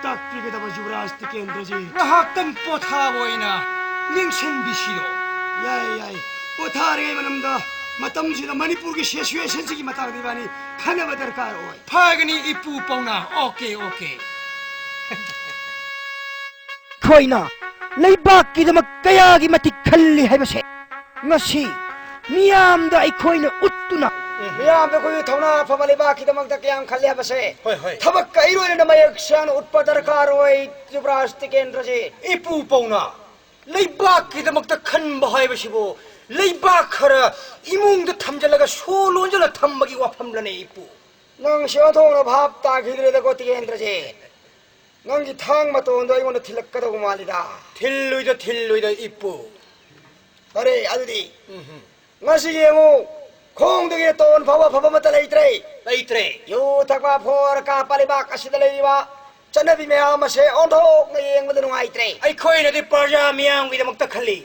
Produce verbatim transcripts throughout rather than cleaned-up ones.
ꯂꯩꯕꯥꯛ ꯄꯤꯒꯗꯕ ꯖꯨꯕꯔꯥꯖ ꯇꯤꯀꯦꯟꯗ꯭ꯔꯖꯤꯠ꯫ ꯉꯥꯏꯍꯥꯛꯇꯪ ꯄꯣꯊꯥꯕ ꯑꯣꯏꯅ ꯅꯤꯡꯁꯤꯡꯕꯤꯁꯤꯔꯣ? ꯌꯥꯏ, ꯌꯥꯏ꯫ ꯄꯣꯊꯥꯔꯤꯉꯩ ꯃꯅꯨꯡꯗ ꯃꯇꯝꯁꯤꯗ ꯃꯅꯤꯄꯨꯔꯒꯤ ꯁꯤꯆꯨꯋꯦꯁꯟꯁꯤꯒꯤ ꯃꯇꯥꯡꯗ ꯏꯕꯥꯅꯤ ꯈꯟꯅꯕ ꯗꯔꯀꯥꯔ ꯑꯣꯏ꯫ ꯐꯒꯅꯤ ꯏꯄꯨ ꯄꯥꯎꯅꯥ꯫ Okay, okay. ꯑꯩꯈꯣꯏꯅ ꯂꯩꯕꯥꯛꯀꯤꯗꯃꯛ ꯀꯌꯥꯒꯤ ꯃꯇꯤꯛ ꯈꯜꯂꯤ ꯍꯥꯏꯕꯁꯦ ꯉꯁꯤ ꯃꯤꯌꯥꯝꯗ ꯑꯩꯈꯣꯏꯅ ꯎꯠꯇꯨꯅ, ꯃꯤꯌꯥꯝꯗ ꯑꯩꯈꯣꯏꯒꯤ ꯊꯧꯅꯥ ꯐꯕ ꯂꯩꯕꯥꯛꯀꯤꯗꯃꯛꯇ ꯀꯌꯥꯝ ꯈꯜꯂꯤ ꯍꯥꯏꯕꯁꯦ ꯍꯣꯏ, ꯍꯣꯏ꯫ ꯊꯕꯛꯀ ꯏꯔꯣꯏꯅꯅ ꯃꯌꯦꯛ ꯁꯦꯡꯅ ꯎꯠꯄ ꯗꯔꯀꯥꯔ ꯑꯣꯏ, ꯖꯨꯕꯔꯥꯖ ꯇꯤꯀꯦꯟꯗ꯭ꯔꯖꯤꯠ꯫ ꯏꯄꯨ ꯄꯥꯎꯅꯥ, ꯂꯩꯕꯥꯛꯀꯤꯗꯃꯛꯇ ꯈꯟꯕ ꯍꯥꯏꯕꯁꯤꯕꯨ ꯂꯩꯕꯥꯛ ꯈꯔ ꯏꯃꯨꯡꯗ ꯊꯝꯖꯤꯜꯂꯒ ꯁꯣ ꯂꯣꯟꯁꯤꯜꯂ ꯊꯝꯕꯒꯤ ꯋꯥꯐꯝꯂꯅꯦ, ꯏꯄꯨ? ꯅꯪ ꯁꯤ ꯑꯣꯟꯊꯣꯛꯅ ꯚꯥꯞ ꯇꯥꯈꯤꯗ꯭ꯔꯦꯗꯀꯣ, ꯇꯤꯀꯦꯟꯗ꯭ꯔꯖꯤꯠ꯫ ꯅꯪꯒꯤ ꯊꯥꯡ ꯃꯇꯣꯟꯗꯣ ꯑꯩꯉꯣꯟꯗ ꯊꯤꯜꯂꯛꯀꯗꯧꯕ ꯃꯥꯜꯂꯤꯗ꯫ ꯊꯤꯜꯂꯨꯏꯗ, ꯊꯤꯜꯂꯨꯏꯗ, ꯏꯄꯨ꯫ ꯐꯔꯦ, ꯑꯗꯨꯗꯤ ꯎꯝꯍꯨꯝ꯫ ꯉꯁꯤ ꯌꯦꯡꯉꯨ, ꯈꯣꯡꯗꯒꯤ ꯇꯣꯟ ꯐꯥꯎꯕ ꯐꯕ ꯑꯃꯠꯇ ꯂꯩꯇ꯭ꯔꯦ꯫ ꯂꯩꯇ꯭ꯔꯦ꯫ ꯌꯨ ꯊꯛꯄ, ꯐꯣꯔ ꯀꯥꯞꯄ, ꯂꯩꯕꯥꯛ ꯑꯁꯤꯗ ꯂꯩꯔꯤꯕ ꯆꯠꯅꯕꯤ ꯃꯌꯥꯝ ꯑꯁꯦ ꯑꯣꯟꯊꯣꯛꯅ ꯌꯦꯡꯕꯗ ꯅꯨꯡꯉꯥꯏꯇ꯭ꯔꯦ꯫ ꯑꯩꯈꯣꯏꯅꯗꯤ ꯄ꯭ꯔꯖꯥ ꯃꯤꯌꯥꯝꯒꯤꯗꯃꯛꯇ ꯈꯜꯂꯤ,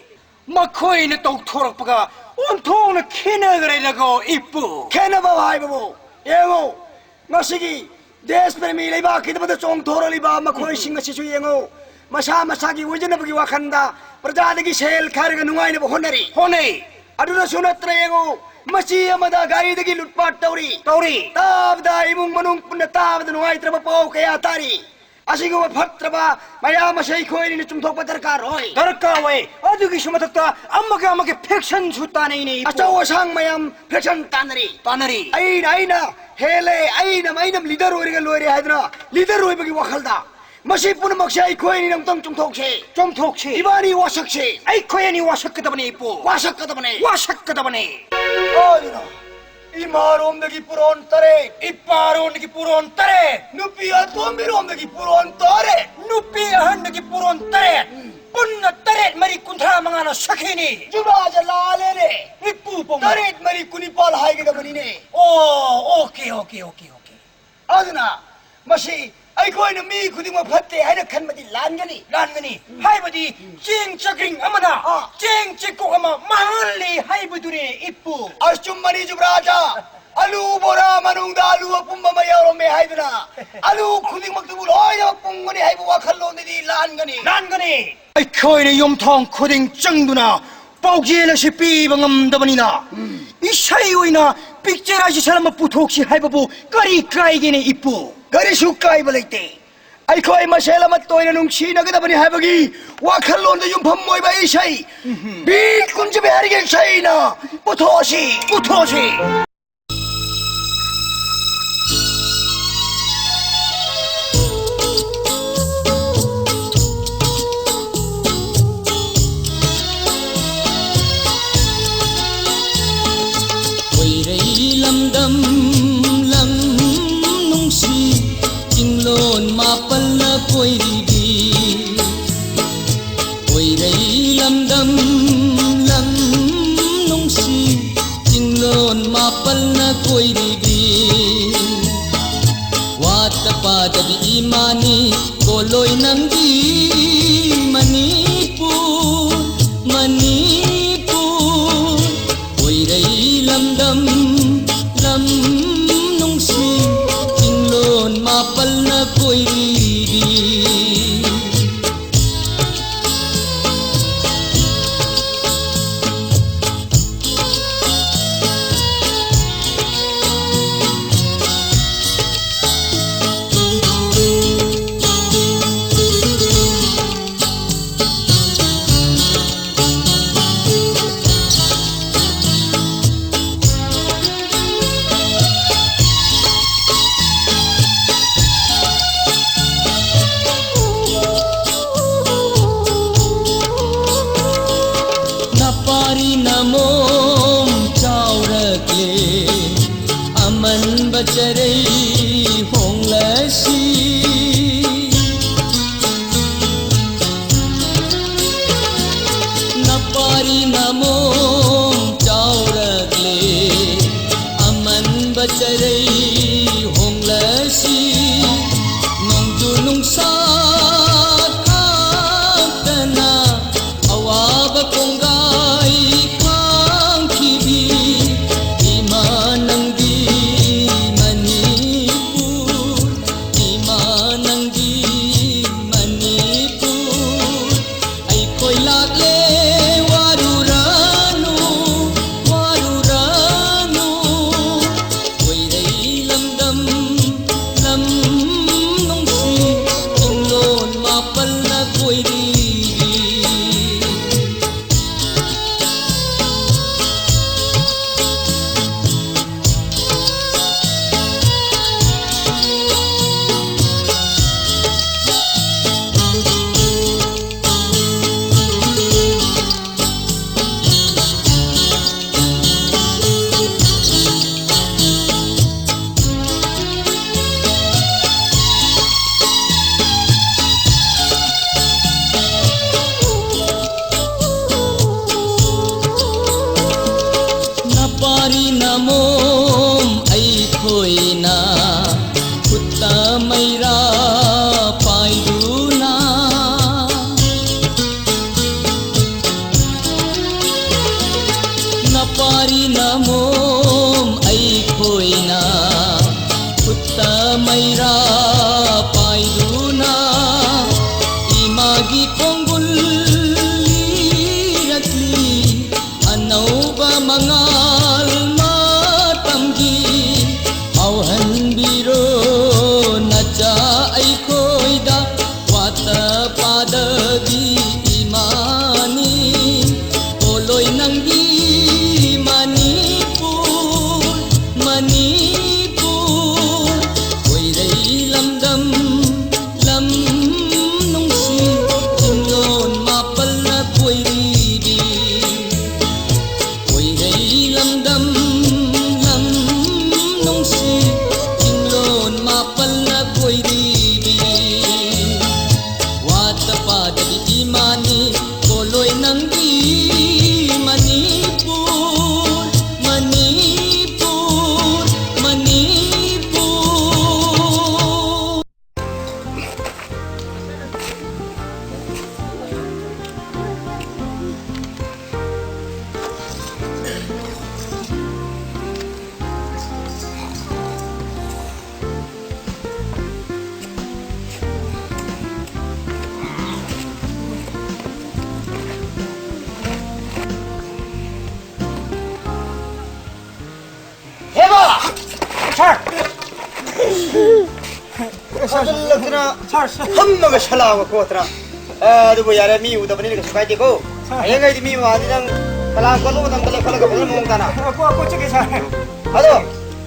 ꯃꯈꯣꯏꯅ ꯇꯧꯊꯣꯔꯛꯄꯒ ꯑꯣꯟꯊꯣꯛꯅ ꯈꯦꯠꯅꯈ꯭ꯔꯦꯗꯀꯣ, ꯏꯄꯨ꯫ ꯈꯦꯠꯅꯕ ꯍꯥꯏꯕꯕꯨ ꯌꯦꯡꯉꯨ, ꯉꯁꯤꯒꯤ ꯗꯦꯁ ꯄ꯭ꯔꯦꯃꯤ ꯂꯩꯕꯥꯛꯀꯤꯗꯃꯛꯇ ꯆꯣꯡꯊꯣꯔꯛꯂꯤꯕ ꯃꯈꯣꯏꯁꯤꯡ ꯑꯁꯤꯁꯨ ꯌꯦꯡꯉꯨ, ꯃꯁꯥ ꯃꯁꯥꯒꯤ ꯑꯣꯏꯖꯅꯕꯒꯤ ꯋꯥꯈꯜꯗ ꯄ꯭ꯔꯖꯥꯗꯒꯤ ꯁꯦꯜ ꯈꯥꯏꯔꯒ ꯅꯨꯡꯉꯥꯏꯅꯕ ꯍꯣꯠꯅꯔꯤ꯫ ꯍꯣꯠꯅꯩ꯫ ꯑꯗꯨꯅꯁꯨ ꯅꯠꯇꯅ ꯌꯦꯡꯉꯨ, ꯃꯆꯤ ꯑꯃꯗ ꯒꯥꯔꯤꯗꯒꯤ ꯂꯨꯠꯄꯥꯠ ꯇꯧꯔꯤ꯫ ꯇꯧꯔꯤ꯫ ꯇꯥꯕꯗ ꯏꯃꯨꯡ ꯃꯅꯨꯡ ꯄꯨꯟꯅ ꯇꯥꯕꯗ ꯅꯨꯡꯉꯥꯏꯇ꯭ꯔꯕ ꯄꯥꯎ ꯀꯌꯥ ꯇꯥꯔꯤ꯫ ꯑꯁꯤꯒꯨꯝꯕ ꯐꯠꯇ꯭ꯔꯕ ꯃꯌꯥꯝ ꯑꯁꯤ ꯑꯩꯈꯣꯏ ꯑꯅꯤꯅ ꯆꯨꯝꯊꯣꯛꯄ ꯗꯔꯀꯥꯔ ꯑꯣꯏ꯫ ꯗꯔꯀꯥꯔ ꯑꯣꯏ꯫ ꯑꯗꯨꯒꯤꯁꯨ ꯃꯊꯛꯇ ꯑꯃꯒ ꯑꯃꯒ ꯐꯦꯛꯁꯟꯁꯨ ꯇꯥꯅꯩꯅꯦ, ꯏꯄꯨ꯫ ꯑꯆꯧ ꯑꯁꯥꯡ ꯃꯌꯥꯝ ꯐꯦꯛꯁꯟ ꯇꯥꯅꯔꯤ꯫ ꯇꯥꯅꯔꯤ꯫ ꯑꯩꯅ, ꯑꯩꯅ ꯍꯦꯜꯂꯦ, ꯑꯩꯅ, ꯑꯩꯅ ꯂꯤꯗꯔ ꯑꯣꯏꯔꯒ ꯂꯣꯏꯔꯦ ꯍꯥꯏꯗꯅ ꯂꯤꯗꯔ ꯑꯣꯏꯕꯒꯤ ꯋꯥꯈꯜꯗ ꯃꯁꯤ ꯄꯨꯝꯅꯃꯛꯁꯦ ꯑꯩꯈꯣꯏ ꯑꯅꯤ ꯑꯃꯨꯛꯇꯪ ꯆꯨꯝꯊꯣꯛꯁꯦ꯫ ꯆꯨꯝꯊꯣꯛꯁꯦ꯫ ꯏꯕꯥꯅꯤ ꯋꯥꯁꯛꯁꯦ꯫ ꯑꯩꯈꯣꯏ ꯑꯅꯤ ꯋꯥꯁꯛꯀꯗꯕꯅꯦ, ꯏꯄꯨ꯫ ꯋꯥꯁꯛꯀꯗꯕꯅꯦ꯫ ꯋꯥꯁꯛꯀꯗꯕꯅꯦ꯫ ꯑꯗꯨꯅ ꯏꯃꯥꯔꯣꯝꯗꯒꯤ ꯄꯨꯔꯣꯟ ꯇꯔꯦꯠ꯫ ꯏꯄꯥꯔꯣꯝꯗꯒꯤ ꯄꯨꯔꯣꯟ ꯇꯔꯦꯠ꯫ ꯅꯨꯄꯤ ꯑꯇꯣꯝꯕꯤꯔꯣꯝꯗꯒꯤ ꯄꯨꯔꯣꯟ ꯇꯔꯦꯠ꯫ ꯅꯨꯄꯤ ꯑꯍꯟꯗꯒꯤ ꯄꯨꯔꯣꯟ ꯇꯔꯦꯠ꯫ ꯎꯝ꯫ ꯄꯨꯟꯅ ꯇꯔꯦꯠ ꯃꯔꯤ ꯀꯨꯟꯊ꯭ꯔꯥ ꯃꯉꯥꯅ ꯁꯈꯤꯅꯤ꯫ ꯖꯨꯕ꯭ꯔꯥꯖ ꯂꯥꯜꯂꯦꯅꯦ꯫ ꯏꯄꯨ ꯄꯥꯎꯅꯥ꯫ ꯇꯔꯦꯠ ꯃꯔꯤ ꯀꯨꯟꯅꯤꯄꯥꯜ ꯍꯥꯏꯒꯗꯕꯅꯤꯅꯦ꯫ ꯑꯣ, ꯑꯣꯀꯦ, ꯑꯣꯀꯦ, ꯑꯣꯀꯦ, ꯑꯣꯀꯦ꯫ ꯑꯗꯨꯅ ꯃꯁꯤ ꯑꯩꯈꯣꯏꯅ ꯃꯤ ꯈꯨꯗꯤꯡꯃꯛ ꯐꯠꯇꯦ ꯍꯥꯏꯅ ꯈꯟꯕꯗꯤ ꯂꯥꯟꯒꯅꯤ꯫ ꯂꯥꯟꯒꯅꯤ꯫ ꯎꯝ꯫ ꯍꯥꯏꯕꯗꯤ ꯎꯝ꯫ ꯆꯦꯡ ꯆꯒ꯭ꯔꯤꯡ ꯑꯃꯅ ꯑꯥ꯫ ꯆꯦꯡ ꯆꯦꯡꯀꯣꯛ ꯑꯃ ꯃꯥꯡꯍꯜꯂꯤ ꯍꯥꯏꯕꯗꯨꯅꯦ, ꯏꯄꯨ꯫ ꯑꯆꯨꯝꯕꯅꯤ, ꯖꯨꯕ꯭ꯔꯥꯖ꯫ ꯑꯂꯨ ꯕꯣꯔꯥ ꯃꯅꯨꯡꯗ ꯑꯂꯨ ꯑꯄꯨꯝꯕ ꯑꯃ ꯌꯥꯎꯔꯝꯃꯦ ꯍꯥꯏꯗꯨꯅ ꯑꯂꯨ ꯈꯨꯗꯤꯡꯃꯛꯇꯨꯕꯨ ꯂꯣꯏꯅꯃꯛ ꯄꯨꯝꯒꯅꯤ ꯍꯥꯏꯕ ꯋꯥꯈꯜꯂꯣꯟꯗꯨꯗꯤ ꯂꯥꯟꯒꯅꯤ, ꯂꯥꯟꯒꯅꯤ꯫ ꯑꯩꯈꯣꯏꯅ ꯌꯨꯝꯊꯣꯡ ꯈꯨꯗꯤꯡ ꯆꯪꯗꯨꯅ ꯄꯥꯎꯖꯦꯜ ꯑꯁꯤ ꯄꯤꯕ ꯉꯝꯗꯕꯅꯤꯅ, ꯏꯁꯩ ꯑꯣꯏꯅ picturization ꯑꯃ ꯄꯨꯊꯣꯛꯁꯤ ꯍꯥꯏꯕꯕꯨ ꯀꯔꯤ ꯀꯥꯏꯒꯦꯅꯦ, ꯏꯄꯨ? ꯀꯔꯤꯁꯨ ꯀꯥꯏꯕ ꯂꯩꯇꯦ꯫ ꯑꯩꯈꯣꯏ ꯃꯁꯦꯜ ꯑꯃꯠꯇ ꯑꯣꯏꯅ ꯅꯨꯡꯁꯤꯅꯒꯗꯕꯅꯤ ꯍꯥꯏꯕꯒꯤ ꯋꯥꯈꯜꯂꯣꯟꯗ ꯌꯨꯝꯐꯝ ꯑꯣꯏꯕ ꯏꯁꯩ, ꯕꯤꯔ ꯀꯨꯟꯖ ꯕꯤꯍꯥꯔꯤꯒꯤ ꯏꯁꯩꯅ ꯄꯨꯊꯣꯛꯑꯁꯤ, ꯄꯨꯊꯣꯛꯑꯁꯤ꯫ ꯈꯣꯏꯔꯩ ꯂꯝꯗꯝ ꯂꯝ ꯅꯨꯡꯁꯤ, ꯆꯤꯡꯂꯣꯟ ꯃꯥꯄꯜꯅ ꯀꯣꯏꯔꯤꯕꯤ꯫ ꯈꯣꯏꯔꯩ ꯂꯝꯗꯝ ꯂꯝ ꯅꯨꯡꯁꯤ, ꯆꯤꯡꯂꯣꯟ ꯃꯥꯄꯜꯅ ꯀꯣꯏꯔꯤꯕꯤ꯫ ꯋꯥꯠꯇ ꯄꯥꯗꯕꯤ ꯏꯃꯥꯅꯤ ꯀꯣꯂꯣꯏ ꯅꯪꯒꯤ ꯃꯅꯤꯄꯨꯔ, ꯃꯅꯤꯄꯨꯔ꯫ ꯈꯣꯏꯔꯩ ꯂꯝꯗꯝ ꯂꯝ ꯅꯨꯡꯁꯤ, ꯆꯤꯡꯂꯣꯟ ꯃꯥꯄꯜꯅ ꯀꯣꯏꯔꯤꯕꯤ꯫ ꯃꯥꯅꯤ ꯄꯣꯂꯣꯏ ꯅꯪꯒꯤ ꯃꯅꯤꯄꯨꯔ, ꯃꯅꯤꯄꯨꯔ, ꯃꯅꯤꯄꯨꯔ꯫ ꯍꯦꯃꯥ! ꯁꯥꯔ! ꯁꯥꯔ, ꯁꯥꯔ, ꯁꯥꯔ, ꯐꯝꯃꯒ ꯁꯂꯥꯒ ꯈꯣꯠꯇꯅ꯫ ꯑꯦ, ꯑꯗꯨꯕꯨ ꯌꯥꯔꯦ, ꯃꯤ ꯎꯗꯕꯅꯤꯅ ꯀꯩꯁꯨ ꯀꯥꯏꯗꯦꯀꯣ꯫ ꯁꯥꯔ꯫ ꯍꯌꯦꯡꯈꯩꯗꯤ ꯃꯤ ꯃꯃꯥꯡꯗꯤ ꯅꯪ ꯁꯂꯥ ꯀꯣꯠꯄ ꯃꯇꯝꯗ ꯂꯦꯞꯈꯠꯂꯒ ꯐꯖꯅ ꯃꯑꯣꯡ ꯇꯥꯅ꯫ ꯑ, ꯀꯣ-, ꯀꯣꯠꯆꯒꯦ, ꯁꯥꯔ꯫ ꯑꯗꯣ,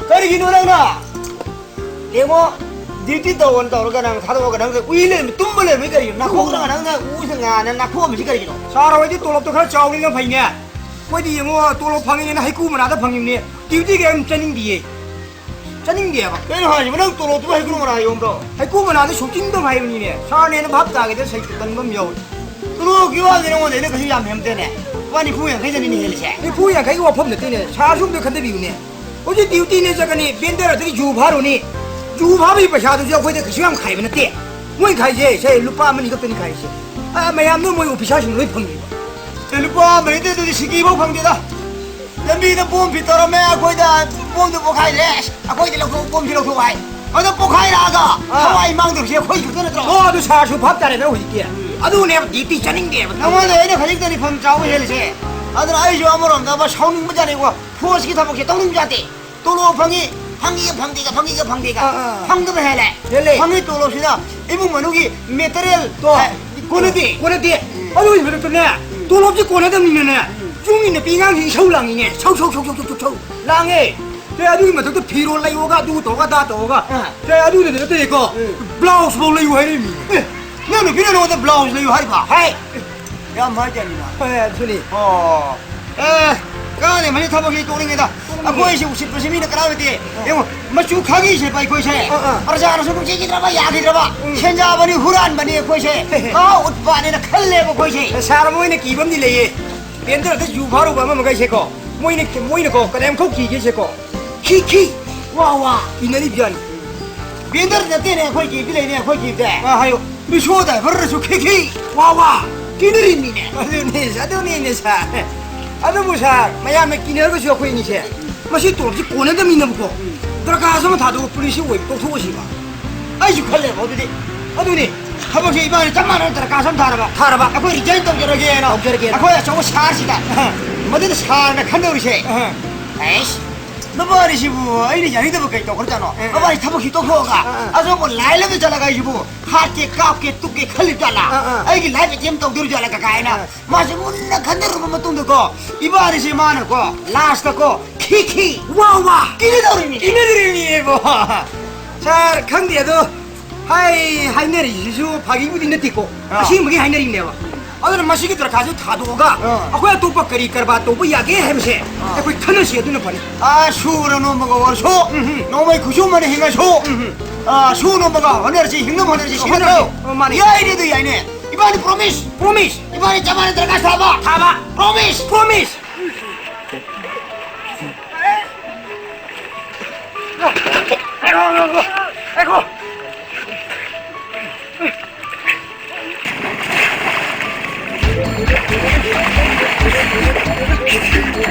ꯀꯔꯤꯒꯤꯅꯣ ꯅꯪꯅ? ꯌꯦꯡꯉꯣ, ꯗ꯭ꯌꯨꯇꯤ ꯇꯧꯑꯣꯅ ꯇꯧꯔꯒ ꯅꯪ ꯊꯥꯗꯣꯛꯑꯒ ꯅꯪꯁꯦ ꯎꯏ ꯂꯩꯔꯝꯃꯤ, ꯇꯨꯝꯕ ꯂꯩꯔꯝꯃꯤ ꯀꯔꯤꯒꯤꯅꯣ? ꯅꯥꯈꯣꯛꯇꯒ ꯅꯪꯅ ꯎꯁꯦ ꯉꯥꯅ ꯅꯥꯈꯣꯛꯑꯝꯃꯤꯁꯤ ꯀꯔꯤꯒꯤꯅꯣ? ꯁꯥꯔ ꯍꯣꯏꯗꯤ ꯇꯣꯂꯣꯞꯇꯣ ꯈꯔ ꯆꯥꯎꯕꯅꯤꯅ ꯐꯩꯅꯦ꯫ ꯑꯩꯈꯣꯏꯗꯤ ꯌꯦꯡꯉꯣ, ꯇꯣꯂꯣꯞ ꯐꯪꯉꯤꯅꯦꯅ ꯍꯩꯀ꯭ꯔꯨ ꯃꯅꯥꯗ ꯐꯪꯉꯤꯕꯅꯦ꯫ ꯗ꯭ꯌꯨꯇꯤꯒ ꯌꯥꯝ ꯆꯠꯅꯤꯡꯗꯤꯌꯦ꯫ ꯆꯠꯅꯤꯡꯗꯦꯕ꯫ ꯀꯩꯅꯣ ꯍꯥꯏꯁꯤꯕꯣ? ꯅꯪ ꯇꯣꯂꯣꯞꯇꯨꯕꯨ ꯍꯩꯀ꯭ꯔꯨ ꯃꯅꯥ ꯌꯣꯝꯕ꯭ꯔꯣ? ꯍꯩꯀ꯭ꯔꯨ ꯃꯅꯥꯗ ꯁꯨꯛꯆꯤꯡꯗꯕ ꯍꯥꯏꯕꯅꯤꯅꯦ꯫ ꯁꯥꯔꯅ ꯍꯦꯟꯅ ꯚꯥꯞ ꯇꯥꯒꯦꯗ ꯁꯩꯇ ꯇꯟꯕ ꯑꯃ ꯌꯥꯎꯏ꯫ ꯇꯣꯂꯣꯞꯀꯤ ꯋꯥꯗꯤ ꯅꯉꯣꯟꯗ ꯑꯩꯅ ꯀꯩꯁꯨ ꯌꯥꯝ ꯍꯦꯟꯕꯇꯦꯅꯦ꯫ ꯂꯨꯄꯥ ꯅꯤꯐꯨ ꯌꯥꯡꯈꯩꯗꯅꯤꯅꯦ ꯍꯦꯜꯂꯤꯁꯦ꯫ ꯅꯤꯐꯨ ꯌꯥꯡꯈꯩꯒꯤ ꯋꯥꯐꯝ ꯅꯠꯇꯦꯅꯦ꯫ ꯁꯥꯔꯁꯨ ꯑꯝꯇ ꯈꯟꯊꯕꯤꯌꯨꯅꯦ꯫ ꯍꯧꯖꯤꯛ ꯗ꯭ꯌꯨꯇꯤꯅꯦ ꯆꯠꯀꯅꯤ, ꯕꯦꯟꯗꯔ ꯑꯗꯒꯤ ꯖꯨ ꯐꯥꯔꯨꯅꯤ꯫ ꯖꯨ ꯐꯥꯕꯒꯤ ꯄꯩꯁꯥꯗꯨꯁꯨ ꯑꯩꯈꯣꯏꯗ ꯀꯩꯁꯨ ꯌꯥꯝ ꯈꯥꯏꯕ ꯅꯠꯇꯦ꯫ ꯃꯣꯏ ꯈꯥꯏꯁꯦ, ꯁꯦ, ꯂꯨꯄꯥ ꯑꯃꯅꯤ ꯈꯛꯇꯅꯤ ꯈꯥꯏꯁꯦ꯫ ꯑ, ꯃꯌꯥꯝꯗꯣ ꯃꯣꯏ ꯑꯣꯐꯤꯁꯥꯔꯁꯤꯡ ꯂꯣꯏ ꯐꯪꯉꯤꯕ꯫ ꯑꯦ, ꯂꯨꯄꯥ ꯑꯃꯅꯤꯗ ꯑꯗꯨꯗꯤ ꯁꯤꯀꯤ ꯐꯥꯎ ꯐꯪꯗꯦꯗ꯫ ꯂꯝꯕꯤꯗ ꯕꯣꯝ ꯐꯤꯠ ꯇꯧꯔꯝꯃꯦ, ꯑꯩꯈꯣꯏꯗ ꯕꯣꯝꯗꯨ ꯄꯣꯈꯥꯏꯔꯦ꯫ ꯑꯁ, ꯑꯩꯈꯣꯏꯗ ꯂꯧꯊꯣꯛ, ꯕꯣꯝꯁꯤ ꯂꯧꯊꯣꯛ ꯍꯥꯏ꯫ ꯑꯗ ꯄꯣꯈꯥꯏꯔꯛꯑꯒ ꯑꯥ꯫ ꯊꯋꯥꯏ ꯃꯥꯡꯗꯕꯁꯦ ꯑꯩꯈꯣꯏ ꯈꯛꯇ ꯅꯠꯇ꯭ꯔꯣ? ꯑꯣ, ꯑꯗꯨ ꯁꯥꯔꯁꯨ ꯚꯥꯞ ꯇꯥꯔꯦꯗꯅ ꯍꯧꯖꯤꯛꯇꯤ꯫ ꯎꯝ꯫ ꯑꯗꯨꯅꯦꯕ ꯗ꯭ꯌꯨꯇꯤ ꯆꯠꯅꯤꯡꯗꯦꯕ꯫ ꯅꯉꯣꯟꯗ ꯑꯩꯅ ꯈꯖꯤꯛꯇꯅꯤ ꯐꯝ ꯆꯥꯎꯕ ꯍꯦꯜꯂꯤꯁꯦ꯫ ꯑꯗꯨꯅ ꯑꯩꯁꯨ ꯑꯃꯔꯣꯝꯗ ꯑꯃ ꯁꯥꯎꯅꯤꯡꯕꯖꯥꯠꯅꯤꯀꯣ꯫ ꯐꯣꯔꯁꯀꯤ ꯊꯕꯛꯁꯦ ꯇꯧꯅꯤꯡꯕꯖꯥꯠꯅꯤ꯫ ꯇꯣꯂꯣꯞ ꯐꯪꯉꯤ, ꯐꯪꯉꯤꯒ ꯐꯪꯗꯦꯒ, ꯐꯪꯉꯤꯒ ꯐꯪꯗꯦꯒ꯫ ꯑꯥ, ꯑꯥ꯫ ꯐꯪꯗꯕ ꯍꯦꯜꯂꯦ꯫ ꯍꯦꯜꯂꯦ꯫ ꯐꯪꯉꯤ ꯇꯣꯂꯣꯞꯁꯤꯅ ꯏꯃꯨꯡ ꯃꯅꯨꯡꯒꯤ ꯃꯦꯇꯔꯤꯌꯦꯜ, ꯇꯣ꯫ ꯑ, ꯀꯣꯟꯅꯗꯦ꯫ ꯀꯣꯟꯅꯗꯦ꯫ ꯎꯝ꯫ ꯑꯗꯨꯒꯤ ꯃꯊꯛꯇꯅꯦ, ꯎꯝ꯫ ꯇꯣꯂꯣꯞꯁꯤ ꯀꯣꯟꯅꯗꯕꯅꯤꯅꯅꯦ, ꯎꯝ꯫ ꯌꯨꯝꯒꯤ ꯅꯨꯄꯤ ꯑꯉꯥꯡꯁꯤꯡ ꯏꯁꯧ ꯂꯥꯡꯉꯤꯅꯦ꯫ ꯁꯧ, ꯁꯧ, ꯁꯧ, ꯂꯥꯡꯉꯦ꯫ ꯁꯦ, ꯑꯗꯨꯒꯤ ꯃꯊꯛꯇ ꯐꯤꯔꯣꯜ ꯂꯩꯌꯣꯒ, ꯑꯗꯨ ꯇꯧꯒ, ꯑꯗꯥ ꯇꯧꯒ꯫ ꯑꯥ꯫ ꯁꯦ, ꯑꯗꯨꯗ ꯅꯠꯇꯦꯀꯣ, ꯎꯝ꯫ ꯕ꯭ꯂꯥꯎꯁ ꯐꯥꯎ ꯂꯩꯌꯨ ꯍꯥꯏꯔꯛꯏꯃꯤ꯫ ꯑꯦ, ꯅꯪ ꯅꯨꯄꯤꯅ ꯅꯉꯣꯟꯗ ꯕ꯭ꯂꯥꯎꯁ ꯂꯩꯌꯨ ꯍꯥꯏꯕ? ꯍꯥꯏ꯫ ꯌꯥꯝ ꯍꯥꯏꯖꯅꯤꯅ꯫ ꯍꯣꯏ, ꯑꯗꯨꯅꯤ꯫ ꯑꯣ꯫ ꯑꯦ, ꯀꯥꯟꯅꯦ, ꯃꯁꯤ ꯊꯕꯛꯁꯤ ꯇꯣꯛꯅꯤꯡꯉꯦꯗ꯫ ꯑꯩꯈꯣꯏꯁꯦ ꯎꯁꯤꯠꯄꯁꯦ ꯃꯤꯅ ꯀꯅꯥꯝ ꯂꯩꯇꯦ꯫ ꯌꯦꯡꯉꯣ, ꯃꯆꯨ ꯈꯪꯉꯤꯁꯦꯕ ꯑꯩꯈꯣꯏꯁꯦ꯫ ꯑꯥ, ꯑꯥ꯫ ꯄ꯭ꯔꯖꯥꯅꯁꯨ ꯅꯨꯡꯁꯤꯈꯤꯗ꯭ꯔꯕ, ꯌꯥꯈꯤꯗ꯭ꯔꯕ꯫ ꯎꯝ꯫ ꯁꯦꯟꯖꯥꯕꯅꯤ, ꯍꯨꯔꯥꯟꯕꯅꯤ ꯑꯩꯈꯣꯏꯁꯦ꯫ ꯍꯦ, ꯍꯦ꯫ ꯑꯥ, ꯎꯠꯄꯥꯠꯅꯦꯅ ꯈꯜꯂꯦꯕ ꯑꯩꯈꯣꯏꯁꯦ꯫ ꯑꯦ, ꯁꯥꯔ, ꯃꯣꯏꯅ ꯀꯤꯕ ꯑꯃꯗꯤ ꯂꯩꯌꯦ꯫ ꯕꯦꯟꯗꯔꯗ ꯌꯨ ꯐꯥꯔꯨꯕ ꯑꯃ ꯃꯈꯩꯁꯦꯀꯣ, ꯃꯣꯏꯅ, ꯃꯣꯏꯅꯀꯣ ꯀꯗꯥꯏꯃꯨꯛ ꯀꯤꯒꯦꯁꯦꯀꯣ, ꯈꯤ ꯈꯤ ꯋꯥ ꯋꯥ ꯏꯟꯅꯔꯤꯕ ꯖꯥꯠꯅꯤ꯫ ꯕꯦꯟꯗꯔ ꯅꯠꯇꯦꯅꯦ ꯑꯩꯈꯣꯏ ꯀꯤꯕꯗꯤ ꯂꯩꯅꯦ, ꯑꯩꯈꯣꯏ ꯀꯤꯕꯗꯤ꯫ ꯑꯥ, ꯍꯥꯏꯌꯨ꯫ ꯔꯤꯁꯣ ꯗ꯭ꯔꯥꯏꯚꯔꯅꯁꯨ ꯈꯤ ꯈꯤ ꯋꯥ ꯋꯥ ꯀꯤꯅꯔꯤꯃꯤꯅꯦ꯫ ꯑꯗꯨꯅꯤ, ꯑꯗꯨꯅꯤꯅꯦ ꯁꯥꯔ꯫ ꯑꯗꯨꯕꯨ ꯁꯥꯔ, ꯃꯌꯥꯝꯅ ꯀꯤꯅꯔꯒꯁꯨ ꯑꯩꯈꯣꯏ ꯑꯅꯤꯁꯦ ꯃꯁꯤ ꯇꯣꯂꯣꯞꯁꯤ ꯀꯣꯟꯅꯗꯕꯅꯤꯅꯕꯀꯣ, ꯗꯔꯀꯥꯔꯁꯨ ꯑꯃ ꯊꯥꯗꯣꯛꯑꯒ ꯄꯨꯂꯤꯁꯁꯤ ꯑꯣꯏꯕ ꯇꯣꯛꯊꯣꯛꯑꯁꯤꯕ꯫ ꯑꯩꯁꯨ ꯈꯜꯂꯦꯕ ꯑꯗꯨꯗꯤ꯫ ꯑꯗꯨꯅꯤ, ꯊꯕꯛꯁꯦ ꯏꯕꯥꯅꯤ ꯆꯞ ꯃꯥꯟꯅꯅ ꯗꯔꯀꯥꯔꯁꯨ ꯑꯃ ꯊꯥꯔꯕ꯫ ꯊꯥꯔꯕ꯫ ꯑꯩꯈꯣꯏ ꯔꯤꯖꯥꯏꯟ ꯇꯧꯖꯔꯒꯦꯅ꯫ ꯇꯧꯖꯔꯒꯦꯅ꯫ ꯑꯩꯈꯣꯏ ꯑꯆꯧꯕ ꯁꯥꯔꯁꯤꯗ꯫ ꯑꯍ꯫ ꯃꯗꯨꯗ ꯁꯥꯔꯅ ꯈꯟꯗꯧꯔꯤꯁꯦ꯫ ꯑꯍ꯫ ꯑꯩꯁ, ꯅꯕꯥꯅꯤꯁꯤꯕꯨ ꯑꯩꯅ ꯌꯥꯅꯤꯡꯗꯕ ꯀꯩ ꯇꯧꯈ꯭ꯔꯖꯥꯠꯅꯣ? ꯑꯦ, ꯑꯦ꯫ ꯅꯕꯥꯅꯤ ꯊꯕꯛꯁꯤ ꯇꯣꯛꯊꯣꯛꯑꯒ ꯑꯥ, ꯑꯥ꯫ ꯑꯇꯣꯞꯄ ꯂꯥꯏꯟ ꯑꯃꯗ ꯆꯠꯂꯒ ꯑꯩꯁꯤꯕꯨ ꯍꯥꯠꯀꯦ, ꯀꯥꯞꯀꯦ, ꯇꯨꯞꯀꯦ ꯈꯜꯂꯤꯕ ꯖꯥꯠꯂꯥ? ꯑꯥ, ꯑꯥ꯫ ꯑꯩꯒꯤ ꯂꯥꯏꯐ ꯑꯦꯇꯦꯝ ꯇꯧꯗꯣꯔꯤꯕ ꯖꯥꯠꯂꯥ ꯀꯀꯥ ꯍꯥꯏꯅ? ꯑꯥ꯫ ꯃꯥꯁꯦ ꯃꯨꯟꯅ ꯈꯟꯊꯔꯨꯕ ꯃꯇꯨꯡꯗꯀꯣ, ꯏꯕꯥꯅꯤꯁꯦ ꯃꯥꯅꯀꯣ, ꯂꯥꯁꯇꯀꯣ, ꯈꯤ ꯈꯤ ꯋꯥ ꯋꯥ ꯀꯤꯅꯗꯧꯔꯤꯃꯤ꯫ ꯀꯤꯅꯗꯧꯔꯤꯃꯤꯕꯣ꯫ ꯁꯥꯔ, ꯈꯪꯗꯦ ꯑꯗꯣ, ꯍꯥꯏ, ꯍꯥꯏꯅꯔꯤꯁꯤꯁꯨ ꯐꯥꯒꯤꯕꯨꯗꯤ ꯅꯠꯇꯦꯀꯣ꯫ ꯑꯥ꯫ ꯑꯁꯦꯡꯕꯒꯤ ꯍꯥꯏꯅꯔꯤꯅꯦꯕ꯫ ꯑꯗꯨꯅ ꯃꯁꯤꯒꯤ ꯗꯔꯀꯥꯔꯁꯨ ꯊꯥꯗꯣꯛꯑꯒ ꯑꯥ꯫ ꯑꯩꯈꯣꯏ ꯑꯇꯣꯞꯄ ꯀꯔꯤ ꯀꯔꯕꯥꯔ ꯇꯧꯕ ꯌꯥꯒꯦ ꯍꯥꯏꯕꯁꯦ ꯑꯥ꯫ ꯑꯩꯈꯣꯏ ꯈꯟꯅꯁꯤ, ꯑꯗꯨꯅ ꯐꯅꯤ꯫ ꯑꯥ, ꯁꯨꯔ ꯅꯣꯝꯕꯒ ꯑꯣꯏꯔꯁꯨ, ꯎꯝ ꯍꯨꯝ꯫ ꯅꯣꯡꯃꯩ ꯈꯨꯠꯁꯨꯃꯅ ꯍꯤꯡꯉꯁꯨ, ꯎꯝ ꯍꯨꯝ꯫ ꯑꯥ, ꯁꯨ ꯅꯣꯝꯕꯒ ꯍꯣꯠꯅꯔꯁꯤ, ꯍꯤꯡꯅꯕ ꯍꯣꯠꯅꯔꯁꯤ, ꯁꯤ ꯍꯣꯠꯅꯔꯁꯤ꯫ ꯅꯠꯇ꯭ꯔꯣ? ꯑꯣ, ꯃꯥꯅꯤ꯫ ꯌꯥꯏꯅꯦ, ꯑꯗꯨ ꯌꯥꯏꯅꯦ꯫ ꯏꯕꯥꯅꯤ ꯄ꯭ꯔꯣꯃꯤꯁ꯫ ꯄ꯭ꯔꯣꯃꯤꯁ꯫ ꯏꯕꯥꯅꯤ ꯆꯞ ꯃꯥꯟꯅ ꯗꯔꯀꯥꯔ ꯁꯥꯕ꯫ ꯊꯥꯕ꯫ ꯄ꯭ꯔꯣꯃꯤꯁ꯫ ꯄ꯭ꯔꯣꯃꯤꯁ꯫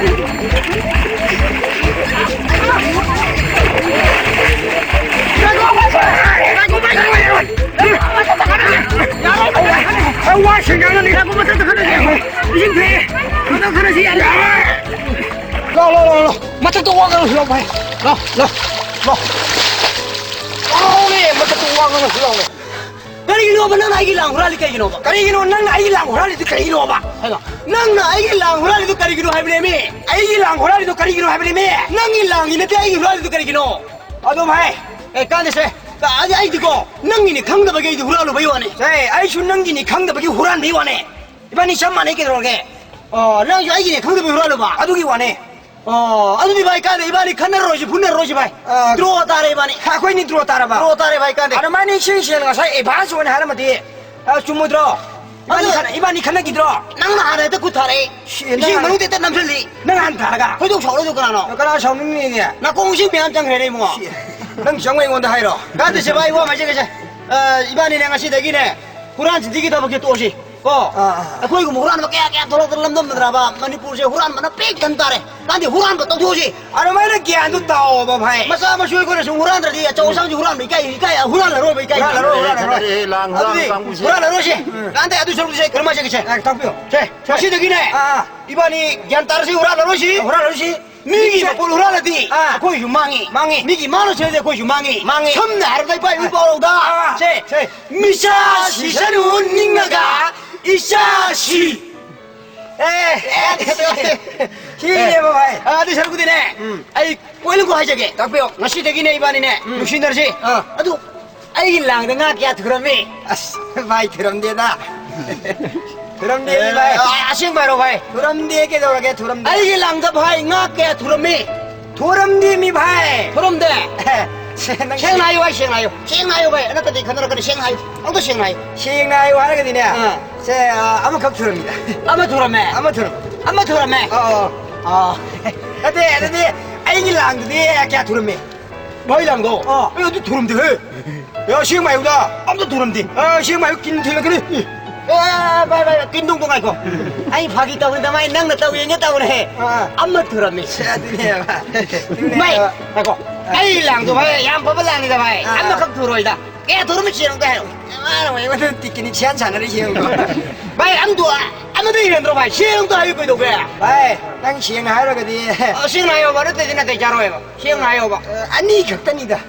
ꯂꯥꯎ, ꯂꯥꯎ, ꯂꯥꯎ, ꯂꯥꯎ꯫ ꯃꯊꯛꯇ ꯋꯥ ꯉꯥꯡꯉꯁꯤ ꯂꯥꯎ, ꯚꯥꯏ꯫ ꯂꯥꯎ, ꯂꯥꯎ, ꯂꯥꯎ꯫ ꯂꯥꯎꯅꯦ, ꯃꯊꯛꯇ ꯋꯥ ꯉꯥꯡꯉꯁꯤ ꯂꯥꯎꯅꯦ꯫ ꯀꯔꯤꯒꯤꯅꯣꯕ ꯅꯪꯅ ꯑꯩꯒꯤ ꯂꯥꯡ ꯍꯨꯔꯥꯜꯂꯤ ꯀꯩꯒꯤꯅꯣꯕ? ꯀꯔꯤꯒꯤꯅꯣ ꯅꯪꯅ ꯑꯩꯒꯤ ꯂꯥꯡ ꯍꯨꯔꯥꯜꯂꯤꯗꯨ ꯀꯔꯤꯒꯤꯅꯣꯕ? ꯍꯥꯏꯕ꯫ ꯅꯪꯅ ꯑꯩꯒꯤ ꯂꯥꯡ ꯍꯨꯔꯥꯜꯂꯤꯗꯨ ꯀꯔꯤꯒꯤꯅꯣ ꯍꯥꯏꯕꯅꯦꯃꯤ? ꯑꯩꯒꯤ ꯂꯥꯡ ꯍꯨꯔꯥꯜꯂꯤꯗꯨ ꯀꯔꯤꯒꯤꯅꯣ ꯍꯥꯏꯕꯅꯦꯃꯤ? ꯅꯪꯒꯤ ꯂꯥꯡꯒꯤ ꯅꯠꯇꯦ ꯑꯩꯒꯤ ꯍꯨꯔꯥꯜꯂꯤꯗꯨ ꯀꯔꯤꯒꯤꯅꯣ? ꯑꯗꯣ ꯚꯥꯏ, ꯑꯦ, ꯀꯥꯟꯗꯦꯁꯦ꯫ ꯀꯥ-, ꯑꯩꯗꯤ, ꯑꯩꯗꯤꯀꯣ, ꯅꯪꯒꯤꯅꯤ ꯈꯪꯗꯕꯒꯤ ꯑꯩꯗꯤ ꯍꯨꯔꯥꯜꯂꯨꯕꯩ ꯋꯥꯅꯤ꯫ ꯁꯦ, ꯑꯩꯁꯨ ꯅꯪꯒꯤꯅꯤ ꯈꯪꯗꯕꯒꯤ ꯍꯨꯔꯥꯟꯕꯩ ꯋꯥꯅꯤ꯫ ꯏꯕꯥꯅꯤ ꯆꯞ ꯃꯥꯟꯅꯩ ꯀꯩꯗꯧꯔꯒꯦ? ꯑꯣ, ꯅꯪꯁꯨ ꯑꯩꯒꯤꯅꯤ ꯈꯪꯗꯕꯒꯤ ꯍꯨꯔꯥꯜꯂꯨꯕ? ꯑꯗꯨꯒꯤ ꯋꯥꯅꯤ꯫ ꯑꯣ, ꯑꯗꯨꯗꯤ ꯚꯥꯏ, ꯀꯥꯟꯗꯦ, ꯏꯕꯥꯅꯤ ꯈꯟꯅꯔꯔꯣꯏꯁꯤ, ꯐꯨꯅꯔꯔꯣꯏꯁꯤ, ꯚꯥꯏ꯫ ꯑꯥ, ꯗ꯭ꯔꯣ ꯇꯥꯔꯦ ꯏꯕꯥꯅꯤ꯫ ꯑꯩꯈꯣꯏꯅꯤ ꯗ꯭ꯔꯣ ꯇꯥꯔꯕ? ꯗ꯭ꯔꯣ ꯇꯥꯔꯦ, ꯚꯥꯏ, ꯀꯥꯟꯗꯦ꯫ ꯑꯗꯨꯃꯥꯏꯅ ꯏꯁꯤꯡ ꯁꯦꯡꯅ ꯉꯁꯥꯏ ꯑꯦꯗꯚꯥꯟꯁ ꯑꯣꯏꯅ ꯍꯥꯏꯔꯝꯃꯗꯤ, ꯑ, ꯆꯨꯝꯃꯣꯏꯗ꯭ꯔꯣ? ꯏꯕꯥꯅꯤ ꯑꯗꯨ ꯈꯟꯅ-, ꯏꯕꯥꯅꯤ ꯈꯟꯅꯈꯤꯗ꯭ꯔꯣ? ꯅꯪꯅ ꯍꯥꯟꯅ ꯍꯦꯛꯇ ꯈꯨꯠ ꯊꯥꯔꯛꯑꯦ꯫ ꯁꯤ, ꯏꯁꯤꯡ ꯅꯪ ꯃꯅꯨꯡꯗ ꯍꯦꯛꯇ ꯅꯝꯁꯤꯜꯂꯤ꯫ ꯅꯪ ꯍꯥꯟꯅ ꯊꯥꯔꯒ? ꯈꯣꯏꯗꯧ ꯁꯥꯎꯔꯣꯏꯗꯣ ꯀꯅꯥꯅꯣ? ꯀꯅꯥ ꯁꯥꯎꯅꯤꯡꯅꯤꯒꯦ? ꯅꯥꯀꯣꯡ ꯏꯁꯤꯡ ꯃꯌꯥꯝ ꯆꯪꯈ꯭ꯔꯦꯅꯦ, ꯏꯕꯨꯡꯉꯣ꯫ ꯁꯤ, ꯅꯪ ꯆꯪꯉ ꯑꯩꯉꯣꯟꯗ ꯍꯥꯏꯔꯣ? ꯀꯥꯟꯗꯦꯁꯦ ꯚꯥꯏ, ꯋꯥ ꯑꯃ ꯍꯥꯏꯖꯒꯦꯁꯦ꯫ ꯑ, ꯏꯕꯥꯅꯤꯅꯦ ꯉꯁꯤꯗꯒꯤꯅꯦ ꯍꯨꯔꯥꯟ ꯆꯤꯟꯊꯤꯒꯤ ꯊꯕꯛꯁꯦ ꯇꯣꯛꯑꯁꯤ꯫ ꯀꯣ? ꯑꯥ, ꯑꯥ, ꯑꯥ꯫ ꯑꯩꯈꯣꯏꯒꯨꯝꯕ ꯍꯨꯔꯥꯟꯕ ꯀꯌꯥ ꯀꯌꯥ ꯊꯣꯛꯂꯛꯇꯅ ꯂꯝꯗꯝꯅꯗ꯭ꯔꯕ ꯃꯅꯤꯄꯨꯔꯁꯦ ꯍꯨꯔꯥꯟꯕꯅ ꯄꯤꯛ ꯊꯟ ꯇꯥꯔꯦ꯫ ꯀꯥꯟꯗꯦ, ꯍꯨꯔꯥꯟꯕ ꯇꯧꯊꯣꯛꯑꯁꯤ꯫ ꯑꯗꯨꯃꯥꯏꯅ ꯒ꯭ꯌꯥꯟꯗꯨ ꯇꯥꯑꯣꯕ, ꯚꯥꯏ꯫ ꯃꯆꯥ ꯃꯁꯨ ꯑꯩꯈꯣꯏꯅ ꯁꯨꯝ ꯍꯨꯔꯥꯟꯗ꯭ꯔꯗꯤ ꯑꯆꯧ ꯑꯁꯥꯡꯁꯤ ꯍꯨꯔꯥꯟꯕ ꯏꯀꯥꯏ, ꯏꯀꯥꯏ, ꯍꯨꯔꯥꯟꯂꯔꯣꯏꯕ, ꯏꯀꯥꯏ꯫ ꯍꯨꯔꯥꯟꯂꯔꯣꯏ, ꯍꯨꯔꯥꯟꯂꯔꯣꯏ꯫ ꯑꯦ, ꯂꯥꯡ ꯍꯨꯔꯥꯟꯕ ꯑꯗꯨꯗꯤ ꯀꯥꯡꯕꯨꯁꯦ꯫ ꯍꯨꯔꯥꯟꯂꯔꯣꯏꯁꯤ꯫ ꯎꯝ꯫ ꯀꯥꯟꯗꯦ, ꯑꯗꯨ ꯁꯔꯨꯛꯇꯨꯁꯦ ꯀꯔꯝ ꯍꯥꯏꯖꯒꯦꯁꯦ? ꯑꯦ, ꯇꯥꯛꯄꯤꯌꯨ꯫ ꯁꯦ, ꯁꯦ꯫ ꯉꯁꯤꯗꯒꯤꯅꯦ ꯑꯥ, ꯑꯥ꯫ ꯏꯕꯥꯅꯤ ꯒ꯭ꯌꯥꯟ ꯇꯥꯔꯁꯤ, ꯍꯨꯔꯥꯟꯂꯔꯣꯏꯁꯤ꯫ ꯍꯨꯔꯥꯟꯂꯔꯣꯏꯁꯤ꯫ ꯃꯤꯒꯤ ꯃꯄꯣꯠ ꯍꯨꯔꯥꯜꯂꯗꯤ ꯑꯥ꯫ ꯑꯩꯈꯣꯏꯁꯨ ꯃꯥꯡꯉꯤ꯫ ꯃꯥꯡꯉꯤ꯫ ꯃꯤꯒꯤ ꯃꯥꯡꯂꯣꯏ ꯁꯦꯜꯗꯤ ꯑꯩꯈꯣꯏꯁꯨ ꯃꯥꯡꯉꯤ꯫ ꯃꯥꯡꯉꯤ꯫ ꯁꯝꯅ ꯍꯥꯏꯔꯕꯗ ꯏꯄꯥ ꯏꯄꯨ ꯑꯥ꯫ ꯄꯥꯎꯔꯧꯗ ꯑꯥ꯫ ꯁꯦ, ꯁꯦ꯫ ꯃꯤꯆꯥ ꯁꯤꯁꯅꯨ ꯅꯤꯡꯉꯒ ꯏꯆꯥ ꯁꯤ꯫ ꯑꯦ, ꯑꯦ, ꯁꯤꯅꯦꯕ ꯚꯥꯏ꯫ ꯑꯥ, ꯑꯗꯨꯏ ꯁꯔꯨꯛꯄꯨꯗꯤꯅꯦ, ꯎꯝ꯫ ꯑꯩ ꯄꯣꯏꯟ ꯑꯃꯈꯛ ꯍꯥꯏꯖꯒꯦ꯫ ꯇꯥꯛꯄꯤꯌꯣ꯫ ꯉꯁꯤꯗꯒꯤꯅꯦ ꯏꯕꯥꯅꯤꯅꯦ, ꯎꯝ꯫ ꯅꯨꯡꯁꯤꯅꯔꯁꯤ꯫ ꯑꯥ꯫ ꯑꯗꯨ ꯑꯩꯒꯤ ꯂꯥꯡꯗ ꯉꯥ ꯀꯌꯥ ꯊꯨꯔꯝꯃꯤ? ꯑꯁ, ꯚꯥꯏ, ꯊꯨꯔꯝꯗꯦꯗ꯫ ꯊꯨꯔꯝꯗꯦ, ꯑꯦ, ꯚꯥꯏ꯫ ꯑ-, ꯑꯁꯦꯡꯕ ꯍꯥꯏꯔꯣ, ꯚꯥꯏ? ꯊꯨꯔꯝꯗꯦ, ꯀꯩꯗꯧꯔꯒꯦ? ꯊꯨꯔꯝꯗꯦ꯫ ꯑꯩꯒꯤ ꯂꯥꯡꯗ, ꯚꯥꯏ, ꯉꯥ ꯀꯌꯥ ꯊꯨꯔꯝꯃꯤ? ꯊꯨꯔꯝꯗꯦ, ꯃꯤ, ꯚꯥꯏ꯫ ꯊꯨꯔꯝꯗꯦ? ꯁꯦ, ꯅꯪ ꯁꯦꯡꯅ ꯍꯥꯏꯌꯨ, ꯚꯥꯏ, ꯁꯦꯡꯅ ꯍꯥꯏꯌꯨ꯫ ꯁꯦꯡꯅ ꯍꯥꯏꯌꯨ, ꯚꯥꯏ, ꯅꯠꯇ꯭ꯔꯗꯤ ꯈꯟꯅꯔꯛꯀꯅꯤ, ꯁꯦꯡꯅ ꯍꯥꯏꯌꯨ꯫ ꯑꯝꯇ ꯁꯦꯡꯅ ꯍꯥꯏꯌꯨ꯫ ꯁꯦꯡꯅ ꯍꯥꯏꯌꯨ ꯍꯥꯏꯔꯒꯗꯤꯅꯦ, ꯑꯥ꯫ ꯁꯦ, ꯑ, ꯑꯃꯈꯛ ꯊꯨꯔꯝꯃꯤꯗ꯫ ꯑꯃ ꯊꯨꯔꯝꯃꯦ? ꯑꯃ ꯊꯨꯔꯝꯃꯦ? ꯑꯣ, ꯑꯣ꯫ ꯑꯣ꯫ ꯅꯠꯇꯦ, ꯑꯗꯨꯗꯤ ꯑꯩꯒꯤ ꯂꯥꯡꯗꯨꯗꯤ ꯀꯌꯥ ꯊꯨꯔꯝꯃꯤ? ꯃꯩ ꯂꯥꯡꯗꯣ? ꯑꯥ꯫ ꯑꯦ, ꯑꯗꯨ ꯊꯨꯔꯝꯗꯦꯍꯦ꯫ ꯑꯦ, ꯑꯁꯦꯡꯕ ꯍꯥꯏꯌꯨꯗ꯫ ꯑꯝꯇ ꯊꯨꯔꯝꯗꯦ꯫ ꯑꯦ, ꯑꯁꯦꯡꯕ ꯍꯥꯏꯌꯨ, ꯀꯤꯟ ꯊꯤꯜꯂꯛꯀꯅꯤ꯫ ꯑꯦ, ꯚꯥꯏ, ꯚꯥꯏ, ꯚꯥꯏ, ꯀꯤꯟꯗꯣꯡꯗꯣ ꯉꯥꯏꯈꯣ꯫ ꯑꯩ ꯐꯥꯒꯤ ꯇꯧꯅꯤꯗ, ꯃꯥꯏ ꯅꯪꯅ ꯇꯧ ꯌꯦꯡꯒꯦ ꯇꯧꯕꯅꯦꯍꯦ꯫ ꯑꯥ꯫ ꯑꯃ ꯊꯨꯔꯝꯃꯤ꯫ ꯁꯦ, ꯑꯗꯨꯅꯦꯕ꯫ ꯚꯥꯏ, ꯑꯗꯨꯅꯦꯕ꯫ ꯉꯥꯏꯈꯣ꯫ ꯑꯥ꯫ ꯑꯩ ꯂꯥꯡꯗꯣ, ꯚꯥꯏ, ꯌꯥꯝ ꯐꯕ ꯂꯥꯡꯅꯤꯗ, ꯚꯥꯏ꯫ ꯑꯥ꯫ ꯑꯃꯈꯛ ꯊꯨꯔꯣꯏꯗ꯫ ꯀꯌꯥ ꯊꯨꯔꯝꯃꯤ ꯆꯦꯡ ꯑꯝꯇ ꯍꯥꯏꯔꯛꯑꯣ꯫ ꯃꯥꯅ ꯑꯃꯨꯛ ꯑꯩꯉꯣꯟꯗ ꯇꯤꯛꯀꯤꯅꯤ ꯁꯦꯟ ꯁꯥꯟꯅꯔꯤꯁꯦ ꯌꯦꯡꯉꯣ꯫ ꯚꯥꯏ, ꯑꯝꯇ, ꯑꯃꯗ ꯍꯦꯟꯗ꯭ꯔꯣ, ꯚꯥꯏ? ꯁꯦꯡ ꯑꯝꯇ ꯍꯥꯏꯌꯨ ꯀꯩꯗꯧꯒꯦ? ꯚꯥꯏ, ꯅꯪ ꯁꯦꯡꯅ ꯍꯥꯏꯔꯒꯗꯤ꯫ ꯑ, ꯁꯦꯡꯅ ꯍꯥꯏꯌꯣꯕ, ꯅꯠꯇ꯭ꯔꯗꯤ ꯅꯥꯇꯩ ꯆꯥꯔꯣꯏꯕ꯫ ꯁꯦꯡꯅ ꯍꯥꯏꯌꯣꯕ꯫ ꯑ, ꯑꯅꯤ ꯈꯛꯇꯅꯤꯗ꯫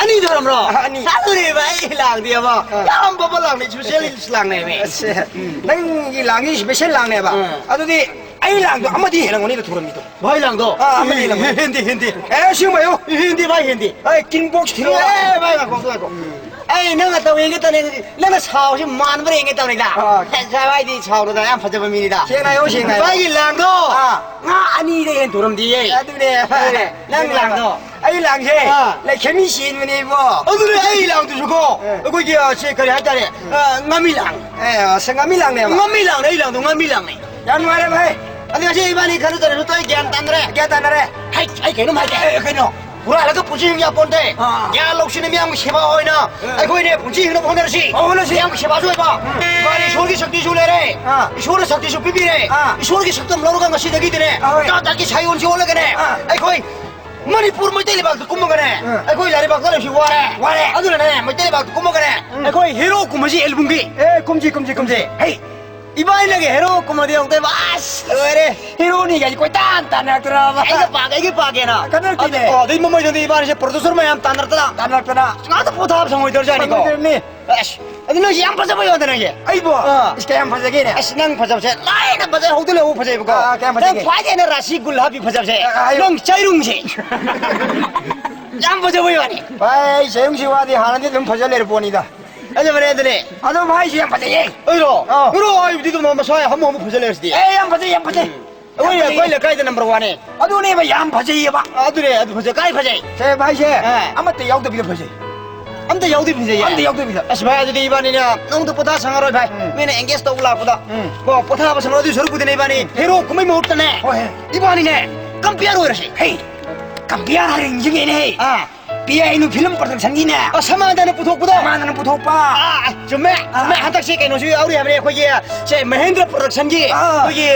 ꯑꯅꯤ ꯊꯣꯔꯝꯕ꯭ꯔꯣ? ꯑ, ꯑꯅꯤ꯫ ꯑꯗꯨꯅꯦꯕ ꯑꯩ ꯂꯥꯡꯗꯦꯕ꯫ ꯑ꯫ ꯌꯥꯝ ꯐꯕ ꯂꯥꯡꯅꯤ, specialist ꯂꯥꯡꯅꯦꯃꯤ꯫ ꯑꯁ, ꯎꯝ꯫ ꯅꯪꯒꯤ ꯂꯥꯡꯁꯤ special ꯂꯥꯡꯅꯦꯕ꯫ ꯑ꯫ ꯑꯗꯨꯗꯤ ꯑꯩ ꯂꯥꯡꯗꯣ ꯑꯃꯗꯤ ꯍꯦꯜꯂꯝꯒꯅꯤꯗ ꯊꯣꯔꯝꯃꯤꯗꯣ꯫ ꯚꯥꯏ ꯂꯥꯡꯗꯣ? ꯑ, ꯑꯃꯗꯤ ꯍꯦꯜꯂꯝꯒꯅꯤ꯫ ꯍꯦꯟꯗꯦ, ꯍꯦꯟꯗꯦ꯫ ꯑꯦ, ꯁꯤ ꯌꯦꯡꯉꯣ꯫ ꯍꯦꯟꯗꯦ, ꯚꯥꯏ, ꯍꯦꯟꯗꯦ꯫ ꯑꯩ ꯀꯤꯟ ꯕꯣꯛꯁ ꯊꯤꯜꯂꯣ꯫ ꯑꯦ, ꯚꯥꯏ, ꯉꯥꯏꯈꯣ, ꯉꯥꯏꯈꯣ꯫ ꯎꯝ꯫ ꯑꯩ ꯅꯪꯅ ꯇꯧ ꯌꯦꯡꯒꯦ ꯇꯧꯅꯤ, ꯅꯪꯅ ꯁꯥꯎꯁꯤ ꯃꯥꯟꯕ꯭ꯔꯥ ꯌꯦꯡꯒꯦ ꯇꯧꯅꯤꯗ꯫ ꯑꯥ꯫ ꯑꯦ, ꯁꯥꯎ ꯍꯥꯏꯗꯤ ꯁꯥꯎꯔꯗ ꯌꯥꯝ ꯐꯖꯕ ꯃꯤꯅꯤꯗ꯫ ꯁꯦꯡꯅ ꯍꯥꯏꯌꯣ, ꯁꯦꯡꯅ ꯍꯥꯏꯌꯣ꯫ ꯚꯥꯏꯒꯤ ꯂꯥꯡꯗꯣ ꯑꯥ꯫ ꯉꯥ ꯑꯅꯤꯗ ꯍꯦꯟ ꯊꯨꯔꯝꯗꯤꯌꯦ꯫ ꯑꯗꯨꯅꯦ꯫ ꯑꯗꯨꯅꯦ꯫ ꯅꯪ ꯂꯥꯡꯗꯣ꯫ ꯑꯩ ꯂꯥꯡꯁꯦ ꯑꯥ꯫ ꯂꯩꯈꯦꯃꯤ ꯆꯦꯟꯕꯅꯦꯕꯣ꯫ ꯑꯗꯨꯅꯦ ꯑꯩ ꯂꯥꯡꯗꯨꯁꯨꯀꯣ꯫ ꯑꯦ꯫ ꯑꯩꯈꯣꯏꯒꯤ, ꯑ, ꯁꯤ ꯀꯔꯤ ꯍꯥꯏꯇꯥꯔꯦ? ꯑ, ꯉꯥꯃꯤ ꯂꯥꯡ꯫ ꯑꯦ, ꯑ, ꯁꯤ ꯉꯥꯃꯤ ꯂꯥꯡꯅꯦꯕ꯫ ꯉꯥꯃꯤ ꯂꯥꯡꯅꯦ ꯑꯩ ꯂꯥꯡꯗꯣ, ꯉꯥꯃꯤ ꯂꯥꯡꯅꯦ꯫ ꯌꯥꯝ ꯅꯨꯡꯉꯥꯏꯔꯦ ꯚꯥꯏ꯫ ꯑꯗꯨ ꯉꯁꯤ ꯏꯕꯥꯅꯤ ꯈꯟꯅꯗꯅꯁꯨ ꯇꯧ, ꯒ꯭ꯌꯥꯟ ꯇꯥꯅꯔꯦ꯫ ꯒ꯭ꯌꯥꯟ ꯇꯥꯅꯔꯦ꯫ ꯍꯩ, ꯑꯩ ꯀꯩꯅꯣꯝ ꯍꯥꯏꯒꯦ꯫ ꯑꯦ, ꯀꯩꯅꯣ? ꯍꯨꯔꯥꯜꯂꯒ ꯄꯨꯟꯁꯤ ꯍꯤꯡ ꯌꯥꯄꯣꯟꯇꯦ꯫ ꯑꯥ꯫ ꯒ꯭ꯌꯥꯟ ꯂꯧꯁꯤꯡ ꯃꯤꯌꯥꯝꯒꯤ ꯁꯦꯕꯥ ꯑꯣꯏꯅ ꯑꯥ꯫ ꯑꯩꯈꯣꯏꯅꯦ ꯄꯨꯟꯁꯤ ꯍꯤꯡꯅꯕ ꯍꯣꯠꯅꯔꯁꯤ꯫ ꯑꯣ, ꯍꯣꯠꯅꯔꯁꯤ꯫ ꯃꯤꯌꯥꯝꯒꯤ ꯁꯦꯕꯥꯁꯨ ꯑꯣꯏꯕ꯫ ꯎꯝ꯫ ꯃꯥꯅꯦ, ꯏꯁꯣꯔꯒꯤ ꯁꯛꯇꯤꯁꯨ ꯂꯩꯔꯦ꯫ ꯑꯥ꯫ ꯏꯁꯣꯔꯅ ꯁꯛꯇꯤꯁꯨ ꯄꯤꯕꯤꯔꯦ꯫ ꯑꯥ꯫ ꯏꯁꯣꯔꯒꯤ ꯁꯛꯇꯝ ꯂꯧꯔꯒ ꯉꯁꯤꯗꯒꯤꯗꯤꯅꯦ ꯑꯥ, ꯍꯣꯏ꯫ ꯖꯥꯠ ꯖꯥꯠꯀꯤ ꯁꯥꯏꯑꯣꯟꯁꯤ ꯑꯣꯜꯂꯒꯅꯦ ꯑꯥ꯫ ꯑꯩꯈꯣꯏ ꯃꯅꯤꯄꯨꯔ ꯃꯩꯇꯩ ꯂꯩꯕꯥꯛꯇ ꯀꯨꯝꯃꯒꯅꯦ ꯑꯥ꯫ ꯑꯩꯈꯣꯏ ꯂꯥꯏꯔꯩꯕꯥꯛꯇ ꯂꯩꯕꯁꯤ ꯋꯥꯔꯦ꯫ ꯋꯥꯔꯦ꯫ ꯑꯗꯨꯅꯅꯦ ꯃꯩꯇꯩ ꯂꯩꯕꯥꯛꯇ ꯀꯨꯝꯃꯒꯅꯦ ꯎꯝ꯫ ꯑꯩꯈꯣꯏ ꯍꯦꯔꯣ ꯀꯨꯝꯍꯩꯁꯤ ꯑꯦꯜꯕꯝꯒꯤ ꯑꯦ, ꯀꯨꯝꯁꯤ, ꯀꯨꯝꯁꯤ, ꯀꯨꯝꯁꯤ꯫ ꯍꯩ, ꯏꯕꯥꯅꯤꯅꯒ ꯍꯦꯔꯣ ꯀꯨꯝꯃꯗꯤ ꯌꯧꯗꯣꯏꯕ꯫ ꯑꯁ, ꯂꯣꯏꯔꯦ꯫ ꯍꯦꯔꯣꯅꯤꯒ ꯍꯥꯏꯁꯦ ꯀꯣꯏꯇꯥꯟ ꯇꯥꯟꯅꯔꯛꯇꯅꯕ꯫ ꯑꯩꯒ ꯄꯥꯒꯦ, ꯑꯩꯒ ꯄꯥꯒꯦꯅ꯫ ꯀꯟꯅꯔꯛꯇꯦꯅꯦ꯫ ꯑꯗꯨ, ꯑꯣ, ꯑꯗꯨꯏ ꯃꯃꯩꯗꯨꯗꯤ ꯏꯕꯥꯅꯤꯁꯦ producer ꯃꯌꯥꯝ ꯇꯥꯟꯅꯔꯛꯇꯅ꯫ ꯇꯥꯟꯅꯔꯛꯇꯅ꯫ ꯉꯥꯛꯇ ꯄꯣꯊꯥꯕ ꯁꯪꯉꯣꯏꯗꯧꯔꯖꯥꯠꯅꯤꯀꯣ꯫ ꯁꯪꯉꯣꯏꯗꯧꯔꯤꯕꯅꯤ꯫ ꯑꯁ, ꯑꯗꯨ ꯅꯪꯁꯦ ꯌꯥꯝ ꯐꯖꯕ ꯌꯥꯗ ꯅꯪꯁꯦ꯫ ꯑꯩꯕꯣ? ꯑꯥ꯫ ꯏꯁ, ꯀꯌꯥꯝ ꯐꯖꯒꯦꯅꯦ? ꯑꯁ, ꯅꯪ ꯐꯖꯕꯁꯦ ꯂꯥꯏꯅ ꯐꯖꯩꯕꯀꯣ꯫ ꯑꯥ, ꯀꯌꯥꯝ ꯐꯖꯒꯦ? ꯅꯪ ꯈ꯭ꯋꯥꯏꯗꯒꯤ ꯍꯦꯟꯅ ꯔꯥꯁꯤ ꯒꯨꯜ ꯍꯥꯞꯄꯤ ꯐꯖꯕꯁꯦ꯫ ꯑꯥ, ꯍꯥꯏꯌꯨ꯫ ꯅꯪ ꯆꯩꯔꯨꯡꯁꯦ꯫ ꯌꯥꯝ ꯐꯖꯕ ꯋꯥꯅꯤ꯫ ꯚꯥꯏ, ꯑꯩ ꯆꯩꯔꯨꯡꯁꯤ ꯋꯥꯗꯤ ꯍꯥꯟꯅꯗꯤ ꯑꯗꯨꯝ ꯐꯖ ꯂꯩꯔ ꯄꯣꯠꯅꯤꯗ꯫ ꯑꯗꯨ ꯐꯔꯦ ꯑꯗꯨꯅꯦ꯫ ꯑꯗꯣ ꯚꯥꯏꯁꯤ ꯌꯥꯝ ꯐꯖꯩꯌꯦ꯫ ꯑꯩꯔꯣ? ꯑꯥ꯫ ꯑꯩꯔꯣ, ꯑꯩꯕꯨꯗꯤ ꯑꯗꯨꯝ ꯃꯁꯥ ꯍꯝꯃꯨ ꯍꯝꯃꯨ ꯐꯖ ꯂꯩꯔꯁꯤꯗꯤ꯫ ꯑꯦ, ꯌꯥꯝ ꯐꯖꯩ, ꯌꯥꯝ ꯐꯖꯩ꯫ ꯑꯩꯈꯣꯏ, ꯑꯩꯈꯣꯏ ꯂꯩꯀꯥꯏꯗ number one ꯅꯦ꯫ ꯑꯗꯨꯅꯦꯕ ꯌꯥꯝ ꯐꯖꯩꯌꯦꯕ꯫ ꯑꯗꯨꯅꯦ, ꯑꯗꯨ ꯐꯖꯩ꯫ ꯀꯥꯏ ꯐꯖꯩ? ꯁꯦ ꯚꯥꯏꯁꯦ, ꯑꯥ꯫ ꯑꯃꯠꯇ ꯌꯥꯎꯗꯕꯤꯗ ꯐꯖꯩ꯫ ꯑꯝꯇ ꯌꯥꯎꯗꯕꯤ ꯐꯖꯩꯌꯦ? ꯑꯝꯇ ꯌꯥꯎꯗꯕꯤꯗ꯫ ꯑꯁ ꯚꯥꯏ, ꯑꯗꯨꯗꯤ ꯏꯕꯥꯅꯤꯅ ꯅꯣꯡꯇ ꯄꯣꯊꯥ ꯁꯪꯉꯔꯣꯏ ꯚꯥꯏ꯫ ꯎꯝ꯫ ꯃꯤꯅ engage ꯇꯧꯕ ꯂꯥꯛꯄꯗ꯫ ꯎꯝ꯫ ꯀꯣ, ꯄꯣꯊꯥꯕ ꯁꯪꯉꯔꯣꯏ, ꯑꯗꯨꯏ ꯁꯔꯨꯛꯄꯨꯗꯤꯅꯦ ꯏꯕꯥꯅꯤ ꯎꯝ꯫ ꯍꯦꯔꯣ ꯀꯨꯝꯍꯩ ꯃꯍꯨꯠꯇꯅꯦ꯫ ꯍꯣꯏ, ꯍꯣꯏ꯫ ꯏꯕꯥꯅꯤꯅꯦ compare ꯑꯣꯏꯔꯁꯦ꯫ ꯍꯩ, compare ꯍꯥꯏꯔ ꯅꯤꯡꯁꯤꯡꯉꯦꯅꯦ꯫ ꯑꯥ꯫ ꯄꯤ ꯑꯥꯏ ꯅꯨ film production ꯒꯤꯅꯦ꯫ ꯑ, ꯁꯃꯥꯟꯗꯅ ꯄꯨꯊꯣꯛꯄꯗꯣ꯫ ꯁꯃꯥꯟꯗꯅ ꯄꯨꯊꯣꯛꯄ꯫ ꯑꯥ, ꯑꯥ, ꯆꯨꯝꯃꯦ꯫ ꯑꯥ꯫ ꯆꯨꯝꯃꯦ꯫ ꯍꯟꯗꯛꯁꯦ ꯀꯩꯅꯣꯁꯨ ꯌꯥꯎꯔꯤ ꯍꯥꯏꯕꯅꯦ, ꯑꯩꯈꯣꯏꯒꯤ, ꯁꯦ, ꯃꯍꯦꯟꯗ꯭ꯔ production ꯒꯤ ꯑꯥ꯫ ꯑꯩꯈꯣꯏꯒꯤ,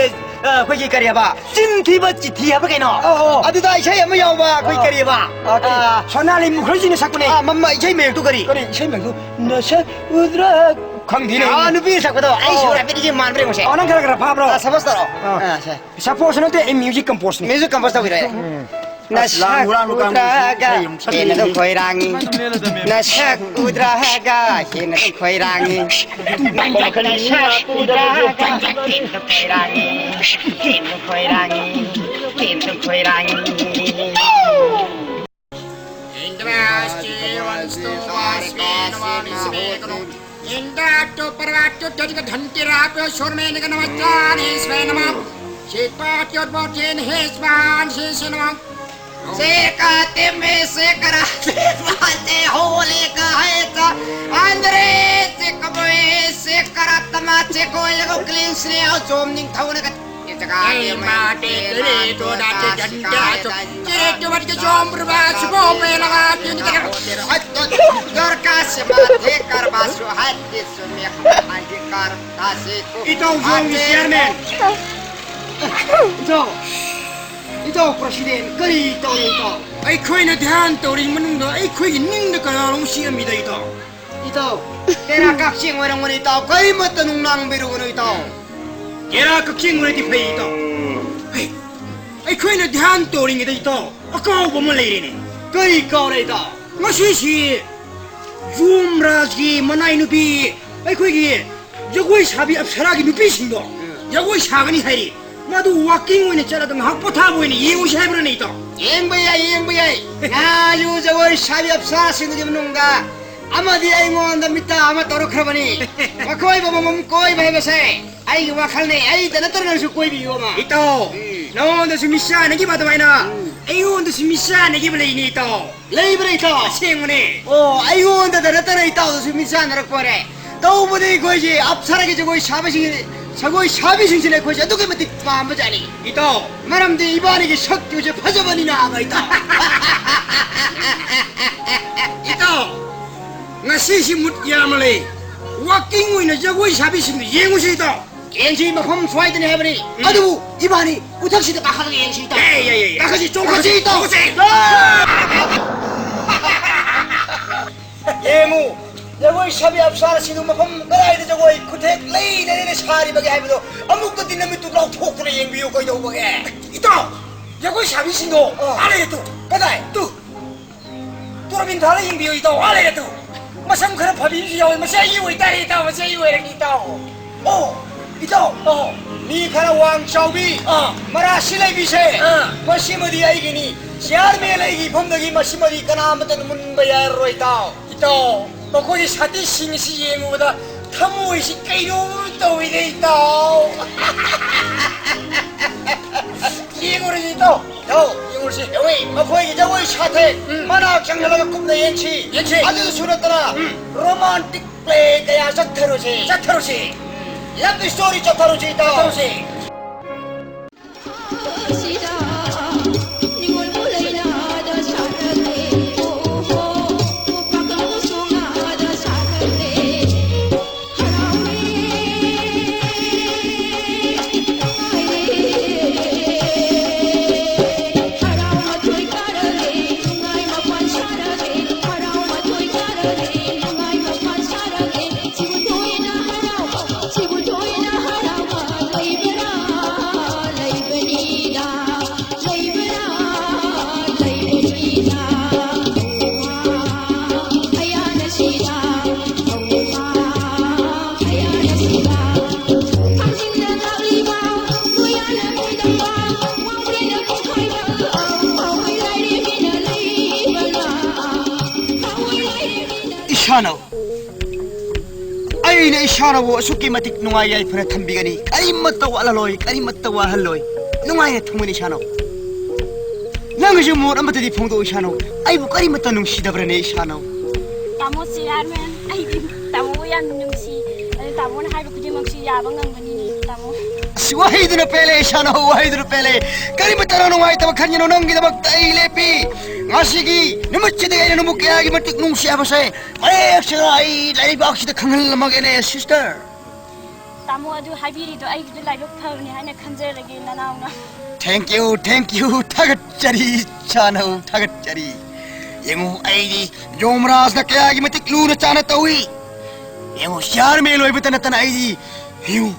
ꯑ, ꯑꯩꯈꯣꯏꯒꯤ ꯀꯔꯤ ꯍꯥꯏꯕ? ꯆꯤꯟ ꯊꯤꯕ ꯆꯤꯊꯤ ꯍꯥꯏꯕ ꯀꯩꯅꯣ? ꯑꯧ, ꯑꯧ꯫ ꯑꯗꯨꯗ ꯏꯁꯩ ꯑꯃ ꯌꯥꯎꯕ, ꯑꯩꯈꯣꯏ ꯑꯥ꯫ ꯀꯔꯤ ꯍꯥꯏꯕ? ꯑꯥ, ꯀꯔꯤ? ꯑꯥ꯫ ꯁꯣꯅꯥꯂꯤ ꯃꯨꯈꯔꯖꯤꯅ ꯁꯛꯄꯅꯦ꯫ ꯑꯥ, ꯃꯝꯃ ꯏꯁꯩ ꯃꯌꯦꯛꯇꯨ ꯀꯔꯤ? ꯀꯔꯤ ꯏꯁꯩ ꯃꯌꯦꯛꯇꯨ? ꯅꯁꯛ ꯎꯗ꯭ꯔꯥ? ꯈꯪꯗꯦꯅꯦ꯫ ꯑꯥ, ꯅꯨꯄꯤꯅ ꯁꯛꯄꯗꯣ꯫ ꯑꯩ ꯑꯧ꯫ ꯁꯨꯔ ꯍꯥꯏꯐꯦꯠ ꯌꯦꯡ ꯃꯥꯟꯕ꯭ꯔꯥ ꯌꯦꯡꯉꯨꯁꯦ꯫ ꯑꯣ, ꯅꯪ ꯈꯔ ꯈꯔ ꯐꯥꯕ꯭ꯔꯣ? ꯑꯥ, suppose ꯇꯧꯔꯣ꯫ ꯑꯥ꯫ ꯑꯥ, ꯁꯦ꯫ Suppose ꯅꯠꯇꯦ, ꯑꯩ music compose ꯅꯤ꯫ Music compose ꯇꯧꯕꯤꯔꯦ꯫ ꯎꯝ꯫ ꯑꯁ, ꯂꯥꯡ ꯍꯨꯔꯥꯟꯕ ꯀꯥꯡꯕꯨꯁꯤ ꯏꯁꯩ ꯑꯃꯨꯛ ꯁꯛꯀꯅꯤ꯫ ꯍꯦꯟꯅ ꯑꯗꯨꯝ ꯈꯣꯏꯔꯥꯡꯉꯤ꯫ ꯅꯁꯛ ꯎꯗ꯭ꯔꯒ ꯍꯦꯟꯅ ꯑꯗꯨꯝ ꯈꯣꯏꯔꯥꯡꯉꯤ꯫ ꯅꯁꯛ ꯎꯗ꯭ꯔꯒ ꯍꯦꯟꯅ ꯈꯣꯏꯔꯥꯡꯉꯤ꯫ ꯍꯦꯟꯅ ꯈꯣꯏꯔꯥꯡꯉꯤ꯫ ꯍꯦꯟꯅ ꯈꯣꯏꯔꯥꯡꯉꯤ꯫ एवं स्तोमास्मे नमामि स्मे गणो। इन्द्राट्टो परवाट्टो जटिक धन्तिराप्यो शूर्मेणिक नमस्तानि स्मे नमः। शिल्पाट्योद्भवतेन हे स्वान् शेषे नमः। सेकाते मे सेकराते पाते होले कहे च अंद्रे से कबे सेकरात्मा से कोई लगो क्लीन स्नेह जोम निंग थौन का Ei mate kere to da te janda to kere to wat ke jom berba subo pe la wa tin kere. Dorka se mate karba su hati su me hati kar tasi ku. Ito jom chairman. Ito. Ito president kari ito ito. ꯑꯩꯈꯣꯏꯅ ꯙ꯭ꯌꯥꯟ ꯇꯧꯔꯤ ꯃꯅꯨꯡꯗ ꯑꯩꯈꯣꯏꯒꯤ ꯅꯤꯡꯗ ꯀꯅꯥꯅꯣ ꯁꯤ ꯑꯃꯤꯗ ꯏꯇꯥꯎ? ꯏꯇꯥꯎ, ꯀꯦꯔꯥ ꯀꯛꯆꯤꯡ ꯑꯣꯏꯔꯝꯒꯅꯤ ꯏꯇꯥꯎ, ꯀꯔꯤꯃꯠꯇ ꯅꯨꯡꯅꯥꯡꯕꯤꯔꯨꯒꯅꯨ ꯏꯇꯥꯎ꯫ ꯀꯦꯔꯥ ꯀꯛꯆꯤꯡ ꯑꯣꯏꯔꯗꯤ ꯐꯩ ꯏꯇꯥꯎ꯫ ꯍꯩ, ꯑꯩꯈꯣꯏꯅ ꯙ꯭ꯌꯥꯟ ꯇꯧꯔꯤꯉꯩꯗ ꯏꯇꯥꯎ, ꯑꯀꯥꯎꯕ ꯑꯃ ꯂꯩꯔꯦꯅꯦ꯫ ꯀꯔꯤ ꯀꯥꯎꯔꯦ ꯏꯇꯥꯎ? ꯉꯁꯤꯁꯤ ꯌꯨꯝꯔꯥꯖꯒꯤ ꯃꯅꯥꯏ ꯅꯨꯄꯤ ꯑꯩꯈꯣꯏꯒꯤ ꯖꯒꯣꯏ ꯁꯥꯕꯤ ꯑꯞꯁꯔꯥꯒꯤ ꯅꯨꯄꯤꯁꯤꯡꯗꯣ ꯎꯝ꯫ ꯖꯒꯣꯏ ꯁꯥꯒꯅꯤ ꯍꯥꯏꯔꯤ꯫ ꯃꯗꯨ ꯋꯥꯀꯤꯡ ꯑꯣꯏꯅ ꯆꯠꯂꯒ ꯉꯥꯏꯍꯥꯛ ꯄꯣꯊꯥꯕ ꯑꯣꯏꯅ ꯌꯦꯡꯉꯨꯁꯤ ꯍꯥꯏꯕ꯭ꯔꯅꯦ ꯏꯇꯥꯎ? ꯌꯦꯡꯕ ꯌꯥꯏ, ꯌꯦꯡꯕ ꯌꯥꯏ꯫ ꯉꯥꯏꯌꯨ ꯖꯒꯣꯏ ꯁꯥꯕꯤ ꯑꯞꯁꯔꯥꯁꯤꯡꯗꯨꯒꯤ ꯃꯅꯨꯡꯗ ꯑꯃꯗꯤ ꯑꯩꯉꯣꯟꯗ ꯃꯤꯠꯇ ꯑꯃ ꯇꯧꯔꯛꯈ꯭ꯔꯕꯅꯤ꯫ ꯃꯈꯣꯏꯕꯨ ꯑꯃꯃꯝ ꯀꯣꯏꯕ ꯍꯥꯏꯕꯁꯦ ꯑꯩꯒꯤ ꯋꯥꯈꯜꯅꯤ꯫ ꯑꯩꯗ ꯅꯠꯇꯅ ꯅꯪꯁꯨ ꯀꯣꯏꯕꯤꯌꯨ ꯑꯃ꯫ ꯏꯇꯥꯎ, ꯎꯝ꯫ ꯅꯉꯣꯟꯗꯁꯨ ꯃꯤꯠꯁꯥꯅꯈꯤꯕ ꯑꯗꯨꯃꯥꯏꯅ ꯎꯝ꯫ ꯑꯩꯉꯣꯟꯗꯁꯨ ꯃꯤꯠꯁꯥꯅꯈꯤꯕ ꯂꯩꯅꯤ ꯏꯇꯥꯎ꯫ ꯂꯩꯕ꯭ꯔꯥ ꯏꯇꯥꯎ? ꯑꯁꯦꯡꯕꯅꯦ꯫ ꯑꯣ, ꯑꯩꯉꯣꯟꯗꯗ ꯅꯠꯇꯅ ꯏꯇꯥꯎꯗꯁꯨ ꯃꯤꯠ ꯆꯥꯟꯅꯔꯛꯄ ꯑꯣꯏꯔꯦ꯫ ꯇꯧꯕꯗꯤ ꯑꯩꯈꯣꯏꯁꯦ ꯑꯞꯁꯔꯥꯒꯤ ꯖꯒꯣꯏ ꯁꯥꯕꯁꯤꯡ, ꯖꯒꯣꯏ ꯁꯥꯕꯤꯁꯤꯡꯁꯤꯅ ꯑꯩꯈꯣꯏꯁꯦ ꯑꯗꯨꯛꯀꯤ ꯃꯇꯤꯛ ꯄꯥꯝꯕꯖꯥꯠꯅꯤ꯫ ꯏꯇꯥꯎ꯫ ꯃꯔꯝꯗꯤ ꯏꯕꯥꯅꯤꯒꯤ ꯁꯛꯇꯨꯁꯦ ꯐꯖꯕꯅꯤꯅ ꯍꯥꯏꯕ ꯏꯇꯥꯎ꯫ ꯏꯇꯥꯎ, ꯉꯁꯤꯁꯤ ꯃꯨꯠ ꯌꯥꯝꯅ ꯂꯩ꯫ ꯋꯥꯀꯤꯡ ꯑꯣꯏꯅ ꯖꯒꯣꯏ ꯁꯥꯕꯤꯁꯤꯡꯗꯨ ꯌꯦꯡꯉꯨꯁꯤ ꯏꯇꯥꯎ꯫ ꯌꯦꯡꯁꯤ, ꯃꯐꯝ ꯁ꯭ꯋꯥꯏꯗꯅꯤ ꯍꯥꯏꯕꯅꯤ꯫ ꯎꯝ꯫ ꯑꯗꯨꯕꯨ ꯏꯕꯥꯅꯤ ꯎꯊꯛꯁꯤꯗ ꯀꯥꯈꯠꯂꯒ ꯌꯦꯡꯁꯤ ꯏꯇꯥꯎ꯫ ꯌꯥꯏ, ꯌꯥꯏ, ꯌꯥꯏ, ꯌꯥꯏ꯫ ꯀꯥꯈꯠꯁꯤ, ꯆꯣꯡꯈꯠꯁꯤ ꯏꯇꯥꯎ꯫ ꯆꯣꯡꯈꯠꯁꯤ꯫ ꯌꯦꯡꯉꯨ, ꯖꯒꯣꯏ ꯁꯥꯕꯤ ꯑꯞꯁꯥꯔꯥꯁꯤꯡꯗꯨ ꯃꯐꯝ ꯀꯗꯥꯏꯗ ꯖꯒꯣꯏ ꯈꯨꯊꯦꯛ ꯂꯩ ꯂꯩꯅ ꯁꯥꯔꯤꯕꯒꯦ ꯍꯥꯏꯕꯗꯣ ꯑꯃꯨꯛꯇꯗꯤ ꯅꯃꯤꯠꯇꯨ ꯂꯥꯎꯊꯣꯛꯇꯨꯅ ꯌꯦꯡꯕꯤꯌꯨ ꯀꯩꯗꯧꯕꯒꯦ? ꯏꯇꯥꯎ, ꯖꯒꯣꯏ ꯁꯥꯕꯤꯁꯤꯡꯗꯣ ꯑꯥ꯫ ꯑꯥ ꯂꯩꯔꯦ ꯇꯨ꯫ ꯀꯗꯥꯏ? ꯇꯨ꯫ ꯇꯣꯔꯕꯤꯟ ꯊꯥꯜꯂ ꯌꯦꯡꯕꯤꯌꯨ ꯏꯇꯥꯎ, ꯑꯥ ꯂꯩꯔꯦ ꯇꯨ꯫ ꯃꯁꯝ ꯈꯔ ꯐꯕꯤ ꯑꯃꯁꯨ ꯌꯥꯎꯋꯦ, ꯃꯁꯤ ꯑꯩꯒꯤ ꯑꯣꯏꯇꯥꯔꯦ ꯏꯇꯥꯎ, ꯃꯁꯤ ꯑꯩꯒꯤ ꯑꯣꯏꯔꯒꯦ ꯏꯇꯥꯎ꯫ ꯑꯣ, ꯏꯇꯥꯎ, ꯏꯇꯥꯎ, ꯃꯤ ꯈꯔ ꯋꯥꯡ ꯆꯥꯎꯕꯤ, ꯑꯥ꯫ ꯃꯔꯥꯁꯤ ꯂꯩꯕꯤꯁꯦ, ꯑꯥ꯫ ꯃꯁꯤꯃꯗꯤ ꯑꯩꯒꯤꯅꯤ꯫ ꯆꯤꯌꯥꯔꯃꯦꯟ ꯑꯩꯒꯤ ꯏꯐꯝꯗꯒꯤ ꯃꯁꯤꯃꯗꯤ ꯀꯅꯥ ꯑꯃꯠꯇꯅ ꯃꯨꯟꯕ ꯌꯥꯔꯔꯣꯏ, ꯏꯇꯥꯎ꯫ ꯏꯇꯥꯎ, ꯃꯈꯣꯏꯒꯤ ꯁꯥꯇꯤꯁꯤꯡ ꯑꯁꯤ ꯌꯦꯡꯉꯨꯕꯗ ꯊꯃꯣꯏꯁꯤ ꯀꯩꯅꯣꯝ ꯇꯧꯏꯅꯦ, ꯏꯇꯥꯎ꯫ ꯌꯦꯡꯉꯨꯔꯁꯤ, ꯏꯇꯥꯎ꯫ ꯏꯇꯥꯎ, ꯌꯦꯡꯉꯨꯔꯁꯤ꯫ ꯌꯦꯡꯉꯨꯏ, ꯃꯈꯣꯏꯒꯤ ꯖꯒꯣꯏ ꯁꯥꯊꯦꯛ ꯎꯝ꯫ ꯃꯅꯥꯛ ꯆꯪꯁꯤꯜꯂꯒ ꯀꯨꯞꯅ ꯌꯦꯡꯁꯤ꯫ ꯌꯦꯡꯁꯤ꯫ ꯑꯗꯨꯗꯁꯨ ꯅꯠꯇꯅ ꯎꯝ꯫ ꯔꯣꯃꯥꯟꯇꯤꯛ ꯄ꯭ꯂꯦ ꯀꯌꯥ ꯆꯠꯊꯔꯨꯁꯤ꯫ ꯆꯠꯊꯔꯨꯁꯤ꯫ ꯂꯚ ꯁ꯭ꯇꯣꯔꯤ ꯆꯠꯊꯔꯨꯁꯤ, ꯏꯇꯥꯎ꯫ ꯆꯠꯊꯔꯨꯁꯤ꯫ ꯏꯁꯥꯅꯧ, ꯑꯩꯅ ꯏꯁꯥꯅꯧꯕꯨ ꯑꯁꯨꯛꯀꯤ ꯃꯇꯤꯛ ꯅꯨꯡꯉꯥꯏ ꯌꯥꯏꯐꯅ ꯊꯝꯕꯤꯒꯅꯤ꯫ ꯀꯔꯤꯃꯠꯇ ꯋꯥꯠꯍꯜꯂꯣꯏ, ꯀꯔꯤꯃꯠꯇ ꯋꯥꯍꯜꯂꯣꯏ꯫ ꯅꯨꯡꯉꯥꯏꯅ ꯊꯝꯒꯅꯤ ꯏꯁꯥꯅꯧ꯫ ꯅꯪꯒꯤꯁꯨ ꯃꯣꯠ ꯑꯃꯠꯇꯗꯤ ꯐꯣꯡꯗꯣꯛꯎ ꯏꯁꯥꯅꯧ꯫ ꯑꯩꯕꯨ ꯀꯔꯤꯃꯠꯇ ꯅꯨꯡꯁꯤꯗꯕ꯭ꯔꯅꯦ ꯏꯁꯥꯅꯧ? ꯇꯥꯃꯣ ꯆꯤꯌꯥꯔꯃꯦꯟ, ꯑꯩꯗꯤ ꯇꯥꯃꯣꯕꯨ ꯌꯥꯝ ꯅꯨꯡꯁꯤ꯫ ꯑꯗꯨ ꯇꯥꯃꯣꯅ ꯍꯥꯏꯕ ꯈꯨꯗꯤꯡꯃꯛꯁꯤ ꯌꯥꯕ ꯉꯝꯒꯅꯤ, ꯇꯥꯃꯣ꯫ ꯑꯁ, ꯋꯥꯍꯩꯗꯨꯅ ꯄꯦꯜꯂꯦ ꯏꯁꯥꯅꯧ, ꯋꯥꯍꯩꯗꯨꯅ ꯄꯦꯜꯂꯦ꯫ ꯀꯔꯤꯃꯠꯇ ꯅꯪ ꯅꯨꯡꯉꯥꯏꯇꯕ ꯈꯟꯒꯅꯨ, ꯅꯪꯒꯤꯗꯃꯛꯇ ꯑꯩ ꯂꯦꯞꯄꯤ꯫ ꯉꯁꯤꯒꯤ ꯅꯨꯃꯤꯠꯁꯤꯗꯒꯤ ꯑꯩꯅ ꯅꯪꯕꯨ ꯀꯌꯥꯒꯤ ꯃꯇꯤꯛ ꯅꯨꯡꯁꯤ ꯍꯥꯏꯕꯁꯦ ꯃꯌꯦꯛ ꯁꯦꯡꯅ ꯑꯩ ꯂꯩꯕꯥꯛꯁꯤꯗ ꯈꯪꯍꯜꯂꯝꯃꯒꯦꯅꯦ, ꯁꯤꯁꯇꯔ꯫ ꯇꯥꯃꯣ, ꯑꯗꯨ ꯍꯥꯏꯕꯤꯔꯤꯗꯣ ꯑꯩꯒꯤꯗꯤ ꯂꯥꯏꯕꯛ ꯐꯕꯅꯤ ꯍꯥꯏꯅ ꯈꯟꯖꯔꯒꯦ, ꯅꯅꯥꯎꯅ꯫ Thank you, thank you, ꯊꯥꯒꯠꯆꯔꯤ, ꯏꯁꯥꯅꯧ, ꯊꯥꯒꯠꯆꯔꯤ꯫ ꯌꯦꯡꯉꯨ, ꯑꯩꯗꯤ ꯌꯣꯃꯔꯥꯖꯅ ꯀꯌꯥꯒꯤ ꯃꯇꯤꯛ ꯂꯨꯅ ꯆꯥꯅ ꯇꯧꯏ꯫ ꯌꯦꯡꯉꯨ, ꯆꯤꯌꯥꯔꯃꯦꯟ ꯑꯣꯏꯕꯇ ꯅꯠꯇꯅ ꯑꯩꯗꯤ, ꯌꯦꯡꯉꯨ,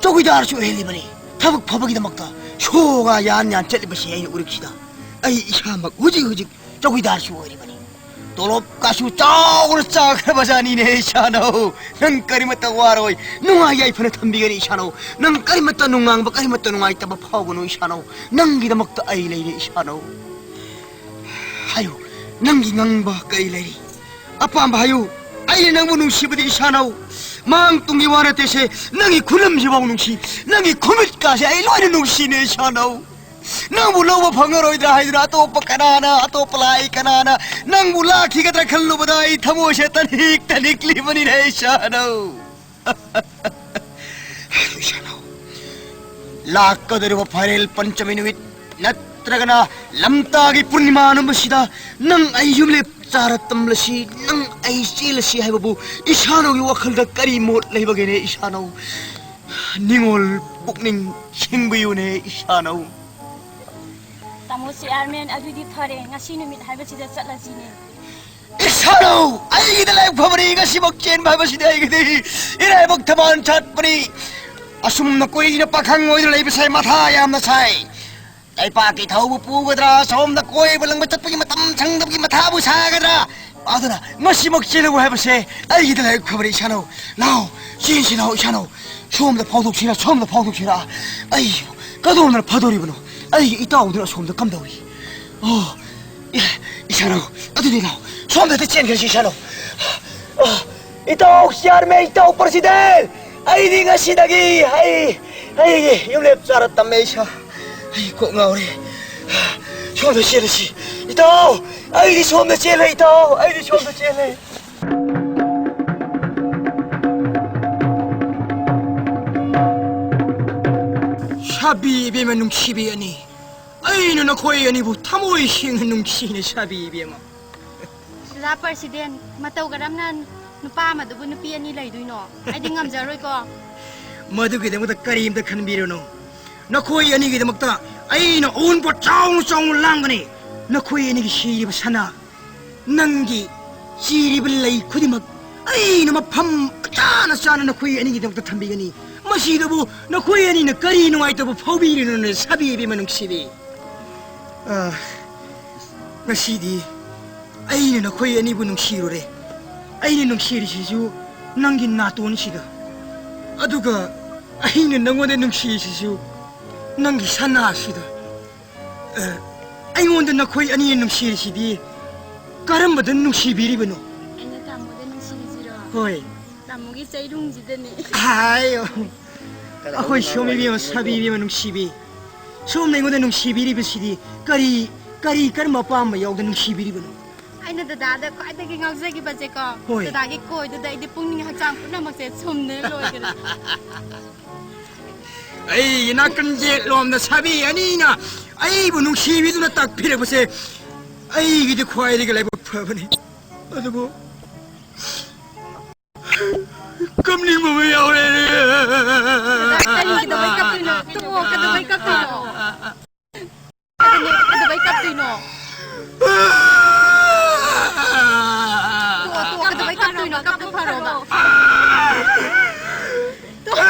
ꯆꯧꯀꯤꯗꯥꯔꯁꯨ ꯑꯣꯏꯍꯜꯂꯤꯕꯅꯤ꯫ ꯊꯕꯛ ꯐꯕꯒꯤꯗꯃꯛꯇ ꯁꯣꯒ ꯌꯥꯟ ꯌꯥꯟ ꯆꯠꯂꯤꯕꯁꯤ ꯑꯩꯅ ꯎꯔꯤꯁꯤꯗ꯫ ꯑꯩ ꯏꯁꯥꯃꯛ ꯍꯧꯖꯤꯛ ꯍꯧꯖꯤꯛ ꯆꯧꯀꯤꯗꯥꯔꯁꯨ ꯑꯣꯏꯔꯤꯕꯅꯤ꯫ ꯇꯣꯂꯣꯞ ꯀꯥꯁꯨ ꯆꯥꯎꯅ ꯆꯥꯈ꯭ꯔꯕꯖꯥꯠꯅꯤꯅꯦ ꯏꯁꯥꯅꯧ꯫ ꯅꯪ ꯀꯔꯤꯃꯠꯇ ꯋꯥꯔꯣꯏ, ꯅꯨꯡꯉꯥꯏ ꯌꯥꯏꯐꯅ ꯊꯝꯕꯤꯒꯅꯤ ꯏꯁꯥꯅꯧ꯫ ꯅꯪ ꯀꯔꯤꯃꯠꯇ ꯅꯨꯡꯉꯥꯡꯕ, ꯀꯔꯤꯃꯠꯇ ꯅꯨꯡꯉꯥꯏꯇꯕ ꯐꯥꯎꯒꯅꯨ ꯏꯁꯥꯅꯧ꯫ ꯅꯪꯒꯤꯗꯃꯛꯇ ꯑꯩ ꯂꯩꯔꯦ ꯏꯁꯥꯅꯧ꯫ ꯍꯥꯏꯌꯨ, ꯅꯪꯒꯤ ꯉꯥꯡꯕ ꯀꯔꯤ ꯂꯩꯔꯤ? ꯑꯄꯥꯝꯕ ꯍꯥꯏꯌꯨ꯫ ꯑꯩꯅ ꯅꯪꯕꯨ ꯅꯨꯡꯁꯤꯕꯗꯤ ꯏꯁꯥꯅꯧ, ꯃꯥꯡ ꯇꯨꯡꯒꯤ ꯋꯥ ꯅꯠꯇꯦꯁꯦ꯫ ꯅꯪꯒꯤ ꯈꯨꯂꯝꯁꯤꯐꯥꯎ ꯅꯨꯡꯁꯤ, ꯅꯪꯒꯤ ꯈꯨꯃꯤꯠꯀꯥꯁꯦ ꯑꯩ ꯂꯣꯏꯅ ꯅꯨꯡꯁꯤꯅꯦ ꯏꯁꯥꯅꯧ꯫ ꯅꯪꯕꯨ ꯂꯧꯕ ꯐꯪꯉꯔꯣꯏꯗ꯭ꯔꯥ ꯍꯥꯏꯗꯨꯅ ꯑꯇꯣꯞꯄ ꯀꯅꯥꯅ, ꯑꯇꯣꯞꯄ ꯂꯥꯏ ꯀꯅꯥꯅ ꯅꯪꯕꯨ ꯂꯥꯛꯈꯤꯒꯗ꯭ꯔꯥ ꯈꯜꯂꯨꯕꯗ ꯑꯩ ꯊꯃꯣꯏꯁꯦ ꯇꯅꯤꯛ ꯇꯅꯤꯛꯂꯤꯕꯅꯤꯅꯦ ꯏꯁꯥꯅꯧ꯫ ꯏꯁꯥꯅꯧ, ꯂꯥꯛꯀꯗꯧꯔꯤꯕ ꯐꯥꯏꯔꯦꯜ ꯄꯟꯆꯃꯤ ꯅꯨꯃꯤꯠ ꯅꯠꯇ꯭ꯔꯒꯅ ꯂꯝꯇꯥꯒꯤ ꯄꯨꯔꯅꯤꯃꯥ ꯅꯨꯃꯤꯠꯁꯤꯗ ꯅꯪ ꯑꯩ ꯌꯨꯝꯂꯦꯞ ꯆꯥꯔ ꯇꯝꯂꯁꯤ, ꯅꯪ ꯑꯩ ꯆꯦꯜꯂꯁꯤ ꯍꯥꯏꯕꯕꯨ ꯏꯁꯥꯅꯧꯒꯤ ꯋꯥꯈꯜꯗ ꯀꯔꯤ ꯃꯣꯠ ꯂꯩꯕꯒꯦꯅꯦ ꯏꯁꯥꯅꯧ? ꯅꯤꯡꯉꯣꯜ ꯄꯨꯛꯅꯤꯡ ꯁꯤꯡꯕꯤꯌꯨꯅꯦ ꯏꯁꯥꯅꯧ꯫ ꯇꯥꯃꯣ ꯆꯤꯌꯥꯔꯃꯦꯟ, ꯑꯗꯨꯗꯤ ꯐꯔꯦ, ꯉꯁꯤ ꯅꯨꯃꯤꯠ ꯍꯥꯏꯕꯁꯤꯗ ꯆꯠꯂꯁꯤꯅꯦ꯫ ꯏꯁꯥꯅꯧ, ꯑꯩꯒꯤꯗ ꯂꯥꯏꯕꯛ ꯐꯕꯅꯤ, ꯉꯁꯤꯃꯛ ꯆꯦꯟꯕ ꯍꯥꯏꯕꯁꯤꯗꯤ ꯑꯩꯒꯤꯗꯤ ꯏꯔꯥꯏꯕꯛ ꯊꯕꯥꯟ ꯆꯠꯄꯅꯤ꯫ ꯑꯁꯨꯝꯅ ꯀꯨꯏꯅ ꯄꯥꯈꯪ ꯑꯣꯏꯗꯨꯅ ꯂꯩꯕꯁꯦ ꯃꯊꯥ ꯌꯥꯝꯅ ꯁꯥꯏ꯫ ꯂꯩꯄꯥꯛꯀꯤ ꯊꯧꯕ ꯄꯨꯒꯗ꯭ꯔꯥ, ꯁꯣꯝꯗ ꯀꯣꯏꯕ ꯂꯪꯕ ꯆꯠꯄꯒꯤ ꯃꯇꯝ ꯁꯪꯗꯕꯒꯤ ꯃꯊꯥꯕꯨ ꯁꯥꯒꯗ꯭ꯔꯥ? ꯑꯗꯨꯅ ꯉꯁꯤꯃꯛ ꯆꯦꯜꯂꯨ ꯍꯥꯏꯕꯁꯦ ꯑꯩꯒꯤꯗ ꯂꯥꯏꯕꯛ ꯐꯕꯅꯤ ꯏꯁꯥꯅꯧ꯫ ꯂꯥꯎ, ꯆꯦꯟꯁꯤ ꯂꯥꯎ ꯏꯁꯥꯅꯧ꯫ ꯁꯣꯝꯗ ꯐꯥꯎꯗꯣꯛꯁꯤꯔꯥ, ꯁꯣꯝꯗ ꯐꯥꯎꯗꯣꯛꯁꯤꯔꯥ? ꯑꯩ ꯀꯗꯣꯝꯗꯅ ꯐꯗꯣꯔꯤꯕꯅꯣ? ꯑꯩꯒꯤ ꯏꯇꯥꯎꯗꯨꯅ ꯑꯁꯣꯝꯗ ꯀꯝꯗꯧꯔꯤ? ꯑꯣ, ꯏ-, ꯏꯁꯥꯅꯧ, ꯑꯗꯨꯗꯤ ꯂꯥꯎ, ꯁꯣꯝꯗ ꯍꯦꯛꯇ ꯆꯦꯟꯈ꯭ꯔꯁꯤ ꯏꯁꯥꯅꯧ꯫ ꯑ, ꯏꯇꯥꯎ ꯆꯤꯌꯥꯔꯃꯦꯟ, ꯏꯇꯥꯎ ꯄ꯭ꯔꯁꯤꯗꯦꯟ, ꯑꯩꯗꯤ ꯉꯁꯤꯗꯒꯤ ꯑꯩ, ꯑꯩꯒꯤ ꯌꯨꯝꯂꯦꯞ ꯆꯥꯔ ꯇꯝꯃꯦ ꯏꯁꯥ꯫ ꯑꯩ ꯀꯣꯛ ꯉꯥꯎꯔꯦ꯫ ꯁꯣꯝꯗ ꯆꯦꯜꯂꯁꯤ꯫ ꯏꯇꯥꯎ, ꯑꯩꯗꯤ ꯁꯣꯝꯗ ꯆꯦꯜꯂꯦ, ꯏꯇꯥꯎ, ꯑꯩꯗꯤ ꯁꯣꯝꯗ ꯆꯦꯜꯂꯦ꯫ ꯁꯥꯕꯤ ꯏꯕꯦꯝꯃ ꯅꯨꯡꯁꯤꯕꯤ ꯑꯅꯤ, ꯑꯩꯅ ꯅꯈꯣꯏ ꯑꯅꯤꯕꯨ ꯊꯃꯣꯏ ꯁꯦꯡꯅ ꯅꯨꯡꯁꯤꯅ ꯁꯥꯕꯤ ꯏꯕꯦꯝꯃ꯫ ꯁꯨꯖꯥ ꯄ꯭ꯔꯁꯤꯗꯦꯟ, ꯃꯇꯧ ꯀꯔꯝꯅ ꯅꯨꯄꯥ ꯑꯃꯗꯨꯕꯨ ꯅꯨꯄꯤ ꯑꯅꯤ ꯂꯩꯗꯣꯏꯅꯣ? ꯑꯩꯗꯤ ꯉꯝꯖꯔꯣꯏꯀꯣ꯫ ꯃꯗꯨꯒꯤꯗꯃꯛꯇ ꯀꯔꯤꯝꯇ ꯈꯟꯕꯤꯔꯨꯅꯨ꯫ ꯅꯈꯣꯏ ꯑꯅꯤꯒꯤꯗꯃꯛꯇ ꯑꯩꯅ ꯑꯎꯟꯄꯣꯠ ꯆꯥꯎꯅ ꯆꯥꯎꯅ ꯂꯥꯡꯒꯅꯤ꯫ ꯅꯈꯣꯏ ꯑꯅꯤꯒꯤ ꯁꯤꯔꯤꯕ ꯁꯅꯥ, ꯅꯪꯒꯤ ꯆꯤꯔꯤꯕ ꯂꯩ ꯈꯨꯗꯤꯡꯃꯛ ꯑꯩꯅ ꯃꯐꯝ ꯆꯥꯅ ꯆꯥꯅ ꯅꯈꯣꯏ ꯑꯅꯤꯒꯤꯗꯃꯛꯇ ꯊꯝꯕꯤꯒꯅꯤ꯫ ꯃꯁꯤꯗꯕꯨ ꯅꯈꯣꯏ ꯑꯅꯤꯅ ꯀꯔꯤ ꯅꯨꯡꯉꯥꯏꯇꯕ ꯐꯥꯎꯕꯤꯔꯤꯅꯣꯅꯦ, ꯁꯥꯕꯤ ꯏꯕꯦꯝꯃ ꯅꯨꯡꯁꯤꯕꯤ? ꯑ, ꯉꯁꯤꯗꯤ ꯑꯩꯅ ꯅꯈꯣꯏ ꯑꯅꯤꯕꯨ ꯅꯨꯡꯁꯤꯔꯨꯔꯦ꯫ ꯑꯩꯅ ꯅꯨꯡꯁꯤꯔꯤꯁꯤꯁꯨ ꯅꯪꯒꯤ ꯅꯥꯇꯣꯟꯁꯤꯗ, ꯑꯗꯨꯒ ꯑꯩꯅ ꯅꯪꯉꯣꯟꯗ ꯅꯨꯡꯁꯤꯔꯤꯁꯤꯁꯨ ꯅꯪꯒꯤ ꯁꯅꯥꯁꯤꯗ꯫ ꯑ, ꯑꯩꯉꯣꯟꯗ ꯅꯈꯣꯏ ꯑꯅꯤꯅ ꯅꯨꯡꯁꯤꯔꯤꯁꯤꯗꯤ ꯀꯔꯝꯕꯗ ꯅꯨꯡꯁꯤꯕꯤꯔꯤꯕꯅꯣ? ꯑꯩꯅ ꯇꯥꯃꯣꯗ ꯅꯨꯡꯁꯤꯔꯤꯁꯤꯔꯣ? ꯍꯣꯏ꯫ ꯇꯥꯃꯣꯒꯤ ꯆꯩꯔꯨꯡꯁꯤꯗꯅꯦ꯫ ꯍꯥꯏ, ꯑꯩꯈꯣꯏ ꯁꯣꯝ ꯏꯕꯦꯝꯃ, ꯁꯥꯕꯤ ꯏꯕꯦꯝꯃ ꯅꯨꯡꯁꯤꯕꯤ꯫ ꯁꯣꯝꯅ ꯑꯩꯉꯣꯟꯗ ꯅꯨꯡꯁꯤꯕꯤꯔꯤꯕꯁꯤꯗꯤ ꯀꯔꯤ, ꯀꯔꯤ, ꯀꯔꯝꯕ ꯑꯄꯥꯝꯕ ꯌꯥꯎꯗ ꯅꯨꯡꯁꯤꯕꯤꯔꯤꯕꯅꯣ? ꯑꯩꯅ ꯗꯗꯥꯗ ꯈ꯭ꯋꯥꯏꯗꯒꯤ ꯉꯥꯎꯖꯈꯤꯕꯁꯦꯀꯣ, ꯍꯣꯏ꯫ ꯗꯗꯥꯒꯤ ꯀꯣꯏꯗꯨꯗ ꯑꯩꯗꯤ ꯄꯨꯛꯅꯤꯡ ꯍꯛꯆꯥꯡ ꯄꯨꯝꯅꯃꯛꯁꯦ ꯁꯨꯝꯅ ꯂꯣꯏꯈ꯭ꯔꯦ꯫ ꯑꯩꯒꯤ ꯅꯥꯀꯟ ꯌꯦꯠꯂꯣꯝꯗ ꯁꯥꯕꯤ ꯑꯅꯤꯅ ꯑꯩꯕꯨ ꯅꯨꯡꯁꯤꯕꯤꯗꯨꯅ ꯇꯛꯄꯤꯔꯛꯄꯁꯦ ꯑꯩꯒꯤꯗꯤ ꯈ꯭ꯋꯥꯏꯗꯒꯤ ꯂꯥꯏꯕꯛ ꯐꯕꯅꯤ꯫ ꯑꯗꯨꯕꯨ ꯀꯞꯅꯤꯡꯕ ꯑꯃ ꯌꯥꯎꯔꯦ꯫ ꯀꯔꯤ, ꯀꯩꯗꯧꯕꯩ ꯀꯞꯄꯤꯅꯣ? ꯇꯣꯛꯑꯣ, ꯀꯩꯗꯧꯕꯩ ꯀꯞꯄꯤꯅꯣ? ꯑꯗꯨꯅꯦ, ꯀꯩꯗꯧꯕꯩ ꯀꯞꯄꯤꯅꯣ? ꯇꯣꯛꯑꯣ, ꯇꯣꯛꯑꯣ, ꯀꯩꯗꯧꯕꯩ ꯀꯞꯇꯣꯏꯅꯣ? ꯀꯞꯄ ꯐꯔꯣꯕ꯫ ꯇꯣꯛꯑꯣ꯫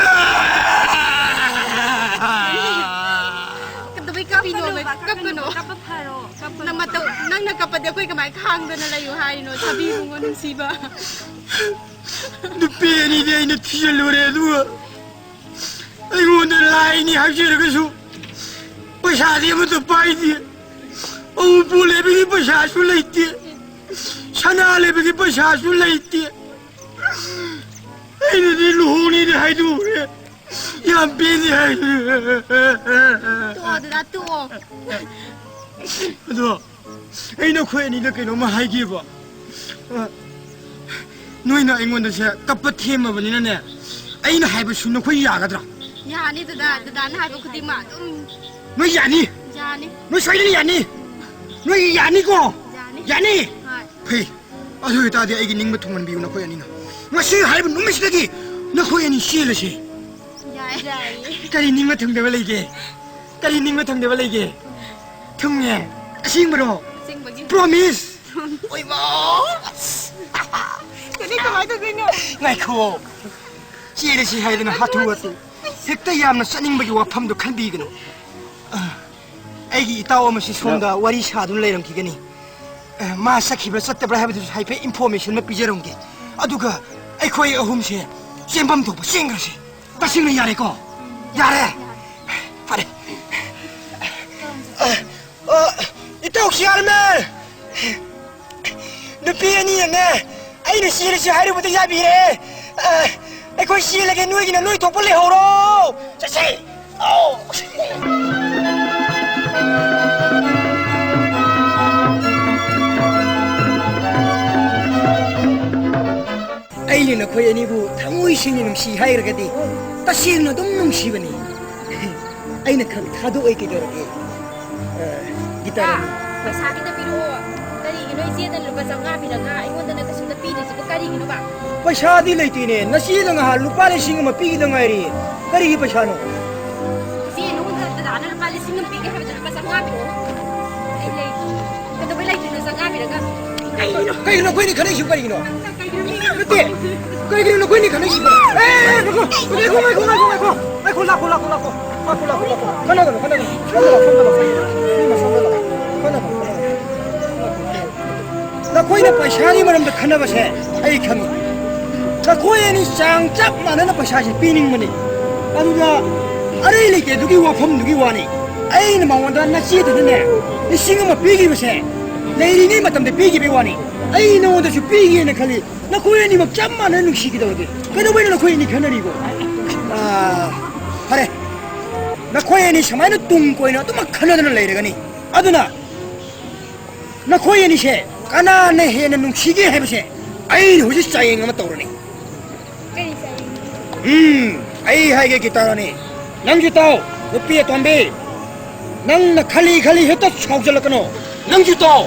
ꯀꯩꯗꯧꯕꯩ ꯀꯞꯄꯤꯅꯣ? ꯀꯞꯀꯅꯨ, ꯀꯞꯀꯅꯨ꯫ ꯀꯞꯄ ꯐꯔꯣ, ꯀꯞꯀꯅꯨ꯫ ꯅꯪ ꯃꯇꯧ, ꯅꯪꯅ ꯀꯞꯄꯗꯤ ꯑꯩꯈꯣꯏ ꯀꯃꯥꯏ ꯈꯥꯡꯗꯅ ꯂꯩꯌꯨ ꯍꯥꯏꯔꯤꯅꯣ, ꯁꯥꯕꯤ ꯏꯕꯨꯡꯉꯣ ꯅꯨꯡꯁꯤꯕ? ꯅꯨꯄꯤ ꯑꯅꯤꯗꯤ ꯑꯩꯅ ꯊꯤꯖꯤꯜꯂꯨꯔꯦ, ꯑꯗꯨꯒ ꯑꯩꯉꯣꯟꯗ ꯂꯥꯏꯅꯤ ꯍꯥꯏꯖꯔꯒꯁꯨ ꯄꯩꯁꯥꯗꯤ ꯑꯃꯠꯇ ꯄꯥꯏꯗꯦ꯫ ꯑꯎꯟꯄꯣꯠ ꯂꯩꯕꯒꯤ ꯄꯩꯁꯥꯁꯨ ꯂꯩꯇꯦ, ꯁꯅꯥ ꯂꯩꯕꯒꯤ ꯄꯩꯁꯥꯁꯨ ꯂꯩꯇꯦ꯫ ꯑꯩꯅꯗꯤ ꯂꯨꯍꯣꯡꯅꯤꯗꯤ ꯍꯥꯏꯗꯣꯛꯎꯔꯦ, ꯌꯥꯝ ꯄꯦꯟꯗꯦ ꯍꯥꯏ꯫ ꯇꯣꯛꯑꯣ ꯗꯗꯥ, ꯇꯣꯛꯑꯣ꯫ ꯑꯗꯣ ꯑꯩ ꯅꯈꯣꯏ ꯑꯅꯤꯗ ꯀꯩꯅꯣꯝꯃ ꯍꯥꯏꯒꯦꯕ꯫ ꯑ, ꯅꯣꯏꯅ ꯑꯩꯉꯣꯟꯗꯁꯦ ꯀꯞꯄ ꯊꯦꯝꯃꯕꯅꯤꯅꯅꯦ, ꯑꯩꯅ ꯍꯥꯏꯕꯁꯨ ꯅꯈꯣꯏ ꯌꯥꯒꯗ꯭ꯔꯥ? ꯌꯥꯅꯤ ꯗꯗꯥ, ꯗꯗꯥꯅ ꯍꯥꯏꯕ ꯈꯨꯗꯤꯡꯃꯛ ꯑꯗꯨꯝ ꯅꯣꯏ ꯌꯥꯅꯤ? ꯌꯥꯅꯤ꯫ ꯅꯣꯏ ꯁꯣꯏꯗꯅ ꯌꯥꯅꯤ? ꯅꯣꯏ ꯌꯥꯅꯤꯀꯣ? ꯌꯥꯅꯤ꯫ ꯌꯥꯅꯤ? ꯍꯣꯏ꯫ ꯐꯩ꯫ ꯑꯗꯨ ꯑꯣꯏꯇꯥꯔꯗꯤ ꯑꯩꯒꯤ ꯅꯤꯡꯕ ꯊꯨꯡꯍꯟꯕꯤꯌꯨ ꯅꯈꯣꯏ ꯑꯅꯤꯅ꯫ ꯉꯁꯤ ꯍꯥꯏꯔꯤꯕ ꯅꯨꯃꯤꯠꯁꯤꯗꯒꯤ ꯅꯈꯣꯏ ꯑꯅꯤ ꯆꯦꯜꯂꯁꯤ꯫ ꯌꯥꯏ꯫ ꯌꯥꯏ꯫ ꯀꯔꯤ ꯅꯤꯡꯕ ꯊꯨꯡꯗꯕ ꯂꯩꯒꯦ? ꯀꯔꯤ ꯅꯤꯡꯕ ꯊꯨꯡꯗꯕ ꯂꯩꯒꯦ? ꯊꯨꯡꯉꯦ꯫ ꯑꯁꯦꯡꯕꯔꯣ? ꯑꯁꯦꯡꯕꯒꯤ꯫ Promise? ꯑꯣꯏꯃꯥ! ꯑꯗꯨꯗꯤ ꯀꯃꯥꯏ ꯇꯧꯗꯣꯏꯅꯣ? ꯉꯥꯏꯈꯣ꯫ ꯆꯦꯜꯂꯁꯤ ꯍꯥꯏꯗꯅ ꯍꯥꯊꯨ ꯍꯥꯊꯨ꯫ ꯍꯦꯛꯇ ꯌꯥꯝꯅ ꯆꯠꯅꯤꯡꯕꯒꯤ ꯋꯥꯐꯝꯗꯣ ꯈꯟꯕꯤꯒꯅꯨ꯫ ꯑ, ꯑꯩꯒꯤ ꯏꯇꯥꯎ ꯑꯃꯁꯤ ꯁꯣꯝꯗ ꯋꯥꯔꯤ ꯁꯥꯗꯨꯅ ꯂꯩꯔꯝꯈꯤꯒꯅꯤ꯫ ꯑꯦ, ꯃꯥ ꯆꯠꯈꯤꯕ꯭ꯔꯥ ꯆꯠꯇꯕ꯭ꯔꯥ ꯍꯥꯏꯕꯗꯨꯁꯨ ꯍꯥꯏꯐꯦꯠ ꯏꯟꯐꯣꯔꯃꯦꯁꯟ ꯑꯃ ꯄꯤꯖꯔꯝꯒꯦ꯫ ꯑꯗꯨꯒ ꯑꯩꯈꯣꯏ ꯑꯍꯨꯝꯁꯦ ꯆꯦꯟꯐꯝ ꯊꯣꯛꯄ ꯆꯦꯟꯈ꯭ꯔꯁꯤ꯫ ꯇꯁꯦꯡꯅ ꯌꯥꯔꯦꯀꯣ? ꯌꯥꯔꯦ? ꯐꯔꯦ꯫ ꯑ, ꯑ, ꯏꯇꯥꯎ ꯆꯤꯌꯥꯔꯃꯦꯟ! ꯅꯨꯄꯤ ꯑꯅꯤꯅꯅꯦ, ꯑꯩꯅ ꯆꯦꯜꯂꯁꯤ ꯍꯥꯏꯔꯨꯕꯗ ꯌꯥꯕꯤꯔꯦ꯫ ꯑ, ꯑꯩꯈꯣꯏ ꯆꯦꯜꯂꯒꯦ, ꯅꯣꯏꯒꯤꯅ ꯅꯣꯏ ꯊꯣꯛꯄ ꯂꯩꯍꯧꯔꯣ꯫ ꯆꯠꯁꯦ꯫ ꯑꯧ꯫ ꯑꯩꯅ ꯅꯈꯣꯏ ꯑꯅꯤꯕꯨ ꯊꯃꯣꯏ ꯁꯦꯡꯅ ꯅꯨꯡꯁꯤ ꯍꯥꯏꯔꯒꯗꯤ, ꯇꯁꯦꯡꯅ ꯑꯗꯨꯝ ꯅꯨꯡꯁꯤꯕꯅꯤ꯫ ꯑꯩꯅ ꯈꯪ ꯊꯥꯗꯣꯛꯑꯣꯏ ꯀꯩꯗꯧꯔꯒꯦ? ꯑ, ꯒꯤꯇꯥꯔꯥꯅꯤ꯫ ꯄꯩꯁꯥ ꯈꯤꯇ ꯄꯤꯔꯛꯑꯣ꯫ ꯀꯔꯤꯒꯤꯅꯣ ꯏꯆꯦꯗ ꯂꯨꯄꯥ ꯆꯥꯝꯃꯉꯥ ꯄꯤꯔꯒ ꯑꯩꯉꯣꯟꯗꯅ ꯀꯩꯁꯨꯝꯇ ꯄꯤꯗ꯭ꯔꯤꯁꯤꯕꯨ ꯀꯔꯤꯒꯤꯅꯣꯕ? ꯄꯩꯁꯥꯗꯤ ꯂꯩꯇꯦꯅꯦ꯫ ꯅꯆꯦꯗ ꯉꯍꯥꯟ ꯂꯨꯄꯥ ꯂꯤꯁꯤꯡ ꯑꯃ ꯄꯤꯈꯤꯗ ꯉꯥꯏꯔꯤ꯫ ꯀꯔꯤꯒꯤ ꯄꯩꯁꯥꯅꯣ? ꯏꯆꯦ, ꯅꯉꯣꯟꯗ ꯗꯗꯥꯅ ꯂꯨꯄꯥ ꯂꯤꯁꯤꯡ ꯑꯃ ꯄꯤꯒꯦ ꯍꯥꯏꯕꯗ ꯂꯨꯄꯥ ꯆꯥꯝꯃꯉꯥ ꯄꯤꯔꯛꯑꯣ꯫ ꯑꯩ ꯂꯩ꯫ ꯀꯩꯗꯧꯕꯩ ꯂꯩꯇ꯭ꯔꯤꯅꯣ ꯆꯥꯝꯃꯉꯥ ꯄꯤꯔꯒ? ꯀꯩꯒꯤꯅꯣ? ꯀꯩꯒꯤꯅꯣ ꯅꯈꯣꯏꯅꯤ ꯈꯟꯅꯩꯁꯤꯕꯨ ꯀꯔꯤꯒꯤꯅꯣ? ꯅꯠꯇꯦ꯫ ꯀꯩꯒꯤꯅꯣ ꯅꯈꯣꯏꯅꯤ ꯈꯟꯅꯩꯁꯤꯕꯣ? ꯑꯦ, ꯉꯥꯏꯈꯣ, ꯉꯥꯏꯈꯣ, ꯉꯥꯏꯈꯣ, ꯉꯥꯏꯈꯣ, ꯉꯥꯏꯈꯣ, ꯂꯥꯛꯈꯣ, ꯂꯥꯛꯈꯣ, ꯂꯥꯛꯈꯣ, ꯂꯥꯛꯈꯣ, ꯂꯥꯛꯈꯣ, ꯂꯥꯛꯈꯣ, ꯈꯟꯅꯒꯅꯨ, ꯈꯟꯅꯒꯅꯨ, ꯁꯣꯝꯗ ꯂꯥꯛꯑꯣ, ꯁꯣꯝꯗ ꯂꯥꯛꯑꯣ, ꯁꯣꯝꯗ ꯂꯥꯛꯑꯣ, ꯈꯟꯅꯒꯅꯨ, ꯈꯟꯅꯒꯅꯨ꯫ ꯅꯈꯣꯏꯅ ꯄꯩꯁꯥꯒꯤ ꯃꯔꯝꯗ ꯈꯟꯅꯕꯁꯦ ꯑꯩ ꯈꯪꯉꯤ꯫ ꯅꯈꯣꯏ ꯑꯅꯤ ꯆꯥꯡ ꯆꯞ ꯃꯥꯟꯅꯅ ꯄꯩꯁꯥꯁꯦ ꯄꯤꯅꯤꯡꯕꯅꯤ꯫ ꯑꯗꯨꯗ ꯑꯔꯩ ꯂꯩꯇꯦ ꯑꯗꯨꯒꯤ ꯋꯥꯐꯝꯗꯨꯒꯤ ꯋꯥꯅꯤ꯫ ꯑꯩꯅ ꯃꯉꯣꯟꯗ ꯅꯆꯦꯗꯨꯗꯅꯦ ꯂꯤꯁꯤꯡ ꯑꯃ ꯄꯤꯈꯤꯕꯁꯦ ꯂꯩꯔꯤꯉꯩ ꯃꯇꯝꯗ ꯄꯤꯈꯤꯕꯒꯤ ꯋꯥꯅꯤ꯫ ꯑꯩ ꯅꯉꯣꯟꯗꯁꯨ ꯄꯤꯒꯦꯅ ꯈꯜꯂꯤ꯫ ꯅꯈꯣꯏ ꯑꯅꯤꯃꯛ ꯆꯞ ꯃꯥꯟꯅꯅ ꯅꯨꯡꯁꯤꯒꯗꯧꯔꯒꯦ꯫ ꯀꯩꯗꯧꯕꯩꯅꯣ ꯅꯈꯣꯏ ꯑꯅꯤ ꯈꯟꯅꯔꯤꯕꯣ? ꯑꯥ, ꯐꯔꯦ꯫ ꯅꯈꯣꯏ ꯑꯅꯤ ꯁꯨꯃꯥꯏꯅ ꯇꯨꯡ ꯀꯣꯏꯅ ꯑꯗꯨꯃꯛ ꯈꯟꯅꯗꯨꯅ ꯂꯩꯔꯒꯅꯤ꯫ ꯑꯗꯨꯅ ꯅꯈꯣꯏ ꯑꯅꯤꯁꯦ ꯀꯅꯥꯅ ꯍꯦꯟꯅ ꯅꯨꯡꯁꯤꯒꯦ ꯍꯥꯏꯕꯁꯦ ꯑꯩꯅ ꯍꯧꯖꯤꯛ ꯆꯥꯡꯌꯦꯡ ꯑꯃ ꯇꯧꯔꯅꯤ꯫ ꯀꯔꯤ ꯆꯥꯡꯌꯦꯡ? ꯎꯝ, ꯑꯩ ꯍꯥꯏꯒꯦ ꯒꯤꯇꯥꯔꯥꯅꯤ, ꯅꯪꯁꯨ ꯇꯥꯎ꯫ ꯅꯨꯄꯤ ꯑꯇꯣꯝꯕꯤ, ꯅꯪꯅ ꯈꯜꯂꯤ ꯈꯜꯂꯤ ꯍꯦꯛꯇ ꯁꯥꯎꯖꯜꯂꯛꯀꯅꯣ꯫ ꯅꯪꯁꯨ ꯇꯥꯎ꯫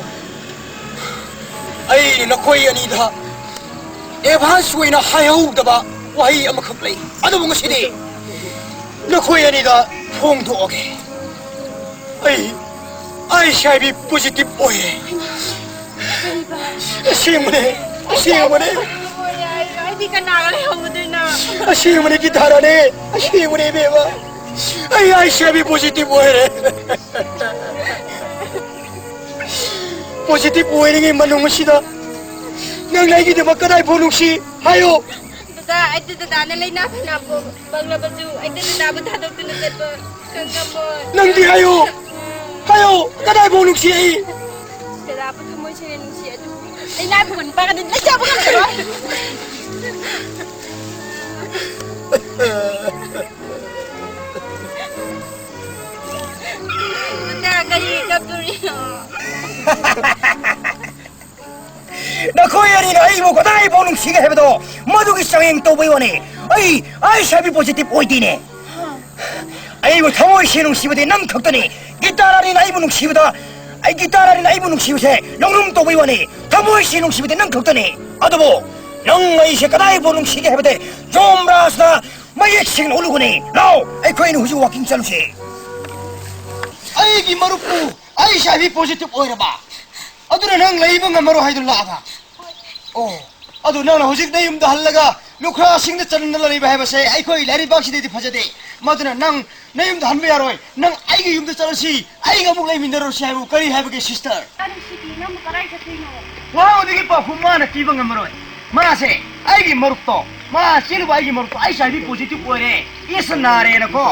ꯑꯩ ꯅꯈꯣꯏ ꯑꯅꯤꯗ ꯑꯦꯗꯚꯥꯟꯁ ꯑꯣꯏꯅ ꯍꯥꯏꯍꯧꯗꯕ ꯋꯥꯍꯩ ꯑꯃꯈꯛ ꯂꯩ꯫ ꯑꯗꯨꯕꯨ ꯉꯁꯤꯗꯤ ꯅꯈꯣꯏ ꯑꯅꯤꯗ ꯐꯣꯡꯗꯣꯛꯑꯒꯦ꯫ ꯑꯩ ꯑꯩꯠꯆ ꯑꯥꯏ ꯚꯤ ꯄꯣꯖꯤꯇꯤꯚ ꯑꯣꯏꯔꯦ꯫ ꯑꯁꯦꯡꯕꯅꯦ, ꯑꯁꯦꯡꯕꯅꯦ꯫ ꯑꯩꯗꯤ ꯀꯅꯥꯒ ꯂꯩꯍꯧꯒꯗꯣꯏꯅꯣ? ꯑꯁꯦꯡꯕꯅꯦ ꯒꯤꯇꯥꯔꯥꯅꯤ, ꯑꯁꯦꯡꯕꯅꯦ ꯏꯕꯦꯝꯃ꯫ ꯑꯩ ꯑꯩꯠꯆ ꯑꯥꯏ ꯚꯤ ꯄꯣꯖꯤꯇꯤꯚ ꯑꯣꯏꯔꯦ꯫ ꯄꯣꯖꯤꯇꯤꯚ ꯑꯣꯏꯔꯤꯉꯩ ꯃꯅꯨꯡ ꯑꯁꯤꯗ ꯅꯪꯅ ꯑꯩꯒꯤꯗꯃꯛ ꯀꯗꯥꯏ ꯐꯥꯎ ꯅꯨꯡꯁꯤ? ꯍꯥꯏꯌꯣ꯫ ꯗꯗꯥ, ꯑꯩꯗꯤ ꯗꯗꯥꯅ ꯂꯥꯏꯅꯥ ꯐꯅ ꯄꯣꯛꯂꯕꯁꯨ ꯑꯩꯗꯤ ꯗꯗꯥꯕꯨ ꯊꯥꯗꯣꯛꯇꯨꯅ ꯆꯠꯄ ꯉꯝꯃꯣꯏ꯫ ꯅꯪꯗꯤ ꯍꯥꯏꯌꯣ꯫ ꯍꯥꯏꯌꯣ꯫ ꯀꯗꯥꯏ ꯐꯥꯎ ꯅꯨꯡꯁꯤ ꯑꯩ? ꯗꯗꯥꯕꯨ ꯊꯃꯣꯏ ꯁꯦꯡꯅ ꯅꯨꯡꯁꯤ ꯑꯗꯨꯕꯨ ꯂꯥꯏꯅꯥ ꯐꯕ ꯅꯨꯄꯥꯒꯗꯤ ꯂꯩꯖꯕ ꯉꯝꯖꯔꯣꯏ꯫ ꯗꯗꯥ, ꯀꯔꯤ ꯀꯞꯇꯣꯔꯤꯅꯣ? ꯅꯈꯣꯏ ꯑꯅꯤꯅ ꯑꯩꯕꯨ ꯀꯗꯥꯏꯐꯥꯎ ꯅꯨꯡꯁꯤꯒꯦ ꯍꯥꯏꯕꯗꯣ ꯃꯗꯨꯒꯤ ꯆꯥꯡꯌꯦꯡ ꯇꯧꯕꯩ ꯋꯥꯅꯤ꯫ ꯑꯩ HIV positive ꯑꯣꯏꯗꯦꯅꯦ꯫ ꯑꯩꯕꯨ ꯊꯃꯣꯏ ꯁꯦꯡꯅ ꯅꯨꯡꯁꯤꯕꯗꯤ ꯅꯪ ꯈꯛꯇꯅꯤ꯫ ꯒꯤꯇꯥ ꯔꯥꯅꯤꯅ ꯑꯩꯕꯨ ꯅꯨꯡꯁꯤꯕꯗ, ꯑꯩ ꯒꯤꯇꯥ ꯔꯥꯅꯤꯅ ꯑꯩꯕꯨ ꯅꯨꯡꯁꯤꯕꯁꯦ ꯂꯧꯅꯨꯝ ꯇꯧꯕꯩ ꯋꯥꯅꯤ꯫ ꯊꯃꯣꯏ ꯁꯦꯡꯅ ꯅꯨꯡꯁꯤꯕꯗꯤ ꯅꯪ ꯈꯛꯇꯅꯤ꯫ ꯑꯗꯨꯕꯨ ꯅꯪ ꯑꯩꯁꯦ ꯀꯗꯥꯏꯐꯥꯎ ꯅꯨꯡꯁꯤꯒꯦ ꯍꯥꯏꯕꯗꯤ ꯖꯣꯝ ꯔꯥꯖꯅ ꯃꯌꯦꯛ ꯁꯦꯡꯅ ꯎꯠꯂꯨꯒꯅꯤ꯫ ꯂꯥꯎ, ꯑꯩꯈꯣꯏ ꯑꯅꯤ ꯍꯧꯖꯤꯛ ꯋꯥꯀꯤꯡ ꯆꯠꯂꯨꯁꯦ꯫ ꯑꯩꯒꯤ ꯃꯔꯨꯞꯄꯨ HIV positive ꯑꯣꯏꯔꯕ꯫ ꯑꯗꯨꯅ ꯅꯪ ꯂꯩꯕ ꯉꯝꯃꯔꯣꯏ ꯍꯥꯏꯗꯨꯅ ꯂꯥꯛꯑꯕ? ꯑꯣ, ꯑꯗꯨ ꯅꯪꯅ ꯍꯧꯖꯤꯛ ꯅꯌꯨꯝꯗ ꯍꯜꯂꯒ ꯂꯨꯈ꯭ꯔꯥꯁꯤꯡꯗ ꯆꯟꯗꯅ ꯂꯩꯕ ꯍꯥꯏꯕꯁꯦ ꯑꯩꯈꯣꯏ ꯂꯥꯏꯔꯩꯕꯥꯛꯁꯤꯗꯗꯤ ꯐꯖꯗꯦ꯫ ꯃꯗꯨꯅ ꯅꯪ ꯅꯌꯨꯝꯗ ꯍꯟꯕ ꯌꯥꯔꯣꯏ꯫ ꯅꯪ ꯑꯩꯒꯤ ꯌꯨꯝꯗ ꯆꯠꯂꯁꯤ, ꯑꯩꯒ ꯑꯃꯨꯛ ꯂꯩꯃꯤꯟꯅꯔꯨꯁꯤ ꯍꯥꯏꯕꯕꯨ ꯀꯔꯤ ꯍꯥꯏꯕꯒꯦ, sister? ꯅꯨꯡꯁꯤꯕꯤ, ꯅꯪꯕꯨ ꯀꯗꯥꯏ ꯆꯠꯇꯣꯏꯅꯣ? ꯉꯔꯥꯡꯗꯒꯤ ꯄꯥꯎꯈꯨꯝ ꯃꯥꯅ ꯄꯤꯕ ꯉꯝꯃꯔꯣꯏ꯫ ꯃꯥꯁꯦ ꯑꯩꯒꯤ ꯃꯔꯨꯞꯇꯣ, ꯃꯥ ꯆꯦꯜꯂꯨꯕ ꯑꯩꯒꯤ ꯃꯔꯨꯞꯇꯣ HIV positive ꯑꯣꯏꯔꯦ, AIDS ꯅꯥꯔꯦꯅꯀꯣ꯫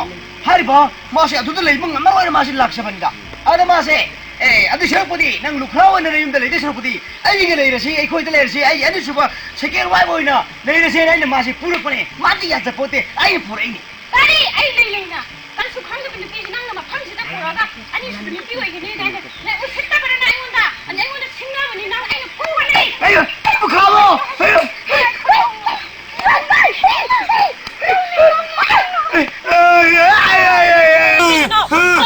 ꯍꯥꯏꯔꯤꯕ ꯃꯥꯁꯦ ꯑꯗꯨꯗ ꯂꯩꯕ ꯉꯝꯃꯔꯣꯏꯅ ꯃꯥꯁꯦ ꯂꯥꯛꯆꯕꯅꯤꯗ꯫ ꯑꯗ ꯃꯥꯁꯦ, ꯑꯦ, ꯑꯗꯨ ꯁꯔꯨꯛꯄꯨꯗꯤ ꯅꯪ ꯂꯨꯈ꯭ꯔꯥ ꯑꯣꯏꯅ ꯅꯌꯨꯝꯗ ꯂꯩꯗꯣꯏ ꯁꯔꯨꯛꯄꯨꯗꯤ ꯑꯩꯒ ꯂꯩꯔꯁꯤ, ꯑꯩꯈꯣꯏꯗ ꯂꯩꯔꯁꯤ, ꯑꯩ ꯑꯅꯤꯁꯨꯕ second wife ꯑꯣꯏꯅ ꯂꯩꯔꯁꯦꯅ ꯑꯩꯅ ꯃꯥꯁꯦ ꯄꯨꯔꯛꯄꯅꯦ꯫ ꯃꯥꯗꯤ ꯌꯥꯖꯄꯣꯠꯇꯦ, ꯑꯩꯅ ꯄꯨꯔꯛꯏꯅꯦ꯫ ꯀꯔꯤ? ꯑꯩ ꯂꯩ ꯂꯩꯅ ꯀꯔꯤꯁꯨ ꯈꯪꯗꯕ ꯅꯨꯄꯤꯁꯤ ꯅꯪꯅ ꯃꯐꯝꯁꯤꯗ ꯄꯨꯔꯛꯑꯒ ꯑꯅꯤꯁꯨꯕ ꯅꯨꯄꯤ ꯑꯣꯏꯒꯅꯤ ꯍꯥꯏꯅ ꯅꯪ ꯎꯁꯤꯠꯇꯕꯅ ꯅꯪ ꯑꯩꯉꯣꯟꯗ, ꯑꯗ ꯑꯩꯉꯣꯟꯗ ꯁꯤꯡꯅꯕꯅꯤ ꯅꯪ ꯑꯩꯅ ꯐꯨꯒꯅꯤ꯫ ꯑꯩ, ꯑꯩꯕꯨ ꯈꯥꯝꯃꯣ! ꯑꯩ, ꯀꯩꯅꯣ? ꯑꯩ, ꯑꯩ, ꯑꯩ, ꯑꯩ, ꯑꯩ, ꯑꯩ,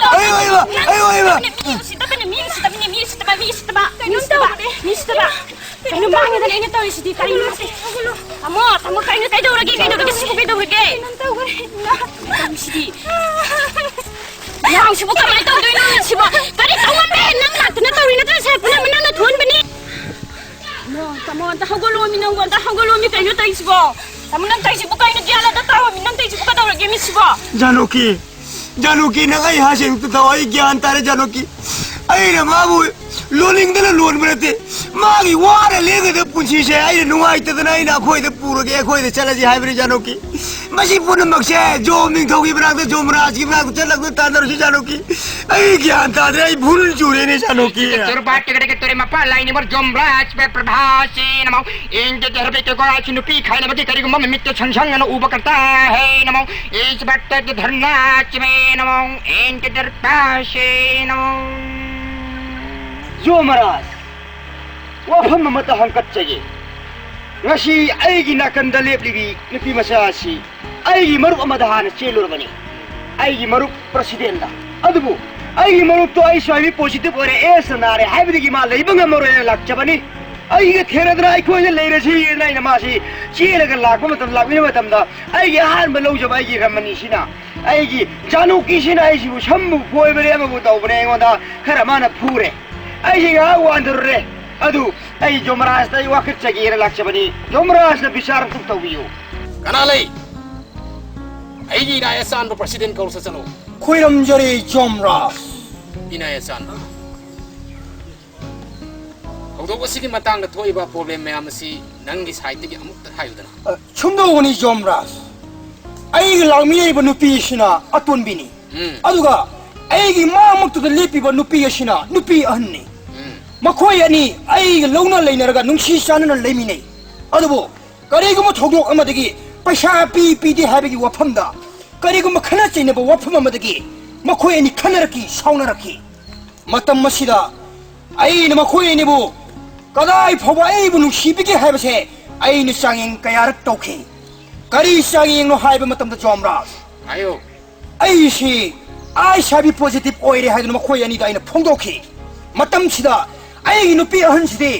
ꯑꯩ, ꯑꯩ, ꯑꯩ, ꯑꯩ, ꯃꯤ ꯎꯁꯤꯠꯇꯕꯅꯤ, ꯃꯤ ꯎꯁꯤꯠꯇꯕꯅꯤ, ꯃꯤ ꯎꯁꯤꯠꯇꯕ, ꯃꯤ ꯎꯁꯤꯠꯇꯕ, ꯃꯤ ꯎꯁꯤꯠꯇꯕ, ꯃꯤ ꯎꯁꯤꯠꯇꯕ꯫ ꯀꯩꯅꯣ ꯃꯥꯡꯉꯦꯗꯅ ꯑꯩꯅ ꯇꯧꯔꯤꯁꯤꯗꯤ? ꯀꯔꯤꯅꯣ ꯁꯤ? ꯇꯥꯃꯣ, ꯇꯥꯃꯣ, ꯀꯩꯅꯣ, ꯀꯩꯗꯧꯔꯒꯦ? ꯀꯩꯗꯧꯔꯒꯦ? ꯁꯤꯕꯨ ꯀꯩꯗꯧꯔꯒꯦ? ꯀꯩꯅꯣꯝ ꯇꯧꯈ꯭ꯔꯦ꯫ ꯇꯧꯔꯤꯁꯤꯗꯤ? ꯂꯥꯡꯁꯤꯕꯨ ꯀꯃꯥꯏꯅ ꯇꯧꯗꯣꯏꯅꯣ ꯁꯤꯕꯣ? ꯀꯔꯤ ꯇꯧꯔꯝꯃꯦ? ꯅꯪ ꯂꯥꯛꯇꯅ ꯇꯧꯔꯤ ꯅꯠꯇ꯭ꯔꯣ? ꯁꯦ, ꯄꯨꯅꯃꯛ ꯅꯪꯅ ꯊꯣꯛꯍꯟꯕꯅꯤ꯫ ꯇꯥꯃꯣ, ꯇꯥꯃꯣ, ꯑꯝꯇ ꯍꯧꯒꯠꯂꯣꯃꯤ ꯅꯪꯕꯨ, ꯑꯝꯇ ꯍꯧꯒꯠꯂꯣꯃꯤ꯫ ꯀꯩꯅꯣ ꯇꯧꯔꯤꯁꯤꯕꯣ? ꯇꯥꯃꯣ, ꯅꯪ ꯇꯧꯔꯤꯁꯤꯕꯨ ꯀꯩꯅꯣ? ꯒ꯭ꯌꯥꯟ ꯑꯝꯇ ꯇꯥꯔꯣꯃꯤ, ꯅꯪ ꯇꯧꯔꯤꯁꯤꯕꯨ ꯀꯩꯗꯧꯔꯒꯦ ꯃꯤ ꯁꯤꯕꯣ? ꯖꯥꯅꯣꯀꯤ, ꯖꯥꯅꯣꯀꯤ, ꯅꯪ ꯑꯩ ꯍꯥꯏꯁꯦ ꯑꯝꯇ ꯇꯥꯎ, ꯑꯩ ꯒ꯭ꯌꯥꯟ ꯇꯥꯔꯦ ꯖꯥꯅꯣꯀꯤ꯫ ꯑꯩꯅ ꯃꯥꯕꯨ ꯂꯣꯟꯅꯤꯡꯗꯅ ꯂꯣꯟꯕ ꯅꯠꯇꯦ꯫ ꯃꯥꯒꯤ ꯋꯥꯅ ꯂꯦꯡꯒꯗꯕ ꯄꯨꯟꯁꯤꯁꯦ ꯑꯩꯅ ꯅꯨꯡꯉꯥꯏꯇꯗꯅ ꯑꯩꯅ ꯑꯩꯈꯣꯏꯗ ꯄꯨꯔꯒꯦ, ꯑꯩꯈꯣꯏꯗ ꯆꯠꯂꯁꯤ ꯍꯥꯏꯕꯅꯤ ꯖꯥꯅꯣꯀꯤ꯫ ꯃꯁꯤ ꯄꯨꯝꯅꯃꯛꯁꯦ ꯖꯣꯝ ꯅꯤꯡꯊꯧꯒꯤ ꯃꯅꯥꯛꯇ, ꯖꯣꯝ ꯔꯥꯖꯀꯤ ꯃꯅꯥꯛꯇ ꯆꯠꯂꯒ ꯇꯥꯟꯅꯔꯨꯁꯤ ꯖꯥꯅꯣꯀꯤ꯫ ꯑꯩ ꯒ꯭ꯌꯥꯟ ꯇꯥꯗ꯭ꯔꯦ, ꯑꯩ ꯚꯨꯜ ꯆꯨꯔꯦꯅꯦ ꯖꯥꯅꯣꯀꯤ꯫ ꯏꯟꯖ ꯖꯔꯕꯥ ꯇꯦꯒꯦ ꯇꯦꯒꯦ ꯇꯣꯔꯦ ꯃꯄꯥ ꯂꯥꯏꯅꯤꯃꯔ ꯖꯣꯝ ꯔꯥꯖ ꯄꯦ ꯄ꯭ꯔꯚꯥꯁꯦ ꯅꯃꯣ꯫ ꯏꯟꯖ ꯖꯔꯕꯦ ꯇꯦꯒꯣ ꯔꯥꯖ ꯅꯨꯄꯤ ꯈꯥꯏꯅꯕꯒꯤ ꯀꯔꯤꯒꯨꯝꯕ ꯃꯃꯤꯠꯇ ꯁꯪꯁꯪ ꯑꯅ ꯎꯕ ꯀꯔꯇꯥ ꯍꯦ ꯅꯃꯣ꯫ ꯏꯁ ꯕꯠꯇ ꯙꯔꯅꯥ ꯆꯃꯦ ꯅꯃꯣ꯫ ꯏꯟꯖ ꯖꯔꯕꯥꯁꯦ ꯅꯃꯣ꯫ ꯖꯣꯝ ꯔꯥꯖ, ꯋꯥꯐꯝ ꯑꯃꯠꯇ ꯍꯪꯀꯠꯆꯒꯦ꯫ ꯉꯁꯤ ꯑꯩꯒꯤ ꯅꯥꯀꯟꯗ ꯂꯦꯞꯂꯤꯕꯤ ꯅꯨꯄꯤ ꯃꯆꯥ ꯑꯁꯤ ꯑꯩꯒꯤ ꯃꯔꯨꯞ ꯑꯃꯗ ꯍꯥꯟꯅ ꯆꯦꯜꯂꯨꯔꯕꯅꯤ꯫ ꯑꯩꯒꯤ ꯃꯔꯨꯞ ꯄ꯭ꯔꯁꯤꯗꯦꯟꯗ꯫ ꯑꯗꯨꯕꯨ ꯑꯩꯒꯤ ꯃꯔꯨꯞꯇꯣ ꯑꯩ ꯁ꯭ꯋꯥꯏꯕꯤ ꯄꯣꯖꯤꯇꯤꯚ ꯑꯣꯏꯔꯦ, ꯑꯦꯁ ꯅꯥꯔꯦ ꯍꯥꯏꯕꯗꯒꯤ ꯃꯥ ꯂꯩꯕ ꯉꯝꯃꯔꯣꯏꯅ ꯂꯥꯛꯆꯕꯅꯤ꯫ ꯑꯩꯒ ꯊꯦꯡꯅꯗꯅ ꯑꯩꯈꯣꯏꯗ ꯂꯩꯔꯁꯤꯅ ꯑꯩꯅ ꯃꯥꯁꯤ ꯆꯦꯜꯂꯒ ꯂꯥꯛꯄ ꯃꯇꯝ, ꯂꯥꯛꯃꯤꯟꯅꯕ ꯃꯇꯝꯗ ꯑꯩꯒꯤ ꯑꯍꯥꯟꯕ ꯂꯧꯖꯕ ꯑꯩꯒꯤ ꯔꯃꯅꯤꯁꯤꯅ, ꯑꯩꯒꯤ ꯖꯥꯅꯨꯀꯤꯁꯤꯅ ꯑꯩꯁꯤꯕꯨ ꯁꯝꯕꯨ ꯐꯣꯏꯕꯅꯦ ꯑꯃꯕꯨ ꯇꯧꯕꯅꯦ, ꯑꯩꯉꯣꯟꯗ ꯈꯔ ꯃꯥꯅ ꯐꯨꯔꯦ꯫ ꯑꯩꯁꯤ ꯉꯥꯏꯍꯥꯛ ꯋꯥꯟꯊꯔꯨꯔꯦ꯫ ꯑꯗꯨ ꯑꯩ ꯖꯣꯃꯔꯥꯖꯇ ꯑꯩ ꯋꯥꯀꯠꯆꯒꯦꯅ ꯂꯥꯛꯆꯕꯅꯤ꯫ ꯖꯣꯃꯔꯥꯖꯅ ꯕꯤꯆꯥꯔ ꯑꯝꯇꯪ ꯇꯧꯕꯤꯌꯨ꯫ ꯀꯅꯥ ꯂꯩ? ꯑꯩꯒꯤ ꯏꯅꯥ ꯑꯆꯥꯟꯕ ꯄ꯭ꯔꯁꯤꯗꯦꯟ ꯀꯧꯔꯨ ꯆꯠꯂꯣ꯫ ꯈꯣꯏꯔꯝꯖꯔꯤ ꯖꯣꯃꯔꯥꯖ꯫ ꯏꯅꯥ ꯑꯆꯥꯟꯕ, ꯊꯧꯗꯣꯛ ꯑꯁꯤꯒꯤ ꯃꯇꯥꯡꯗ ꯊꯣꯛꯏꯕ ꯄ꯭ꯔꯣꯕ꯭ꯂꯦꯝ ꯃꯌꯥꯝ ꯑꯁꯤ ꯅꯪꯒꯤ ꯁꯥꯏꯠꯇꯒꯤ ꯑꯃꯨꯛꯇ ꯍꯥꯏꯌꯨꯗꯅ꯫ ꯑ, ꯁꯨꯝꯗꯧꯕꯅꯤ ꯖꯣꯃꯔꯥꯖ, ꯑꯩꯒ ꯂꯥꯛꯃꯤꯟꯅꯔꯤꯕ ꯅꯨꯄꯤ ꯑꯁꯤꯅ ꯑꯇꯣꯟꯕꯤꯅꯤ꯫ ꯎꯝ꯫ ꯑꯗꯨꯒ ꯑꯩꯒꯤ ꯃꯥꯡꯃꯛꯇꯨꯗ ꯂꯦꯞꯄꯤꯕ ꯅꯨꯄꯤ ꯑꯁꯤꯅ ꯅꯨꯄꯤ ꯑꯍꯟꯅꯤ꯫ ꯎꯝ꯫ ꯃꯈꯣꯏ ꯑꯅꯤ ꯑꯩꯒ ꯂꯧꯅ ꯂꯩꯅꯔꯒ ꯅꯨꯡꯁꯤ ꯆꯥꯟꯅꯅ ꯂꯩꯃꯤꯟꯅꯩ꯫ ꯑꯗꯨꯕꯨ ꯀꯔꯤꯒꯨꯝꯕ ꯊꯧꯗꯣꯛ ꯑꯃꯗꯒꯤ ꯄꯩꯁꯥ ꯄꯤ ꯄꯤꯗꯦ ꯍꯥꯏꯕꯒꯤ ꯋꯥꯐꯝꯗ, ꯀꯔꯤꯒꯨꯝꯕ ꯈꯠꯅ ꯆꯩꯅꯕ ꯋꯥꯐꯝ ꯑꯃꯗꯒꯤ ꯃꯈꯣꯏ ꯑꯅꯤ ꯈꯠꯅꯔꯛꯈꯤ, ꯁꯥꯎꯅꯔꯛꯈꯤ꯫ ꯃꯇꯝ ꯑꯁꯤꯗ ꯑꯩꯅ ꯃꯈꯣꯏ ꯑꯅꯤꯕꯨ ꯀꯗꯥꯏ ꯐꯥꯎꯕ ꯑꯩꯕꯨ ꯅꯨꯡꯁꯤꯕꯤꯒꯦ ꯍꯥꯏꯕꯁꯦ ꯑꯩꯅ ꯆꯥꯡꯌꯦꯡ ꯀꯌꯥꯔꯛ ꯇꯧꯈꯤ꯫ ꯀꯔꯤ ꯆꯥꯡꯌꯦꯡꯅꯣ ꯍꯥꯏꯕ ꯃꯇꯝꯗ, ꯖꯣꯃꯔꯥꯖ, ꯍꯥꯏꯌꯨ꯫ ꯑꯩꯁꯤ ꯑꯩꯁ ꯑꯥꯏ ꯚꯤ ꯄꯣꯖꯤꯇꯤꯚ ꯑꯣꯏꯔꯦ ꯍꯥꯏꯗꯨꯅ ꯃꯈꯣꯏ ꯑꯅꯤꯗ ꯑꯩꯅ ꯐꯣꯡꯗꯣꯛꯈꯤ꯫ ꯃꯇꯝꯁꯤꯗ ꯑꯩꯒꯤ ꯅꯨꯄꯤ ꯑꯍꯟꯁꯤꯗꯤ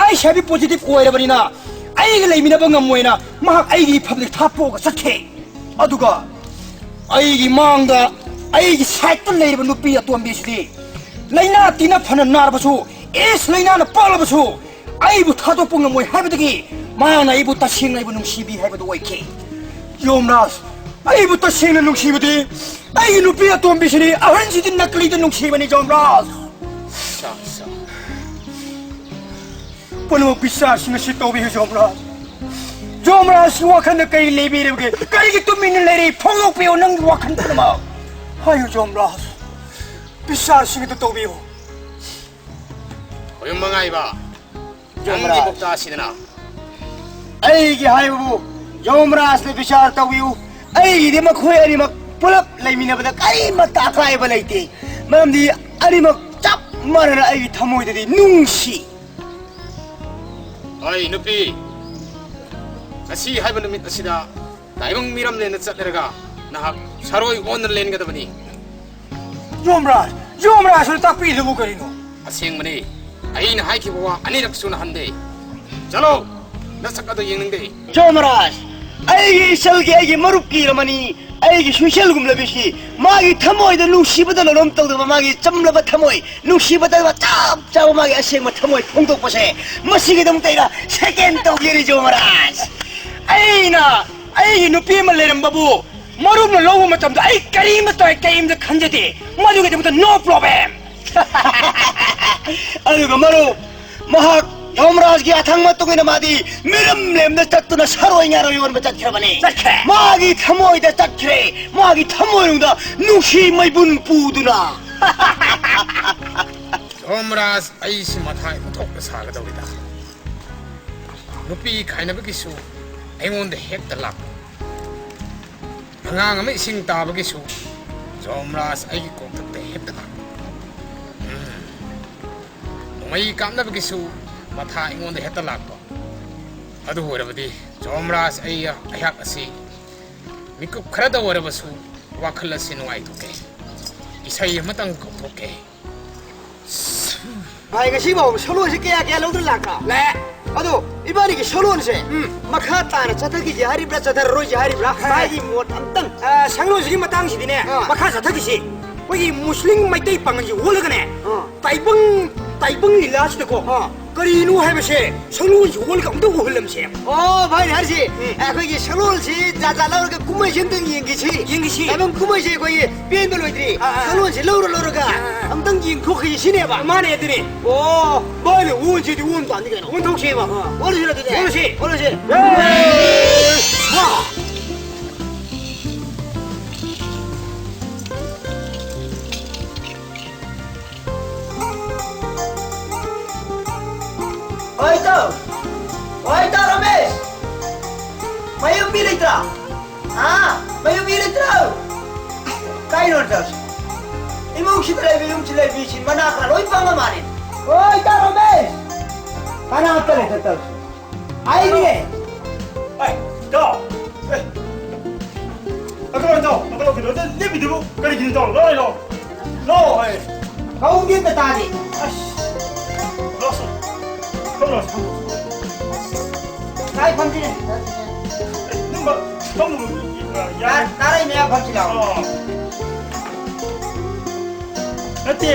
ꯑꯩꯁ ꯑꯥꯏ ꯚꯤ ꯄꯣꯖꯤꯇꯤꯚ ꯑꯣꯏꯔꯕꯅꯤꯅ ꯑꯩꯒ ꯂꯩꯃꯤꯟꯅꯕ ꯉꯝꯃꯣꯏꯅ ꯃꯍꯥꯛ ꯑꯩꯒꯤ ꯏꯐꯝꯗꯒꯤ ꯊꯥꯞꯇꯣꯛꯑꯒ ꯆꯠꯈꯤ꯫ ꯑꯗꯨꯒ ꯑꯩꯒꯤ ꯃꯥꯡꯗ ꯑꯩꯒꯤ ꯁꯥꯏꯠꯇ ꯂꯩꯔꯤꯕ ꯅꯨꯄꯤ ꯑꯇꯣꯝꯕꯤꯁꯤꯗꯤ ꯂꯥꯏꯅꯥ ꯇꯤꯟꯅ ꯐꯅ ꯅꯥꯔꯕꯁꯨ, ꯑꯦꯁ ꯂꯥꯏꯅꯥꯅ ꯄꯛꯂꯕꯁꯨ, ꯑꯩꯕꯨ ꯊꯥꯗꯣꯛꯄ ꯉꯝꯃꯣꯏ ꯍꯥꯏꯕꯗꯒꯤ ꯃꯥꯅ ꯑꯩꯕꯨ ꯇꯁꯦꯡꯅ ꯑꯩꯕꯨ ꯅꯨꯡꯁꯤꯕꯤ ꯍꯥꯏꯕꯗꯨ ꯑꯣꯏꯈꯤ꯫ ꯌꯣꯝꯔꯥꯖ, ꯑꯩꯕꯨ ꯇꯁꯦꯡꯅ ꯅꯨꯡꯁꯤꯕꯗꯤ ꯑꯩꯒꯤ ꯅꯨꯄꯤ ꯑꯇꯣꯝꯕꯤꯁꯤꯅꯤ, ꯑꯍꯟꯁꯤꯗꯤ ꯅꯀꯂꯤꯗ ꯅꯨꯡꯁꯤꯕꯅꯤ, ꯌꯣꯝꯔꯥꯖ꯫ ꯑꯠꯆꯥ, ꯑꯠꯆꯥ꯫ ꯄꯨꯝꯅꯃꯛ ꯕꯤꯆꯥꯔꯁꯤꯡ ꯑꯁꯤ ꯇꯧꯕꯤꯌꯨ, ꯖꯣꯝꯔꯥꯖ꯫ ꯖꯣꯝꯔꯥꯖꯀꯤ ꯋꯥꯈꯜꯗ ꯀꯔꯤ ꯂꯩꯕꯤꯔꯕꯒꯦ? ꯀꯔꯤꯒꯤ ꯇꯨꯃꯤꯟꯅ ꯂꯩꯔꯤ? ꯐꯣꯡꯗꯣꯛꯄꯤꯌꯨ ꯅꯪꯒꯤ ꯋꯥꯈꯜ ꯄꯨꯝꯅꯃꯛ꯫ ꯍꯥꯏꯌꯨ, ꯖꯣꯝꯔꯥꯖ꯫ ꯕꯤꯆꯥꯔꯁꯤꯡ ꯑꯗꯨ ꯇꯧꯕꯤꯌꯨ꯫ ꯈꯣꯏꯔꯨꯝ ꯃꯉꯥꯏꯕ, ꯅꯪꯒꯤ ꯖꯣꯝꯔꯥꯖ꯫ ꯃꯨꯛꯇꯥꯁꯤꯗꯅ꯫ ꯑꯩꯒꯤ ꯍꯥꯏꯕꯕꯨ ꯖꯣꯝꯔꯥꯖꯅ ꯕꯤꯆꯥꯔ ꯇꯧꯕꯤꯌꯨ꯫ ꯑꯩꯒꯤꯗꯤ ꯃꯈꯣꯏ ꯑꯅꯤꯃꯛ ꯄꯨꯂꯞ ꯂꯩꯃꯤꯟꯅꯕꯗ ꯀꯔꯤꯃꯠꯇ ꯑꯀꯥꯏꯕ ꯂꯩꯇꯦ꯫ ꯃꯔꯝꯗꯤ ꯑꯅꯤꯃꯛ ꯆꯞ ꯃꯥꯟꯅꯅ ꯑꯩꯒꯤ ꯊꯃꯣꯏꯗꯗꯤ ꯅꯨꯡꯁꯤ꯫ ꯑꯩ ꯅꯨꯄꯤ, ꯉꯁꯤ ꯍꯥꯏꯕ ꯅꯨꯃꯤꯠ ꯑꯁꯤꯗ ꯇꯥꯏꯕꯪ ꯃꯤꯔꯝꯂꯦꯟꯗ ꯆꯠꯂꯔꯒ ꯅꯍꯥꯛ ꯁꯥꯔꯣꯏ ꯑꯣꯟꯅ ꯂꯦꯟꯒꯗꯕꯅꯤ꯫ ꯖꯣꯝꯔꯥꯖ, ꯖꯣꯝꯔꯥꯖꯅ ꯇꯥꯛꯄꯤꯔꯤꯗꯨꯕꯨ ꯀꯔꯤꯅꯣ? ꯑꯁꯦꯡꯕꯅꯤ, ꯑꯩꯅ ꯍꯥꯏꯈꯤꯕ ꯋꯥ ꯑꯅꯤꯔꯛ ꯁꯨꯅ ꯍꯟꯗꯦ꯫ ꯆꯠꯂꯣ, ꯅꯁꯛ ꯑꯗꯨ ꯌꯦꯡꯅꯤꯡꯗꯦ꯫ ꯖꯣꯝꯔꯥꯖ, ꯑꯩꯒꯤ ꯏꯆꯜꯒꯤ, ꯑꯩꯒꯤ ꯃꯔꯨꯞꯀꯤ ꯔꯃꯅꯤ, ꯑꯩꯒꯤ ꯁꯨꯏꯁꯜꯒꯨꯝꯂꯕꯤꯁꯤ, ꯃꯥꯒꯤ ꯊꯃꯣꯏꯗ ꯅꯨꯡꯁꯤꯕꯗ ꯂꯣꯂꯣꯝ ꯇꯧꯗꯕ ꯃꯥꯒꯤ ꯆꯝꯂꯕ ꯊꯃꯣꯏ, ꯅꯨꯡꯁꯤꯕꯗ ꯆꯞ ꯆꯥꯕ ꯃꯥꯒꯤ ꯑꯁꯦꯡꯕ ꯊꯃꯣꯏ ꯐꯣꯡꯗꯣꯛꯄꯁꯦ, ꯃꯁꯤꯒꯤꯗꯃꯛꯇ ꯑꯩꯅ ꯁꯦꯀꯦꯟ ꯇꯧꯒꯦꯔꯤ, ꯖꯣꯝꯔꯥꯖ꯫ ꯑꯩꯅ ꯑꯩꯒꯤ ꯅꯨꯄꯤ ꯑꯃ ꯂꯩꯔꯝꯕꯕꯨ ꯃꯔꯨꯞꯅ ꯂꯧꯕ ꯃꯇꯝꯗ ꯑꯩ ꯀꯔꯤꯃꯠꯇ, ꯑꯩ ꯀꯔꯤꯝꯇ ꯈꯟꯖꯗꯦ꯫ ꯃꯗꯨꯒꯤꯗꯃꯛꯇ no problem꯫ ꯑꯗꯨꯒ ꯃꯔꯨꯞ, ꯃꯍꯥꯛ ꯌꯣꯃꯔꯥꯖꯒꯤ ꯑꯊꯪ ꯃꯇꯨꯡ ꯏꯟꯅ ꯃꯥꯗꯤ ꯃꯤꯔꯝ ꯂꯦꯝꯗ ꯆꯠꯇꯨꯅ ꯁꯥꯔꯣꯏ ꯉꯥꯔꯣꯏ ꯌꯣꯟꯕ ꯆꯠꯈ꯭ꯔꯕꯅꯤ꯫ ꯆꯠꯈ꯭ꯔꯦ꯫ ꯃꯥꯒꯤ ꯊꯃꯣꯏꯗ ꯆꯠꯈ꯭ꯔꯦ꯫ ꯃꯥꯒꯤ ꯊꯃꯣꯏꯅꯨꯡꯗ ꯅꯨꯡꯁꯤ ꯃꯩꯕꯨꯟ ꯄꯨꯗꯨꯅ꯫ ꯌꯣꯃꯔꯥꯖ, ꯑꯩꯁꯤ ꯃꯊꯥ ꯏꯟꯊꯣꯛꯅ ꯁꯥꯒꯗꯧꯔꯤꯗ꯫ ꯅꯨꯄꯤ ꯈꯥꯏꯅꯕꯒꯤꯁꯨ ꯑꯩꯉꯣꯟꯗ ꯍꯦꯛꯇ ꯂꯥꯛꯄ꯫ ꯑꯉꯥꯡ ꯑꯃ ꯏꯁꯤꯡ ꯇꯥꯕꯒꯤꯁꯨ ꯖꯣꯝꯔꯥꯖ ꯑꯩꯒꯤ ꯀꯣꯛꯊꯛꯇ ꯍꯦꯛꯇ ꯂꯥꯛꯄ꯫ ꯎꯝ꯫ ꯅꯣꯡꯃꯩ ꯀꯥꯞꯅꯕꯒꯤꯁꯨ ꯃꯊꯥ ꯑꯩꯉꯣꯟꯗ ꯍꯦꯛꯇ ꯂꯥꯛꯄ꯫ ꯑꯗꯨ ꯑꯣꯏꯔꯕꯗꯤ ꯖꯣꯝꯔꯥꯖ ꯑꯩ, ꯑꯩꯍꯥꯛ ꯑꯁꯤ ꯃꯤꯀꯨꯞ ꯈꯔꯗ ꯑꯣꯏꯔꯕꯁꯨ ꯋꯥꯈꯜ ꯑꯁꯤ ꯅꯨꯡꯉꯥꯏꯊꯣꯛꯀꯦ꯫ ꯏꯁꯩ ꯑꯃꯇꯪ ꯀꯧꯊꯣꯛꯀꯦ꯫ ꯚꯥꯏ, ꯉꯁꯤ ꯐꯥꯎꯕ ꯁꯣꯂꯣꯁꯤ ꯀꯌꯥ ꯀꯌꯥ ꯂꯧꯗꯨꯅ ꯂꯥꯛꯄ꯭ꯔꯥ? ꯂꯥꯛꯑꯦ꯫ ꯑꯗꯣ ꯏꯕꯥꯅꯤꯒꯤ ꯁꯣꯂꯣꯁꯦ, ꯎꯝ, ꯃꯈꯥ ꯇꯥꯅ ꯆꯠꯊꯈꯤꯁꯦ ꯍꯥꯏꯔꯤꯕ꯭ꯔꯥ, ꯆꯠꯊꯔꯔꯣꯏꯁꯦ ꯍꯥꯏꯔꯤꯕ꯭ꯔꯥ? ꯍꯦ꯫ ꯃꯥꯒꯤ ꯃꯣꯠ ꯑꯝꯇꯪ꯫ ꯑ, ꯁꯪꯂꯣꯟꯁꯤꯒꯤ ꯃꯇꯥꯡꯁꯤꯗꯤꯅꯦ, ꯑꯥ, ꯃꯈꯥ ꯆꯠꯊꯈꯤꯁꯤ꯫ ꯑꯩꯈꯣꯏꯒꯤ ꯃꯨꯁꯂꯤꯝ ꯃꯩꯇꯩ ꯄꯥꯉꯜꯒꯤ ꯑꯣꯜꯂꯒꯅꯦ, ꯑꯥ, ꯇꯥꯏꯕꯪ ꯇꯥꯏꯕꯪ ꯂꯤꯂꯥꯁꯤꯗꯀꯣ, ꯑꯥ꯫ ꯀꯔꯤꯅꯣ ꯍꯥꯏꯕꯁꯦ ꯁꯒꯣꯜꯁꯦ ꯍꯣꯜꯒ ꯑꯝꯇ ꯎꯍꯜꯂꯝꯁꯦ꯫ ꯑꯣ, ꯚꯥꯏ ꯍꯥꯏꯔꯤꯁꯦ, ꯎꯝ꯫ ꯑꯩꯈꯣꯏꯒꯤ ꯁꯒꯣꯜꯁꯦ ꯖꯥꯠ ꯖꯥꯠ ꯂꯧꯔꯒ ꯀꯨꯝꯍꯩꯁꯦ ꯑꯝꯇꯪ ꯌꯦꯡꯈꯤꯁꯤ꯫ ꯌꯦꯡꯈꯤꯁꯤ꯫ ꯇꯥꯏꯕꯪ ꯀꯨꯝꯍꯩꯁꯦ ꯑꯩꯈꯣꯏꯒꯤ ꯄꯦꯟꯕ ꯂꯣꯏꯗ꯭ꯔꯤ꯫ ꯑꯥ, ꯑꯥ꯫ ꯁꯒꯣꯜꯁꯦ ꯂꯧꯔ ꯂꯧꯔꯒ ꯑꯥ, ꯑꯥ꯫ ꯑꯝꯇꯪ ꯌꯦꯡꯊꯣꯛꯈꯤꯁꯤ ꯁꯤꯅꯦꯕ꯫ ꯃꯥꯅꯦ ꯑꯗꯨꯅꯤ꯫ ꯑꯣ, ꯚꯥꯏꯅ ꯑꯣꯟꯁꯤꯗꯤ ꯑꯣꯟ ꯇꯥꯅꯤ ꯀꯩꯅꯣ꯫ ꯑꯣꯟꯊꯣꯛꯁꯦꯕ꯫ ꯑꯥ꯫ ꯑꯣꯜꯂꯁꯤꯔ ꯑꯗꯨꯗꯤ? ꯑꯣꯜꯂꯁꯤ꯫ ꯑꯣꯜꯂꯁꯤ꯫ ꯋꯥ! ꯍꯣꯏ, ꯏꯇꯥꯎ꯫ ꯍꯣꯏ, ꯏꯇꯥꯎ ꯔꯃꯦꯁ꯫ ꯃꯌꯨꯝ ꯃꯤ ꯂꯩꯇ꯭ꯔꯥ? ꯍꯥ? ꯃꯌꯨꯝ ꯃꯤ ꯂꯩꯇ꯭ꯔꯣ? ꯀꯥꯏꯅꯣ ꯇꯧꯔꯤꯁꯤ? ꯏꯃꯨꯡꯁꯤꯗ ꯂꯩꯕ, ꯌꯨꯝꯁꯤꯗ ꯂꯩꯕ ꯃꯤꯁꯤ ꯃꯅꯥ ꯈꯔ ꯂꯣꯏ ꯄꯪꯉ ꯃꯥꯜꯂꯦ꯫ ꯍꯣꯏ, ꯏꯇꯥꯎ ꯔꯃꯦꯁ꯫ ꯀꯅꯥꯝꯇ ꯂꯩꯇ꯭ꯔꯦ ꯇꯧꯔꯤꯁꯤ꯫ ꯑꯩꯅꯦ꯫ ꯑꯩ, ꯏꯇꯥꯎ꯫ ꯑꯦ꯫ ꯑꯗꯣ, ꯏꯇꯥꯎ, ꯑꯗꯣ ꯀꯩꯅꯣꯗ ꯂꯦꯞꯄꯤꯗꯨꯕꯨ ꯀꯔꯤꯒꯤꯅꯣ, ꯏꯇꯥꯎ? ꯂꯥꯎ, ꯂꯥꯎ꯫ ꯂꯥꯎ, ꯑꯩ꯫ ꯀꯧꯒꯦ ꯑꯝꯇ ꯇꯥꯗꯦ꯫ ꯑꯁ꯫ ꯂꯥꯎꯁꯦ꯫ ꯐꯝ ꯂꯥꯎꯁꯦ, ꯐꯝ ꯂꯥꯎꯁꯦ꯫ ꯀꯥꯏ ꯐꯝꯁꯤꯅꯦ? ꯑꯦ, ꯑꯗꯨꯝꯕ ꯐꯝ ꯌꯥ-, ꯌꯥꯔꯦ꯫ ꯇꯥ-, ꯇꯥꯔꯛꯏ ꯃꯌꯥꯝ ꯐꯝꯁꯤ ꯂꯥꯎ꯫ ꯑꯣ꯫ ꯅꯠꯇꯦ,